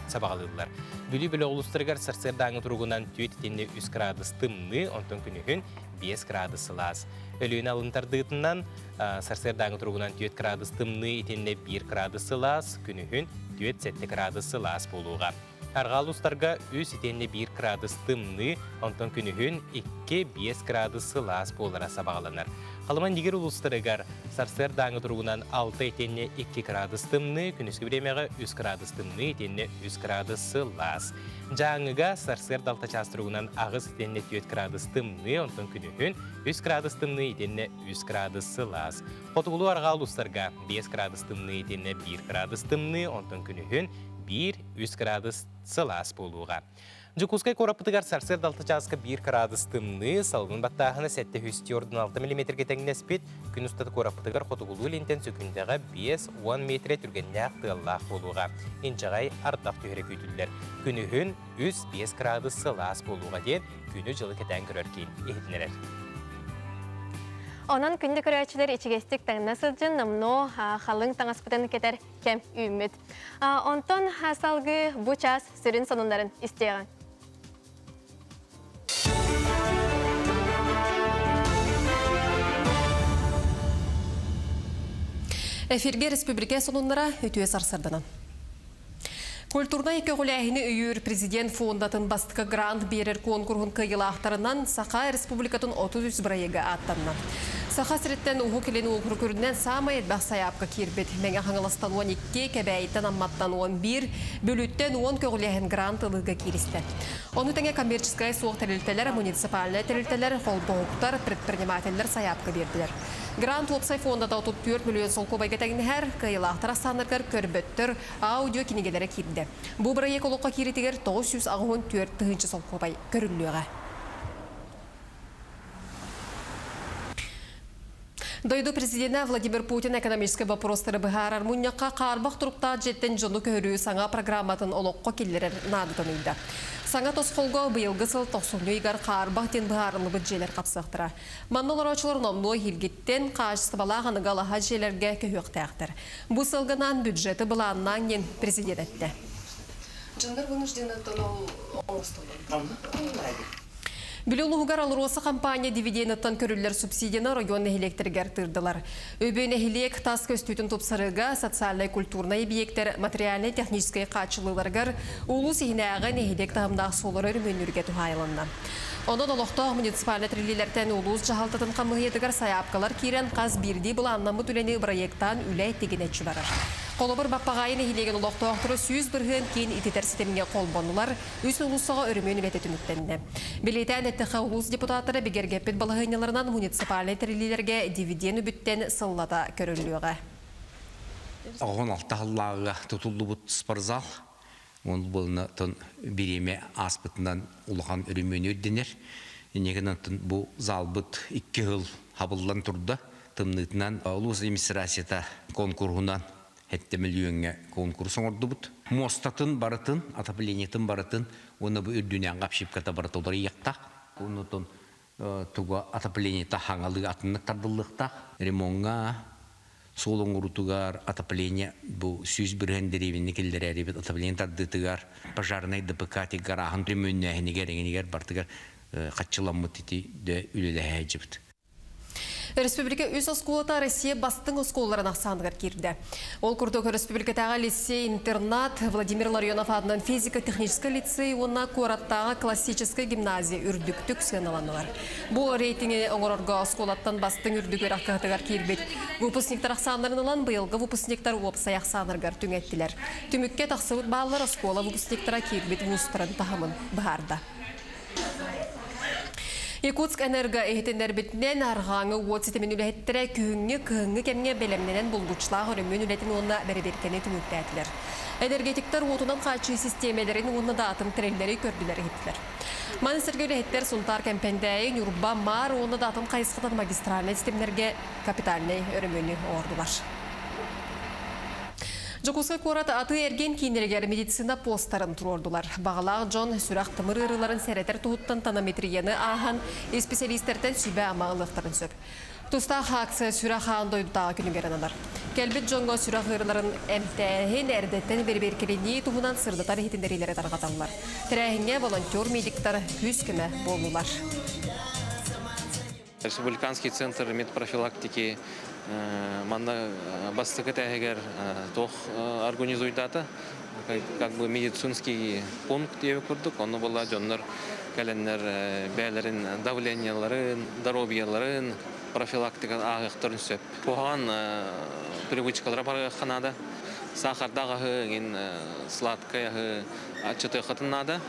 сабаҕалыыллар. Бүлүү бөлөх улуустарыгар сарсыардааҥы туругунан 4 итиннэ 3 градус тымныы, онтон күнүһүн 5 градус сылаас. Өлүөнэ алын тардыытынан сарсыардааҥы туругунан 4 градус тымныы итиннэ 1 градус сылаас, күнүһүн 4-7 градус сылаас буолуоҕа. Арҕаа улуустарга 3 итиэннэ 1 градус тымныы, онтон күнүһүн 2-5 градус сылаас буолара сабаҕаланар. Халыма-Нигер улуустарыгар сарсыардааҥы туругунан 6 итиэннэ 2 градус тымныы, күнүскү бириэмэҕэ 3 градус тымныы итиэннэ 3 градус сылаас. Дьааҥыга сарсыарда 6 чаас туругунан 8 итиэннэ 4 градус тымныы, онтон күнүһүн 3 градус тымныы итиэннэ 3 градус сылаас. Хотугулуу-арҕаа улуустарга 5 градус тымныы итиэннэ 1 градус тымныы, онтон күнүһүн 1-3 градус сылаас буолуоҕа. Дьокуускай куораппытыгар сарсыарда 6 чааска 1 градус тымныы, салгын баттааһына 746 миллиметргэ тэҥнэспит. Күн устата куораппытыгар хотугулуу илинтэн сөкүүндэҕэ 5-10 метрэ түргэннээх тыаллаах буолуоҕа. Инчэҕэй ардах түһэрэ күүтүллэр. Күнүһүн 3-5 градус сылаас буолуоҕа диэн күнү-дьылы кэтээн көрөр киин иһитиннэрэр. Онон күндү көрөөччүлэр ичигэстик таҥна сылдьан номнуо халыҥ таҥаспытын кэтэр кэм үүммүт. Онтон салгыы бу чаас сүрүн сонуннарын истиэҕиҥ. Эфирге республика сонуннара үтүө сарсырданан. Культурнай көҕүлээһини өйүүр президент фондатын бастакы грант биэрэр куонкуруһун кыайыылаахтарынан Саха Республикатын 33 бырайыага ааттанна. Саха сириттэн Уһук Илин уокурук үрдүнэн саамай элбэх сайаапка киирбит. Мэҥэ Хаҥаластан 12, Кэбээйиттэн Амматтан 11, Бүлүүттэн 10 көҕүлээһин грант ылыыга кииристэ. Ону тэҥэ коммерческай суох тэрилтэлэр, муниципальнай тэрилтэлэр, холбоһуктар, предпринимателлэр сайаапка биэрдилэр. Грант уопсай фондата 34 миллион солкуобайга тэҥнэһэр, кыайыылаахтар ахсааннарыгар көрбөттөр аудио кинигэлэрэ киирдэ. Бу бырайыак олоххо кииритигэр 984 тыһыынча солкуобай көрүллүөҕэ. Дойду президенэ Владимир Путин экономическай боппуруостары быһаарар мунньахха хаарбах туруктаах дьиэттэн дьону көһөрүү саҥа программатын олоххо киллэрэр наадатын ыйда. Саҥа тосхолго быйылгы сыл тохсунньу ыйыгар хаарбах диэн быһаарыллыбыт дьиэлэр хапсыахтара. Манна олорооччулар номнуо иһилгиттэн хаачыстыбалаах аныгы алаһа дьиэлэргэ көһүөхтээхтэр. Бу сылгынаан бюджеты былааннаан диэн президент эттэ. Дьоннор вынуждены ол оҥостоллор. Бүлүү улууһугар АЛРОСА компания дивидениттан көрүллэр субсидияны оройуон нэһилиэктэригэр тыырдылар. Өбү нэһилиэк тас көстүүтүн тупсарыыга социальнай-культурнай эбийиэктэр материальнай-техническэй хааччыллыыларыгар улуус иһинээҕи нэһилиэк таһымнаах суоллары өрөмүөннүүргэ туһаайылынна. Онон олохтоох муниципальнай тэриллиилэртэн улуус дьаһалтатын хамыыһыйатыгар сайаапкалар киирэн хас биирдии былааннаммыт үлэни бырайыактаан үлэ тигинэччи барар. Холобур, Баппаҕаайы нэһилиэгин олохтоохторо 100% киин ититэр ситимҥэ холбоннулар, Үс уулуссаҕа өрөмүөн үлэтэ түмүктэннэ. Бэлиэтээн эттэххэ, улуус депутаттара бигэргэппит балаһыанньаларынан муниципальнай тэриллиилэргэ дивиденд үбүттэн сыллата көрүллүөҕэ. 16 сыллааҕыга тутуллубут спортзал. Ол буолна тон бириэмэ ааспытынан улахан өрөмүөнү ирдэнэр. Иннигин бу залбыт икки сыл хабыллан турда. Тымныытынан улуус администрацията конкурһунан Сэттэ мөлүйүөҥҥэ конкурс оҥордубут. Муостатын барытын, отоплениетын барытын уонна бу үрдүнээҕи обшивката барыта уларыйыахтаах. Оннотон туга отоплениета хаҥалыы атыннык тардыллыахтаах. Ремоҥҥа, суол оҥоруутугар отопление бу 100% дэриэбинэни киллэрээрибит отопление тардыытыгар пожарнай ДПК гарааһын өрөмүөннээһинигэр эҥинигэр барытыгар хаччыламмыт ити дэ үлэлэһээдьибит. Республика үс оскуолата Россия бастыҥ оскуолаларын ахсааныгар киирдэ. Ол курдук республикатааҕы лицей-интернат Владимир Ларионов аатынан физико-техническэй лицей уонна куораттааҕы классическай гимназия үрдүктүк сыаналаннылар. Бу рейтинги оҥорорго оскуолаттан бастыҥ үрдүк үөрэх кыһатыгар киирбит выпускниктар ахсааннарын ылан быйылгы выпускниктар уопсай ахсааннарыгар түҥэттилэр. Түмүккэ тахсыбыт бааллар оскуола выпускниктара киирбит вузтарын таһымын быһаарда. Якутск Энерго иһитиннэрбитинэн, арҕааҥы уот ситимин үлэһиттэрэ күһүҥҥү, кыһыҥҥы кэмҥэ бэлэмнэнэн булгуччулаах өрөмүөн үлэтин уонна бэрэбиэркэни түмүктээтилэр. Энергетиктэр уотунан хааччыы систиэмэлэрин уонна да атын тэриллэри көрдүлэр-иһиттилэр. Маны сэргэ үлэһиттэр Сунтаар Кэмпэндээйи, Ньурба, Маар уонна да атын хайысхатан магистральнай ситимнэргэ капитальнай өрөмүөнү оҥордулар. Дьокуускай куорат атыы-эргиэн кииннэригэр медицина постарын туруордулар. Баҕалаах дьон сүрэх-тымыр ыарыыларын сэрэтэр туһуттан тонометрияны ааһан, исписэлиистэртэн сүбэ-ама ылыахтарын сөп. Тустаах акция сүрэх аан дойдутааҕы күнүгэр ананар. Кэлбит дьоҥҥо сүрэх ыарыыларын эмтээһин, эрдэттэн бэрэбиэркэлэнии туһунан сырдатар иһитиннэриилэри тарҕаталлар. Тэрээһиҥҥэ волонтер-медиктар күүс-көмө буоллулар. Республиканский центр медпрофилактики манна бастакы этээһигэр туох организуйдаата как бы медицинский пункт диэбит курдук онно буолла дьоннор кэлэннэр бэйэлэрин давлениеларын здоровьеларын профилактика ааһыахтарын сөп куһаҕан привычкалара барыахха наада саахардаах аһы эҥин сладкай аһы аччатыаххытын наада.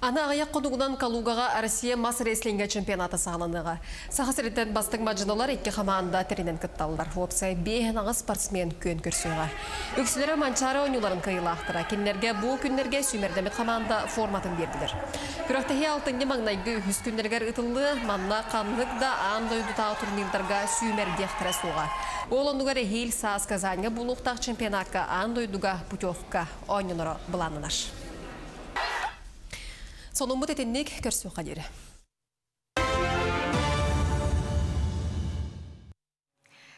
Аны аҕыйах хонугунан Калугаҕа Россия мас-рестлингэ чемпионата саҕаланыаҕа. Саха сириттэн бастыҥ мадьыналар икки хамаанда тэринэн кытталлар. Уопсай 58 спортсмен күөн көрсүөҕэ. Үксүлэрэ Манчаары оонньууларын кыайыылаахтара. Кинилэргэ бу күннэргэ сүүмэрдэммит хамаанда форматын биэрдилэр. Күрэхтэһии алтынньы маҥнайгы үһүс күннэригэр ыытыллыа. Манна ханнык да аан дойдутааҕы турнирдарга сүүмэрдиэхтэрэ суоҕа. Ол оннугар эһиил саас Казаньга буолуохтаах чемпионакка аан дойдуга путевка оонньоноро былааннанар. Сонуммут итинник көрсүөххэ диэри.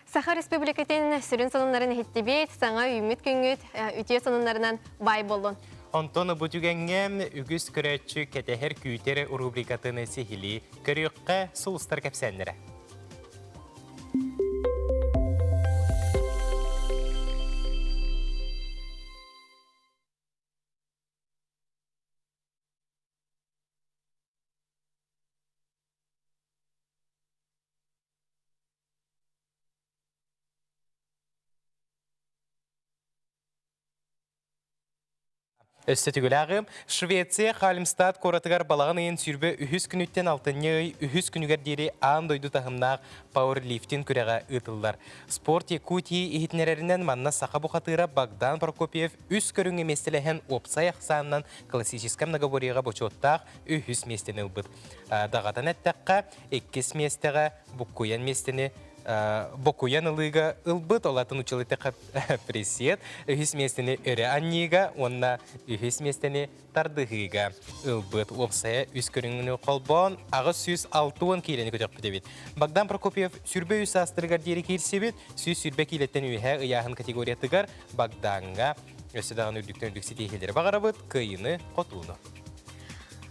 Саха Республикатын сүрүн сонуннарын иһиттибит, саҥа үүммүт күҥҥүт үтүө сонуннарынан баай буоллун. Онтон бу түгэҥҥэ үгүс көрөөччү кэтэһэр күүтэр рубрикатын сиһилии көрүөххэ сулустар кэпсээннэрэ. Өссө түгүлээҕим, Швеция Халимстад куоратыгар балаҕан ыйын 23 күнүттэн алтынньы ый үһүс күнүгэр диэри аан дойду таһымнаах пауэрлифтинг күрэҕэ ыытыллар. Спорт Якутии иһитиннэрэринэн манна саха бухатыыра Богдан Прокопьев үс көрүҥҥэ миэстэлэһэн уопсай ахсаанынан классическай многоборьеҕа бочуоттаах үһүс миэстэни ылбыт. Даҕатан эттэххэ, иккис миэстэҕэ буккуйан миэстэни бокуйан ылыыга ылбыт, ол атын училище присед, үһүс миэстэни өрө анньыыга уонна үһүс миэстэни тардыһыыга ылбыт. Уопсайа үс көрүҥүнү холбоон 860 киилэни көтөхпүт эбит. Богдан Прокопьев сүрбэ үс саастарыгар диэри киирсибит, 120 киилэттэн үөһэ ыйааһын категориятыгар Богдаҥҥа өссө даҕаны үрдүктэн үрдүк ситиһиилэри баҕарабыт, кыайыыны, хотууну.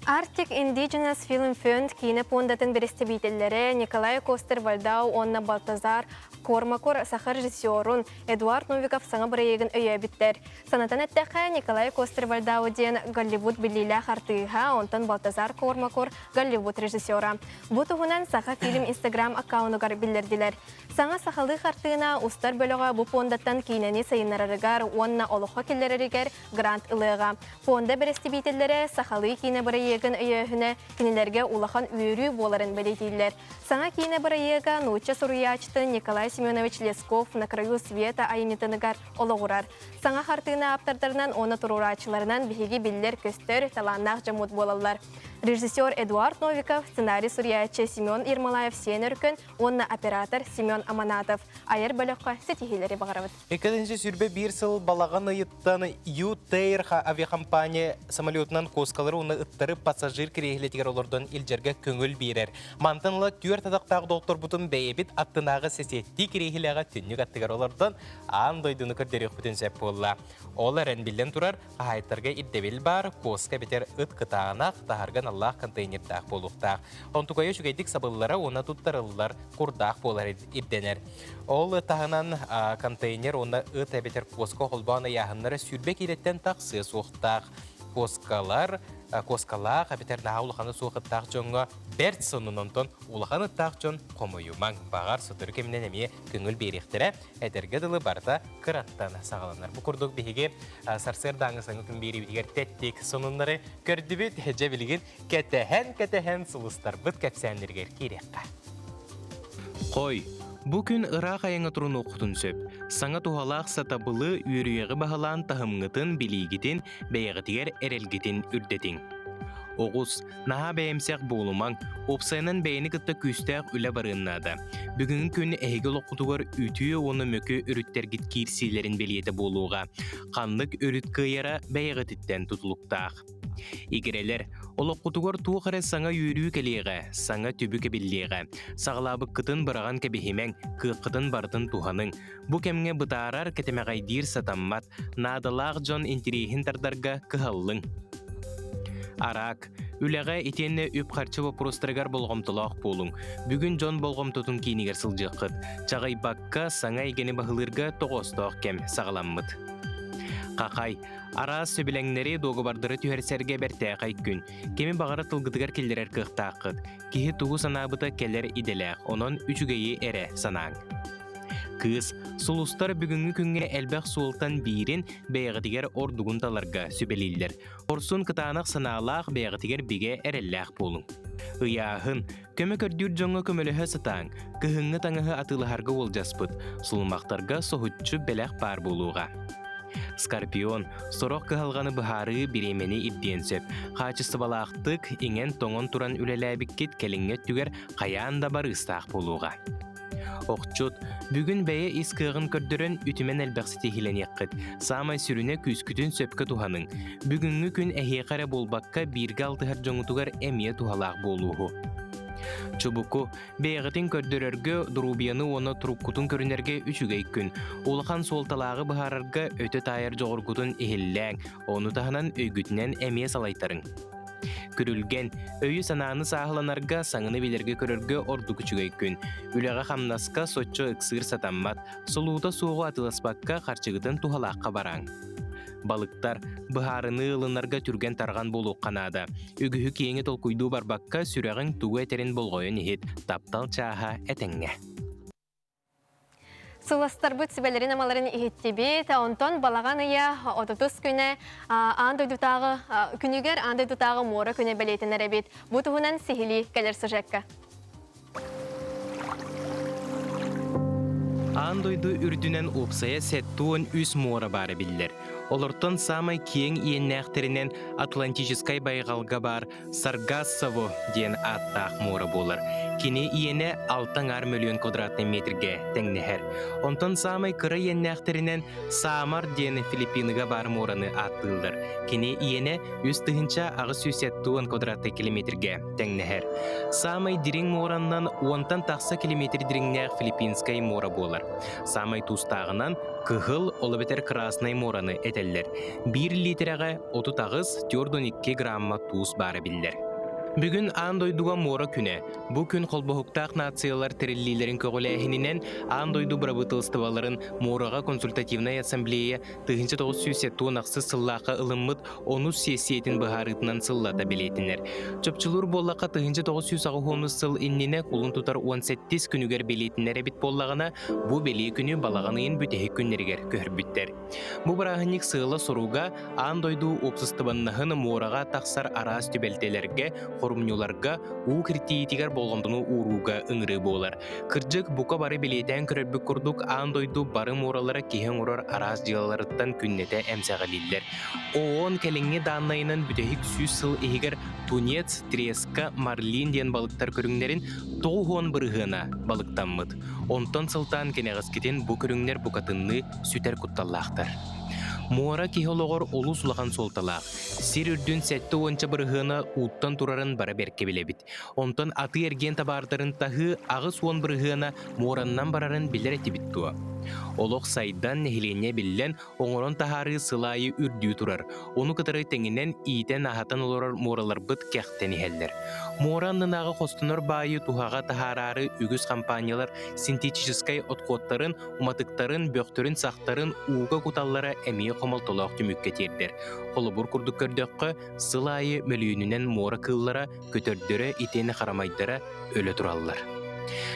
Arctic Indigenous Film Fund киинэ пуондатын бэрэстэбиитэллэрэ Николай Костер-Вальдау уонна Балтазар Кормакор саха режиссерун Эдуард Новиков саҥа бырайыагын өйөөбүттэр. Санатан эттэххэ, Николай Костер-Вальдау диэн Голливуд биллиилээх артыыһа, онтон Балтазар Кормакор Голливуд режиссера. Бу туһунан Саха фильм Инстаграм аккаунугар биллэрдилэр. Саҥа сахалыы хартыына устар бөлөҕө бу пуондаттан киинэни сайыннарарыгар уонна олоххо киллэрэригэр грант ылыаҕа. Пуонда бэрэстэбиитэллэрэ сахалыы киинэ бырайыагын өйөөһүнэ кинилэргэ улахан үөрүү буоларын бэлиэтииллэр. Саҥа киинэ бырайыага нуучча суруйааччытын Николай Семенович Лесков «На краю света» айымньытыныгар олоҕурар. Саҥа хартыына ааптардарынан уонна туруорааччыларынан биһиги биллэр-көстөр, талааннаах дьоммут буолаллар. Режиссер Эдуард Новиков, сценарий суруйааччы Семен Ермолаев-Сиэн Өркөн уонна оператор Семен Аманатов айар бөлөххө ситиһиилэри баҕарабыт. Экономический сүрбэ биир сыл балаҕан ыйыттан Ю-Тейр авиакомпания самолетунан куоскалары уонна ыттары пассажир кириэһилэтигэр олордон илдьэргэ көҥүл биэрэр. Мантан ыла түөрт атахтаах доҕотторбутун бэйэбит аттынааҕы сэсиэттии кириэһилэҕэ түннүк аттыгар олордон аан дойдуну көрдөрүөхпүтүн сөп буолла. Ол эрэн биллэн турар, хаһаайыттарга ирдэбил баар, куоска эбэтэр ыт кытаанах, таһарга аналлаах контейнердаах буолуохтаах. Онтукайа үчүгэйдик сабыллара уонна туттарыллар курдаах буолар ирдэнэр. Ол таһынан контейнер уонна ыт эбэтэр куоска холбоон ыйааһыннара 20 киилэттэн тахсыа суохтаах. Куоскалар, куоскалаах эбэтэр наһаа улахана суох ыттаах дьоҥҥо бэрт сонун, онтон улахан ыттаах дьон хомойумаҥ. Баҕар, сотору кэминэн эмиэ көҥүл биэриэхтэрэ. Этэргэ дылы барыта кыраттан саҕаланар. Бу курдук биһиги сарсыардааҥы саҥа күн биэриибитигэр тэттик сонуннары көрдүбүт. Дьэ билигин кэтэһэн-кэтэһэн сулустарбыт кэпсээннэригэр киириэххэ. Хой, бу күн ыраах айаҥҥа турунуоххутун сөп. Саҥа туһалаах сатабылы, үөрүйэҕи баһылаан таһымҥытын, билиигитин, бэйэҕитигэр эрэлгитин үрдэтиҥ. Оҕус, наһаа бэйэмсэх буолумаҥ, уопсайынан бэйэни кытта күүстээх үлэ барыан наада. Бүгүҥҥү күн эһиги олоххутугар үтүө уонна мөкү өрүттэргит киирсиилэрин бэлиэтэ буолуоҕа. Ханнык өрүт кыайара бэйэҕититтэн тутулуктаах. Игирэлэр, олоххутугар туох эрэ саҥа үөрүү кэлиэҕэ, саҥа түбүк эбиллиэҕэ. Саҕалаабыккытын быраҕан кэбиһимэҥ, кыаххытын барытын туһаныҥ. Бу кэмҥэ бытаарар, кэтэмэҕэйдиир сатаммат, наадалаах дьон интириэһин тардарга кыһаллыҥ. Араак. Үлэҕэ итиэннэ үп-харчы боппуруостарыгар болҕомтолоох буолуҥ. Бүгүн дьон болҕомтотун киинигэр сылдьыаххыт. Чаҕыйбакка, саҥа эйгэни баһылыырга тоҕоостоох кэм саҕаламмыт. Хахай. Араас сөбүлэҥнэри, дуогабардары түһэрсэргэ бэртээхэй күн. Кими баҕара тылгытыгар киллэрэр кыахтааххыт. Киһи тугу санаабыта кэлэр идэлээх, онон үчүгэйи эрэ санааҥ. Кыыс, сулустар бүгүҥҥү күҥҥэ элбэх суолтан биирин бэйэҕитигэр ордугун таларга сүбэлииллэр. Хорсун кытаанах санаалаах бэйэҕитигэр бигэ эрэллээх буолуҥ. Ыйааһын, Көмө көрдүүр дьоҥҥо көмөлөһө сатааҥ, кыһыҥҥы таҥаһы атыылаһарга уолдьаспыт, сулумахтарга соһуччу бэлэх баар буолуоҕа. Скорпион, сорох кыһалҕаны быһаарыы бириэмэни ирдиэн сөп. Хаачыстыбалаахтык, иҥэн-тоҥон туран үлэлээбиккит кэлиҥҥи өттүгэр хайаан да барыыстаах буолуоҕа. Охчут, бүгүн бэйэ ис кыаҕын көрдөрөн үтүмэн элбэх ситиһиилэниэххит. Саамай сүрүнэ күүскүтүн сөпкө туһаныҥ. Бүгүҥҥү күн эһиэхэ эрэ буолбакка бииргэ алтыһар дьоҥҥутугар эмиэ туһалаах буолууһу. Чубуку, бэйэҕитин көрдөрөргө, доруобуйаны уонна туруккутун көрүнэргэ үчүгэй күн. Улахан суолталааҕы быһаарарга өтө таайар дьоҕургутун иһиллээҥ, ону таһынан өйгүтүнэн эмиэ салайтарыҥ. Күрүлгэн, өйү-санааны сааһыланарга, саҥаны билэргэ-көрөргө ордук үчүгэй күн. Үлэҕэ-хамнаска соччо ыксыыр сатаммат, солуута суоҕу атыыласпакка харчыгытын туһалаахха барааҥ. Балыктар, быһаарыныы ылынарга түргэн-тарҕан буолуохха наада. Үгүһү киэҥи толкуйдуу барбакка, сүрэҕиҥ тугу этэрин болҕойон иһит, таптал чааһа этэҥҥэ. Сыластарбыт сүбэлэрин-амаларын иһиттибит. Онтон балаҕан ыйа отутус күнэ аан дойдутааҕы күнүгэр аан дойдутааҕы муора күнэ бэлиэтэнэр эбит. Бу туһунан сиһилии кэлэр сюжекка. Аан дойду үрдүнэн уопсайа 73 муора баара биллэр. Олортон саамай киэҥ иэннээхтэринэн Атлантическай байҕалга баар Саргассово диэн ааттаах муора буолар. Кини иэнэ 6,5 мөлүйүөн квадратный метргэ тэҥнэһэр. Онтон саамай кыра иэннээхтэринэн Саамар диэн Филиппиныга баар муораны ааттыыллар. Кини иэнэ 3870 квадратный километргэ тэҥнэһэр. Саамай дириҥ муораннан уонтан тахса километр дириҥнээх Филиппинскай муора буолар. Саамай туустааҕынан Кыһыл, ол эбэтэр Красный муораны этэллэр. Биир лиитэрэҕэ 38, 42 грамма туус баара биллэр. Бүгүн аан дойдуга муора күнэ. Бу күн холбоһуктаах нациялар тэриллиилэрин көҕүлээһининэн аан дойду бырабыыталыстыбаларын муораҕа консультативнай ассамблея 1976 сыллаахха ылыммыт онус сиэссийэтин быһаарыытынан сыллата бэлиэтинэр. Чопчулуур буоллахха 1980 сыл иннинэ кулун тутар 17 күнүгэр бэлиэтинэр эбит буоллаҕына, бу бэлиэ күнү балаҕан ыйын бүтэһик күннэригэр көһөрбүттэр. Бу бырааһынньык сыала-соруга аан дойду уопсастыбаннаһын муораҕа тахсар араас түбэлтэлэргэ, хорумньуларга, уу киртийиитигэр болҕомтону уурууга ыҥырыы буолар. Кырдьык, бука бары бэлиэтээн көрөрбүт курдук, аан дойду бары муоралара киһи оҥорор араас дьыалаларыттан күннэтэ эмсэҕэлииллэр. ООН кэлиҥҥи дааннайынан бүтэһик 100 сыл иһигэр тунец, треска, марлин диэн балыктар көрүҥнэрин 90 бырыһыана балыктаммыт. Онтон сылтаан кэнэҕэскитин бу көрүҥнэр букатынныы сүтэр кутталлаахтар. Муора киһи олоҕор олус улахан суолталаах. Сир үрдүн 70 бырыһыана ууттан турарын бара бэркэ билэбит. Онтон атыы-эргиэн табаардарын таһыы 80 бырыһыана муораннан барарын билэр этибит дуо? Олох сайдан, нэһилиэнньэ биллэн, оҥорон таһаарыы сыл аайы үрдүү турар. Ону кытары тэҥинэн иитэн-аһатан олорор муораларбыт кэхтэн иһэллэр. Муора аннынааҕы хостонор баайы туһаҕа таһаараары үгүс компаниялар синтетическай отходтарын уматыктарын, бөхтөрүн-сахтарын ууга куталлара эмиэ хомолтолоох түмүккэ тиэрдэр. Холобур курдук көрдөххө, сыл аайы мөлүйүөнүнэн муора кыыллара, көтөрдөрө итиэннэ харамайдара өлө тураллар.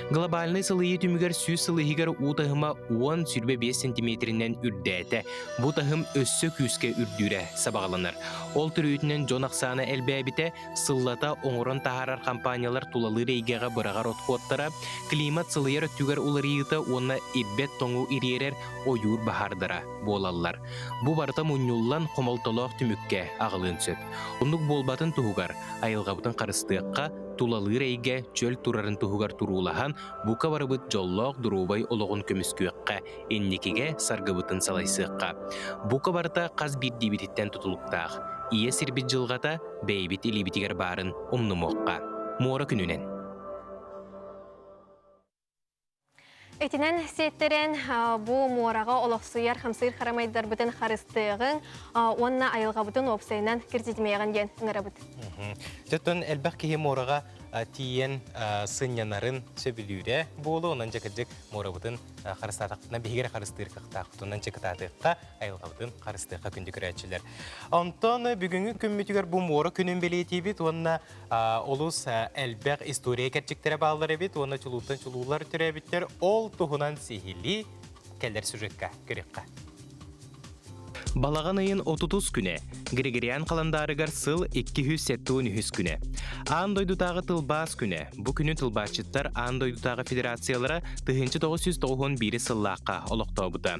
Глобальнай сылыйыы түмүгэр 100 сыл иһигэр уу таһыма 10-25 сантиметринэн үрдээтэ. Бу таһым өссө күүскэ үрдүүрэ сабаҕаланар. Ол төрүөтүнэн дьон ахсаана элбээбитэ, сыллата оҥорон таһаарар компаниялар тулалыыр эйгэҕэ быраҕар отходтара, климат сылыйар өттүгэр уларыйыыта уонна ирбэт тоҥу ириэрэр ойуур баһаардара буолаллар. Бу барыта мунньуллан хомолтолоох түмүккэ аҕалыан сөп. Оннук буолбатын туһугар айылҕабытын харыстыахха, тулалыыр эйгэ чөл турарын туһугар туруулаһан, бука барыбыт дьоллоох доруобай олоҕун көмүскүөххэ, инникигэ саргыбытын салайсыахха. Бука барыта хас биирдиибититтэн тутулуктаах. Ийэ сирбит дьылҕата бэйэбит илиибитигэр баарын умнумуохха. Муора күнүнэн. Итинэн сиэттэрэн бу муораҕа олохсуйар хамсыыр харамайдарбытын харыстыаҕыҥ уонна айылҕабытын уопсайынан киртитимиэҕин диэн ыҥырабыт. Дьоттон элбэх киһи муораҕа тиийэн сынньанарын сөбүлүүрэ буолуо, онон дьэ кырдьык муорабытын харыстаатахпытына биһиги эрэ харыстыыр кыахтаахпытынан чыкытаатыахха, айылҕабытын харыстыахха күндү көрөөччүлэр. Онтон бүгүҥҥү күммүтүгэр бу муора күнүн бэлиэтиибит уонна олус элбэх история кэрчиктэрэ бааллар эбит уонна чулууттан чулуулар төрөөбүттэр ол туһунан сиһилии кэлэр сюжекка көрүөххэ. Балаҕан ыйын 30 күнэ, Григориан халандаарыгар сыл 273 күнэ. Аан дойдутааҕы тылбаас күнэ. Бу күнү тылбаасчыттар Аан дойдутааҕы федерациялара 1991 сыллаахха олохтообута.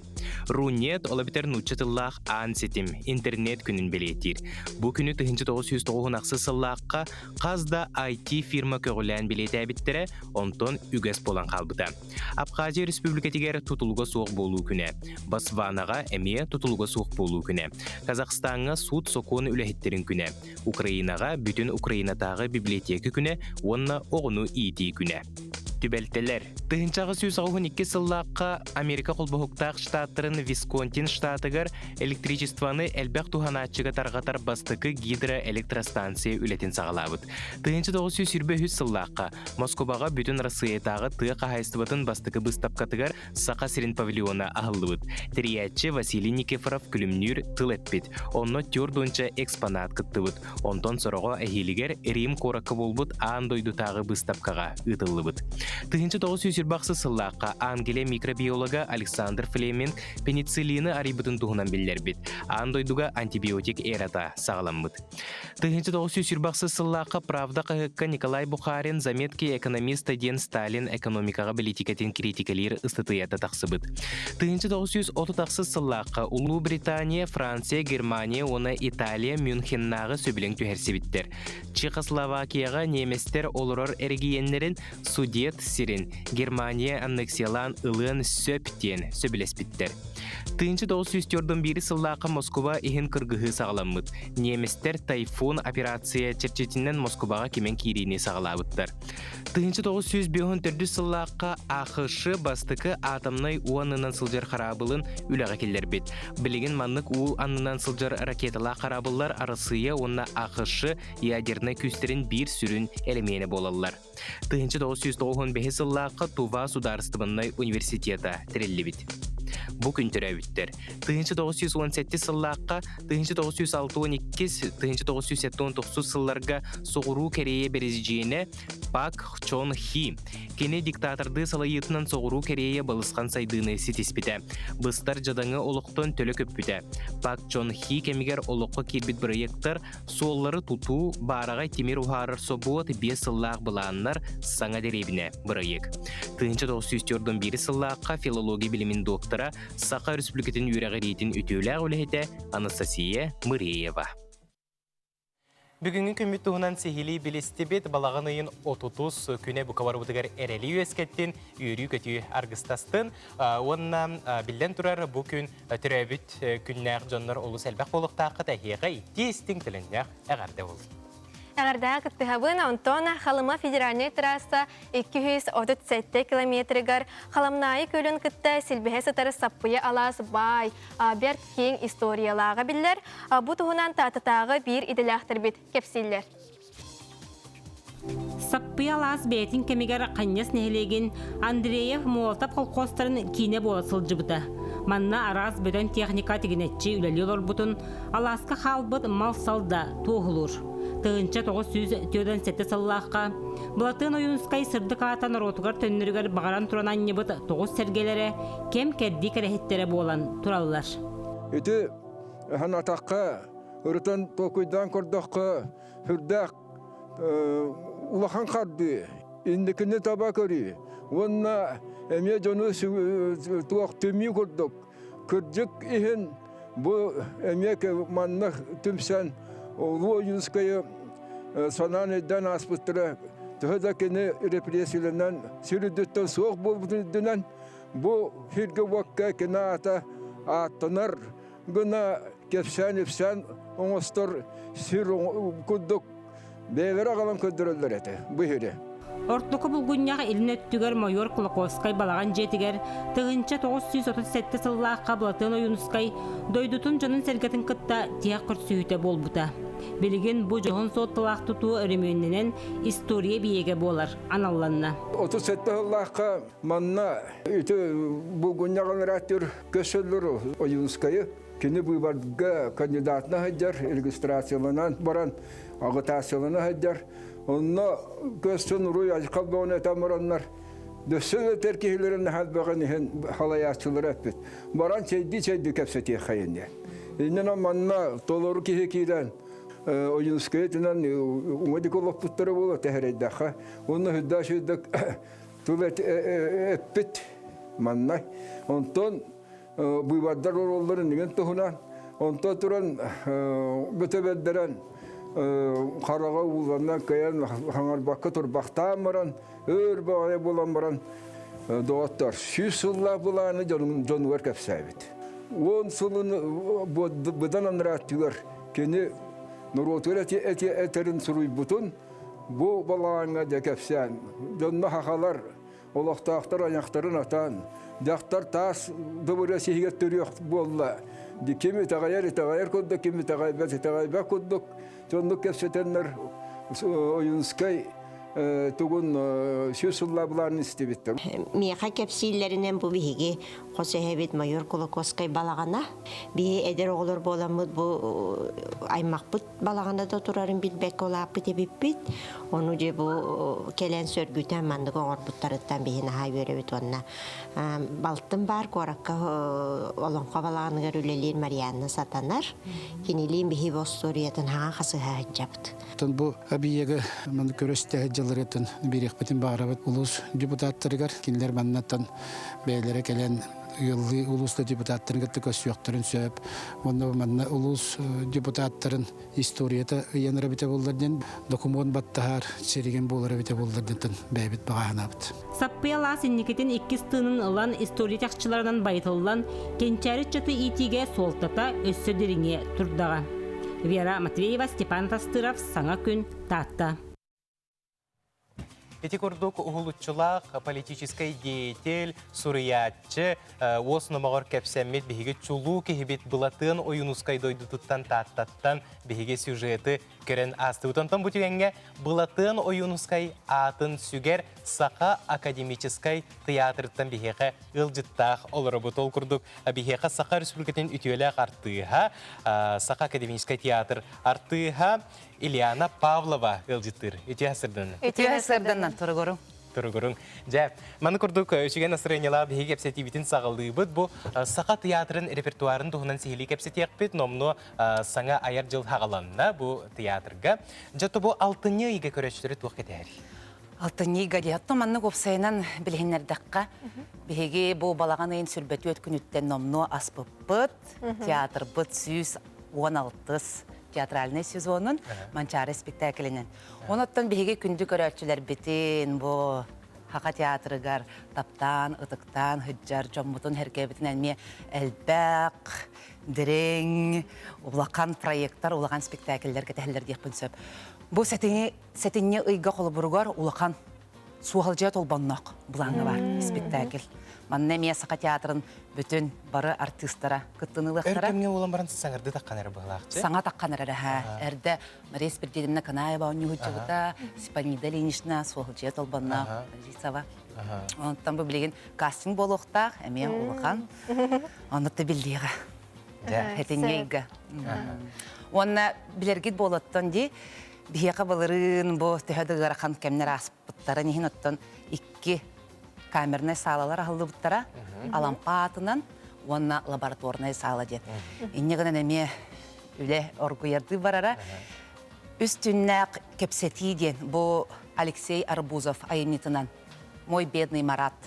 Рунет, ол эбэтэр нуучча тыллаах аан ситим, интернет күнүн бэлиэтиир. Бу күнү 1998 сыллаахха хас да IT фирма көҕүлээн бэлиэтээбиттэрэ, онтон үгэс буолан хаалбыта. Абхазия Республикатыгар тутулуга суох буолуу күнэ. Ботсванаҕа эмиэ тутулуга суох буолуу күнэ. Казахстаҥҥа суут-сокуон үлэһиттэрин күнэ. Украинаҕа бүтүн Украинатааҕы библиотека күнэ уонна оҕону иитии күнэ. Түбэлтэлэр. 1882 сыллаахха Америка холбоһуктаах штаттарын Висконтин штатыгар электричествоны элбэх туһанааччыга тарҕатар бастакы гидроэлектростанция үлэтин саҕалаабыт. 1923 сыллаахха Москубаҕа бүтүн Арассыыйатааҕы тыа хаһаайыстыбатын бастакы быыстапкатыгар Саха сирин павильона аһыллыбыт. Тэрийээччи Василий Никифоров күлүмнүүр тыл эппит. Онно түөрт уонча экспонат кыттыбыт. Онтон сороҕо эһиилигэр Рим куоракка буолбут аан дойдутааҕы быыстапкаҕа ыытыллыбыт. 1926 сыллаахха Англия микробиолога Александр Флеминг пенициллины арыйбытын туһунан биллэрбит. Аан дойдуга антибиотик эрата саҕаламмыт. 1926 сыллаахха «Правда» хаһыакка Николай Бухарин «Заметки экономиста» диэн Сталин экономикаҕа бэлиитикэтин критикэлиир ыстатыйата тахсыбыт. 1936 сыллаахха Улуу Британия, Франция, Германия уонна Италия Мюнхеннааҕы сөбүлэҥ түһэрсибиттэр. Чехословакияҕа немецтэр олорор эрэгийиэннэрин Судет сирин Германия аннексиялаан ылыан сөп диэн сөбүлэспиттэр. 1941 сыллаахха Москуба иһин кыргыһыы саҕаламмыт. Немецтэр «Тайфун» операция чэрчитинэн Москубаҕа кимэн киириини саҕалаабыттар. 1954 сыллаахха АХШ бастакы атомнай уу аннынан сылдьар хараабылын үлэҕэ киллэрбит. Билигин маннык уу аннынан сылдьар ракеталаах хараабыллар Арассыыйа уонна АХШ ядернай күүстэрин биир сүрүн элэмиэнэ буолаллар. 1995 сыллаахха Тува судаарыстыбаннай университета тэриллибит. Бу күн төрөөбүттэр. 1917 сыллаахха 1962 1979 сылларга Соҕуруу Кэриэйэ бэрэсидьиэнэ Пак Чон Хи кини диктатордыы салайыытынан Соҕуруу Кэриэйэ балысхан сайдыыны ситиспитэ. Быстар дьадаҥы олохтон төлө көппүтэ. Пак Чон Хи кэмигэр олоххо киирбит бырайыактар Суоллары тутуу, баараҕай тимир уһаарар собуот, биэс сыллаах былааннар, саҥа дэриэбинэ бырайыак. 1941 сыллаахха филология билимин доктора, Саха Өрөспүүбүлүкэтин үөрэҕириитин үтүөлээх үлэһитэ Анастасия Мыреева. Бүгүҥҥү күммүт туһунан сиһилии билистибит. Балаҕан ыйын отутус күнэ бука барыбытыгар эрэли үөскэттин, үөрүү-көтүү аргыстастын. Уонна биллэн турар, бу күн төрөөбүт күннээх дьоннор олус элбэх буолуохтааххыт эһиэхэ итии истиҥ төлөннөөх эҕэрдэ буолун. Эҕэрдэҕэ кыттыһабын, онтон Халыма федеральнай трасса 237 километрыгар Халамнаайы көлүн кытта силбэһэ сытар Саппыйа алаас баай, бэрт киэҥ историялааҕа биллэр. Бу туһунан Таататааҕы биир идэлээхтэрбит кэпсииллэр. Саппыйа алаас бэйэтин кэмигэр Ханньас нэһилиэгин Андреев Молотов колхозтарын киинэ буола сылдьыбыта. Манна араас бөдөҥ техника тигинэччи үлэлии олорбутун алааска хаалбыт мал-сал да туоһулуур. 1947 сыллаахха Былатыан Ойуунускай сырдык аата норуотугар төннөрүгэр баҕаран туран анньыбыт тоҕус сэргэлэрэ кэм-кэрдии кэрэһиттэрэ буолан тураллар. Ити санаатахха, ырытан толкуйдаан көрдөххө, сүрдээх улахан хардыы, инникини таба көрүү уонна эмиэ дьону туох түмүү курдук кырдьык иһин бу эмиэ манна түмсэн Улуу Ойуунскайы санаан өйдөөн ааспыттара төһө да кини репрессияланан сир үрдүттэн суох буолбутун үрдүнэн бу сиргэ-уокка кини аата ааттанар гына кэпсээн-ипсээн оҥостор сир курдук бэйэлэрэ аҕалан көрдөрөллөр этэ бу иһири. Ортоку булгунньах илин өттүгэр майор Кулаковскай балаҕан дьиэтигэр 1937 сыллаахха Былатыан Ойуунускай дойдутун дьонун-сэргэтин кытта тиһэх көрсүһүүтэ буолбута. Билигин бу дьоһун суотталаах тутуу өрөмүөннэнэн история биэгэ буолар аналланна. 37 сыллаахха манна ити булгунньах ырааттыр Көсөллөр Ойуунскайы кини быыбарга кандидатына сылдьар, регистрацияланан баран агитациялана сылдьар. Онно көстөн уруй айхал бөҕөнү этэн бараннар, дөссө да этэр киһилэрин наһаа иһин халайааччылара эппит. Баран чэйдии-чэйдии кэпсэтиэххэйин диэн. Иннинэн манна толору киһи киирэн Ойуунскайы итинэн уҥа диэки олоппуттара буолуо тэһэрэйдэххэ. Уонна сүрдээх тыл эппит манна. Онтон быыбардар оруолларын игин туһунан, онтон туран бөтө бэрдэрэн хараҕа ууланан кыайан хаҥарбакка турбахтаан баран, өр баҕайы буолан баран доҕоттор 100 сыллаах былааны дьонугар кэпсээбит. 10 сылын быдан анараа кини норуотугар этэрин суруйбутун Бу балаҕаҥҥа дьэ кэпсээн, дьонно хахалар, олохтоохтор айахтарын атаан, дьахтар таас дыбырыас иһигэр төрүөх буолла. Ким итэҕэйэр итэҕэйэр курдук, ким итэҕэйбэт итэҕэйбэт курдук дьоннук кэпсэтэннэр Ойуунскай тугун сүүс сыллаабылаарын истибиттэр. Миэхэ кэпсииллэринэн бу биһиги хос эһэбит майор Кулаковскай балаҕана. Биһи эдэр оҕолор буоламмыт бу аймахпыт балаҕана да турарын билбэккэ улааппыт эбиппит. Ону дьэ бу кэлэн сөргүтэн маннык оҥорбуттарыттан биһи наһаа үөрэбит уонна балтым баар куоракка олоҥхо балаҕаныгар үлэлиир Марианна Сатанар. Кинилиин биһи бу остуоруйатын хаҥа хасыһа сылдьабыт. Бу объегы маны көрөстө дьылларыттан бириэхпитин баҕарабыт улуус депутаттарыгар кинилэр маннаттан бэйэлэрэ кэлэн ыаллыы улууста депутаттарын кытта көрсүөхтэрин сөп. Уонна манна улуус депутаттарын историята ыйанар эбитэ буоллар диэн докумуон баттаһар сиригин буолар эбитэ буоллар диэн бэйэбит баҕаһынаабыт. Саппыйа алаас инникитин иккис тыынын ылан история чахчыларынан байытыллан, кэнчээри ыччаты иитиигэ суолтата өссө дириҥиэ турдаҕа. Вера Матвеева, Степан Тастыров, Саҥа күн, Таатта. Ити курдук уһулуччулаах политическай деятель, суруйааччы, уос номоҕор кэпсэммит биһиги чулуу киһибит Былатыан Ойуунускай дойдутуттан Тааттаттан биһиги сюжеты көрөн аастыбыт. Онтон бу түгэҥҥэ Былатыан Ойуунускай аатын сүгэр Саха академическай тыйаатырыттан биһиэхэ ыалдьыттаах олоробут. Ол курдук биһиэхэ Саха Республикатын үтүөлээх артыыһа, Саха академическай театр артыыһа Ильяна Павлова ыалдьыттыыр. Үтүө сырдынын. Үтүө сырдынын, туругуруҥ. Туругуруҥ. Дьэ, маны курдук үчүгэй настроениелаах биһиги кэпсэтиибитин саҕалыыбыт. Бу Саха тыйаатырын репертуарын туһунан сиһилии кэпсэтиэхпит. Номнуо саҥа айар дьыл хаҕаланна бу тыйаатырга. Дьэ, бу алтынньы ыйга көрөөччүлэри туох кэтэһэрий? Алтынньы ыйга дии. Оттон маннык уопсайынан билиһиннэрдэххэ, биһиги бу балаҕан ыйын сүрбэтүөт күнүттэн номнуо аспыппыт. Театрбыт 116 театральнай сезонун Манчаары спектаклинен. Оноттон биһиги күндү көрөөччүлэрбитин бу Хаха театрыгар таптаан, ытыктаан сылдьар дьоммутун сэргэбитин эмиэ элбэх, дириҥ, улахан проекттар, улахан спектакльлэр кэтэһэллэр диэхпин сөп. Бу сэтинньи, сэтинньи ыйга холобуругар улахан Суоһалдьыйа Толбонноох былааҥҥа баар спектакль. Манна эмиэ Саха театрын бүтүн бары артыыстара кыттыны ылыахтара. Өр кэмҥэ буолан баран саҥарды таххан эрэ быһылаахчы. Саҥа таххан эрэ ха. Эрдэ Мария Спирдиевна Канаева оонньууһуччубута, Степанида Ильинична Суоһалдьыйа Толбонноох Борисова. Онтон бу билигин кастинг буолуохтаах, эмиэ улахан. Онно да биллиэҕэ. Этиҥҥэ Уонна билэргит буолуоттан дии, Биһиэхэ былырыын бу төһө да ыарахан кэмнэр ааспыттарын иһин оттон икки камернай саалалар аһыллыбыттара. Алампа аатынан уонна лабораторнай саала диэн. Инньэ гынан эмиэ үлэ оргуйардыы барара. Үс түннээх кэпсэтии диэн бу Алексей Арбузов айымньытынан «Мой бедный Марат»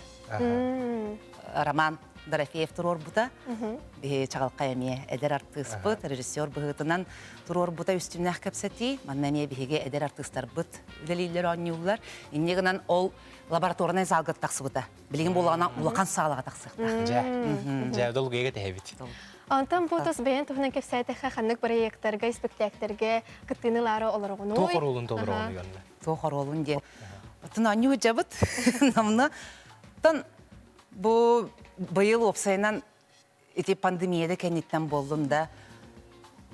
роман Дорофеев туруорбута. Биһи чаҕылхай эмиэ эдэр артыыспыт, режиссер быһыытынан туруорбута үстүннээх кэпсэтии. Манна эмиэ биһиги эдэр артыыстарбыт үлэлииллэр, оонньууллар. Инньэ гынан ол лабораторнай залга тахсыбыта. Билигин буоллаҕына улахан саалаҕа тахсыахтаах. Дьэ, дьэ, долгуйа кэтэһэбит. Онтон бу тус бэйэн туһунан кэпсээтэххэ ханнык проекттарга, испэктээктэргэ кыттыыны ылаары олороҕунуй? Туох оруолун толороҕунуй онно? Туох оруолун диэн. Оттон оонньуу сылдьабыт. Намна. Оттон Бу быйыл уопсайынан ити пандемия кэнниттэн буоллун да,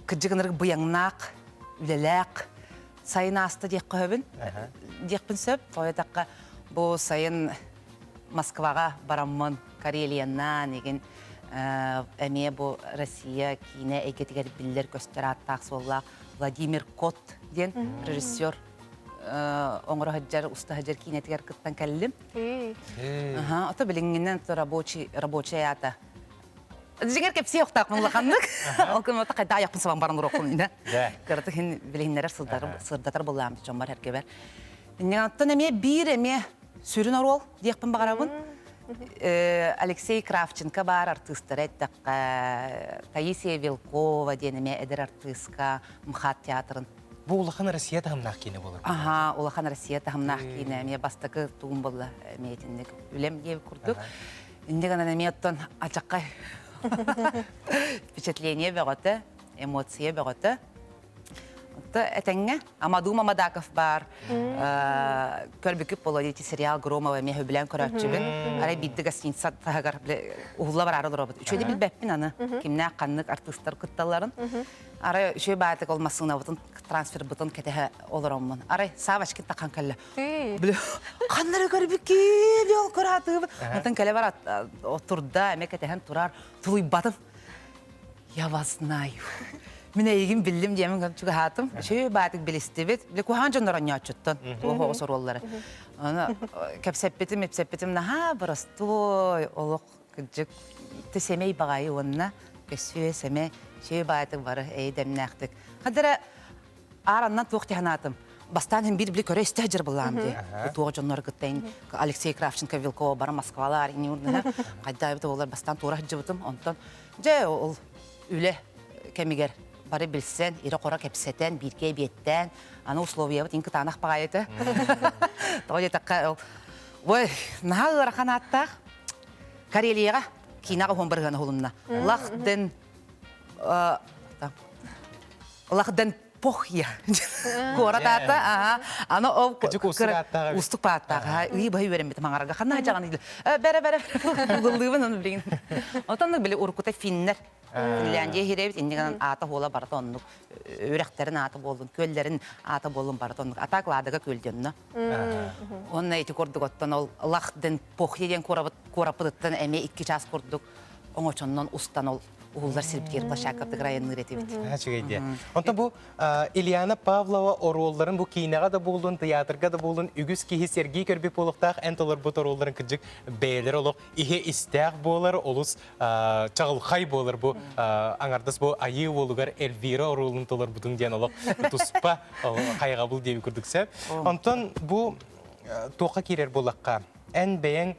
кырдьыгынырык быйаҥнаах, үлэлээх сайын ааста диэххэ сөбүн, диэхпин сөп. Тоойотахха бу сайын Москваҕа бараммын, Карелияннаан игин эмиэ бу Россия киинэ эйгэтигэр биллэр-көстөр ааттаах-суоллаах Владимир Кот диэн режиссер оҥоро сылдьар, уста сылдьар киинэтигэр кыттан кэллим. Аха, ото билиҥҥинэн рабочий рабочий аата. Дьиҥэр кэпсиэ охтаахпын улаханнык. Ол күн ото хайда айахпын сабан баран уруоккун инэ. Кыраты хин билиһиннэрэр сырдатар буллаам дьоммор эргебер. Иннигаттан эмиэ биир эмиэ сүрүн оруол диэхпин баҕарабын. Алексей Кравченко баар артыыстара эттэххэ, Таисия Вилкова диэн эмиэ эдэр артыыска МХАТ театрын Бу улахан Россия таһымнаах киинэ буолар. Аха, улахан Россия таһымнаах киинэ эмиэ бастакы тугум буолла эмиэ итинник үлэм диэбит курдук. Инде гынан эмиэ оттон ачаккай впечатление бөҕөтө, эмоция бөҕөтө. Отто этэҥҥэ Амаду Мамадаков баар. Көрбүкүп боло дии сериал Громова эмиэ сөбүлээн көрөөччүбүн. Арай биирдэ гостиница таһыгар уһулла бараары олоробут. Үчүгэйди билбэппин аны. Кимнээх ханнык артыыстар кытталларын. Арай үчүгэй баатык ол массыынабытын трансфербытын кэтэһэ олороммун. Арай Савочкин тахан кэллэ. Били ханнары көрбүккүн ол көрө Онтон кэлэ бар турда эмэ кэтэһэн турар тулуйбатым. Я вас знаю. Мин эйигин биллим диэмин чугаһаатым. Үчүгэй баатык билистибит. Били куһаҕан дьоннор онньооччуттан туох оҕо Аны кэпсэппитим, ипсэппитим наһаа боростуой олох кырдьык ты сэмэй баҕайы уонна көссүө сэмэ үчүгэй баатык бары эйдэмнээхтик. Хадара аар аннан туох тиһанаатым. Бастаан хин бир били көрө истэ дьырбылаам дии. Туох дьоннор кыттайын Алексей Кравченко Вилкова бара Москвалар ини урдуна хайдаабыт олар бастаан туора сылдьыбытым. Онтон дьэ ол үлэ кэмигэр бары билсэн, ирэ-хоро кэпсэтэн, бииргэ эбиэттээн, аны условиябыт ин кытаанах баҕайыта. Тоҕо диэтэххэ, ол ой, наһаа ыарахан ааттаах Карелияҕа киинэҕэ уһун барыһыан уһулунна. Лахден Лахден Похья куорат аата аха аны ол устук пааттаах ыы баһы үөрэммит маҥарга ханна жаҕан бэрэ бэрэ гыллыыбын ону билигин отон били уруккута финнэр Финляндия иһирэбит иннигэнэн аата хуола барыта оннук үрэхтэрин аата буоллун күөллэрин аата буоллун барыта оннук атаак ладога күөлдөннө онно ити курдук оттон ол Лахден Похья диэн куораппытыттан эмиэ икки чаас курдук оҥочоннон устан ол уһуллар сирбитигэр площадкабытыгар айанныыр этибит. Үчүгэй диэ. Онтон бу Ильяна Павлова оруолларын бу киинэҕэ да буоллун, тыйаатырга да буоллун үгүс киһи сэргии көрбүт буолуохтаах эн толорбут оруолларын кырдьык бэйэлэр олох иһэ истээх буолар, олус чаҕылхай буолар бу аҥардас бу Айыы уолугар Эльвира оруолун толорбутуҥ диэн олох туспа хайҕабыл диэби курдук сөп. Онтон бу туохха киирэр буоллахха, эн бэйэҥ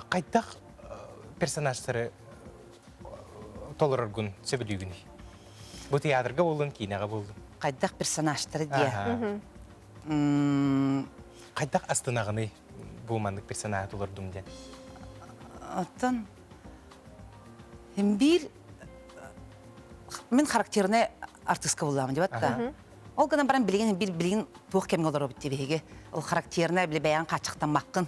хайдах персонажтары толороргун сөбүлүүгүнүй? Бу театрга буоллун, киинэҕэ буоллун. Хайдах персонажтары диэ? Хайдах астынаҕыный бу маннык персонажы толордум диэн? Оттон биир мин характерный артистка буллаамын деп атта. Ол гынан баран билигин бир билигин туох кэмҥэ олоробут диэбиһиги. Ол характерная били бэйэҥ хааччахтаммаккын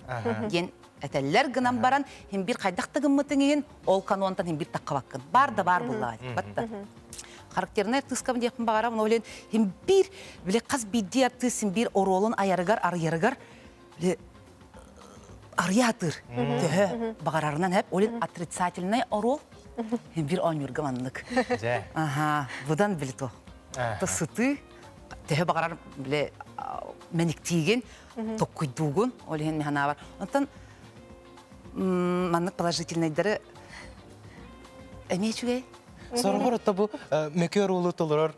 диэн этэллэр гынан баран хин бир хайдах да гыммытыҥ иһин ол канонтан хин бир таххабаккын. Бар да бар буллаҕа батта. Характерная артыыскабын диэхпин баҕарабын ол иһин хин бир били хас биирдии артыыс хин бир оруолун айарыгар арыйарыгар били арыйаатыр төһө баҕарарынан хэп ол иһин отрицательный оруол хин бир оонньуурга маннык. Аха, быдан били то. Сытыы төһө баҕарар били мэниктиигин токкуйдуугун ол иһин механаабар онтон маннык положительнайдары эмиэ үчүгэй Сороҕор отто бу мөкү оруолу толорор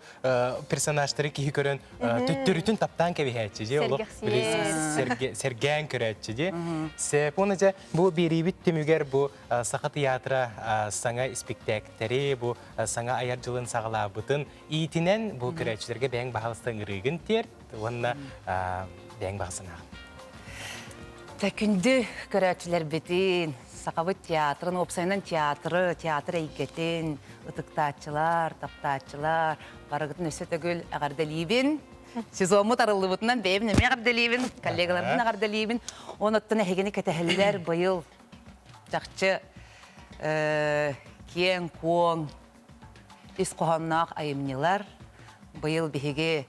персонажтары киһи көрөн төттөрүтүн таптаан кэбиһээччи дии олох сэргээн көрөөччү дии. Сепуна дьэ бу биэриибит түмүгэр бу Саха театра саҥа испиктээктэри бу саҥа айар дьылын саҕалаабытын иитинэн бу көрөөччүлэргэ бэйэҥ баһалыста ыҥырыыгын тиэрт уонна бэйэҥ баҕа Тэ күндү көрөөччүлэрбитин, Сахабыт театрын, уопсайынан театры, театр эйгэтин ытыктааччылар, таптааччылар, барыгытын өссө төгүл эҕэрдэлиибин. Сезоммут арыллыбытынан бэйэбин эмиэ эҕэрдэлиибин, коллегаларбын эҕэрдэлиибин. Онуттан эһигини кэтэһэллэр быйыл чахчы киэҥ-куоҥ ис хоһоонноох айымньылар. Быйыл биһиги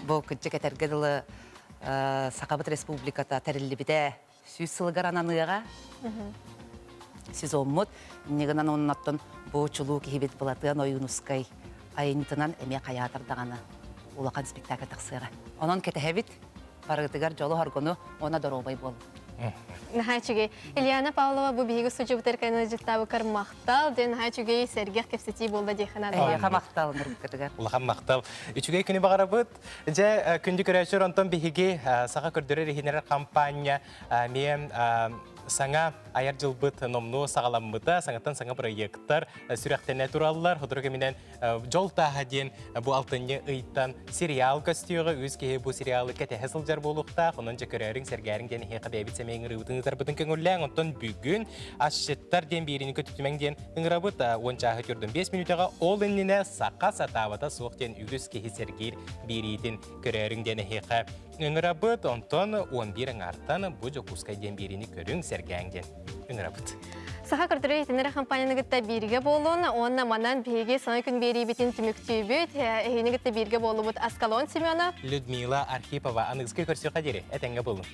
бу кырдьык этэргэ дылы Сахабыт Республиката тэриллибитэ 100 сылыгар ананыаҕа. Сезоммут иннигинэн оннуттан бу чулуу киһибит Былатыан Ойуунускай айымньытынан эмиэ хайаатар даҕаны улахан спектакль тахсыаҕа. Онон кэтэһэбит. Барыгытыгар дьолу-соргуну уонна доруобай буолун. Наһаа үчүгэй. Ильяна Павлова бу биһиги судьубутар кэнэдьиттаабыкар махтал диэн наһаа үчүгэй сэргэх кэпсэтии буолла диэххэ наада. Эйиэхэ махтал нырбыккытыгар. Улахан махтал. Үчүгэй күнү баҕарабыт. Дьэ, күндү көрөөччүлэр, онтон биһиги саха көрдөрөр иһинэрэр хампаанньа эмиэ саҥа айар дьылбыт номнуо саҕаламмыта, саҥаттан саҥа проекттар сүрэхтэнэ тураллар. Сотору кэминэн Дьол тааһа диэн бу алтынньы ыйтан сериал көстүөҕэ. Үс киһи бу сериалы кэтэһэ сылдьар буолуохтаах. Онон дьэ көрөөрүҥ, сэргээриҥ диэн эһиэхэ бэйэбит сэмэй ыҥырыыбытын ыытарбытын көҥүллээҥ. Онтон бүгүн асчыттар диэн биэриини көтүтүмэҥ диэн ыҥырабыт. 10 чааһы 45 мүнүүтэҕэ ол иннинэ саха сатаабата суох диэн үгүс киһи сэргиир биэриитин көрөөрүҥ диэн эһиэхэ. ыҥырабыт, онтон 11 аҥаартан бу Дьокуускай диэн биэриини көрүҥ, сэргээҥ диэн ыҥырабыт. Саха көрдөрөр иһитиннэрэр компанияны кытта бииргэ буолун уонна манан биһиги саҥа күн биэриибитин түмүктүүбүт. Эһигини кытта бииргэ буоллубут Аскалон Семенов. Людмила Архипова. Аныгыскы көрсүөххэ диэри этэҥҥэ буолун.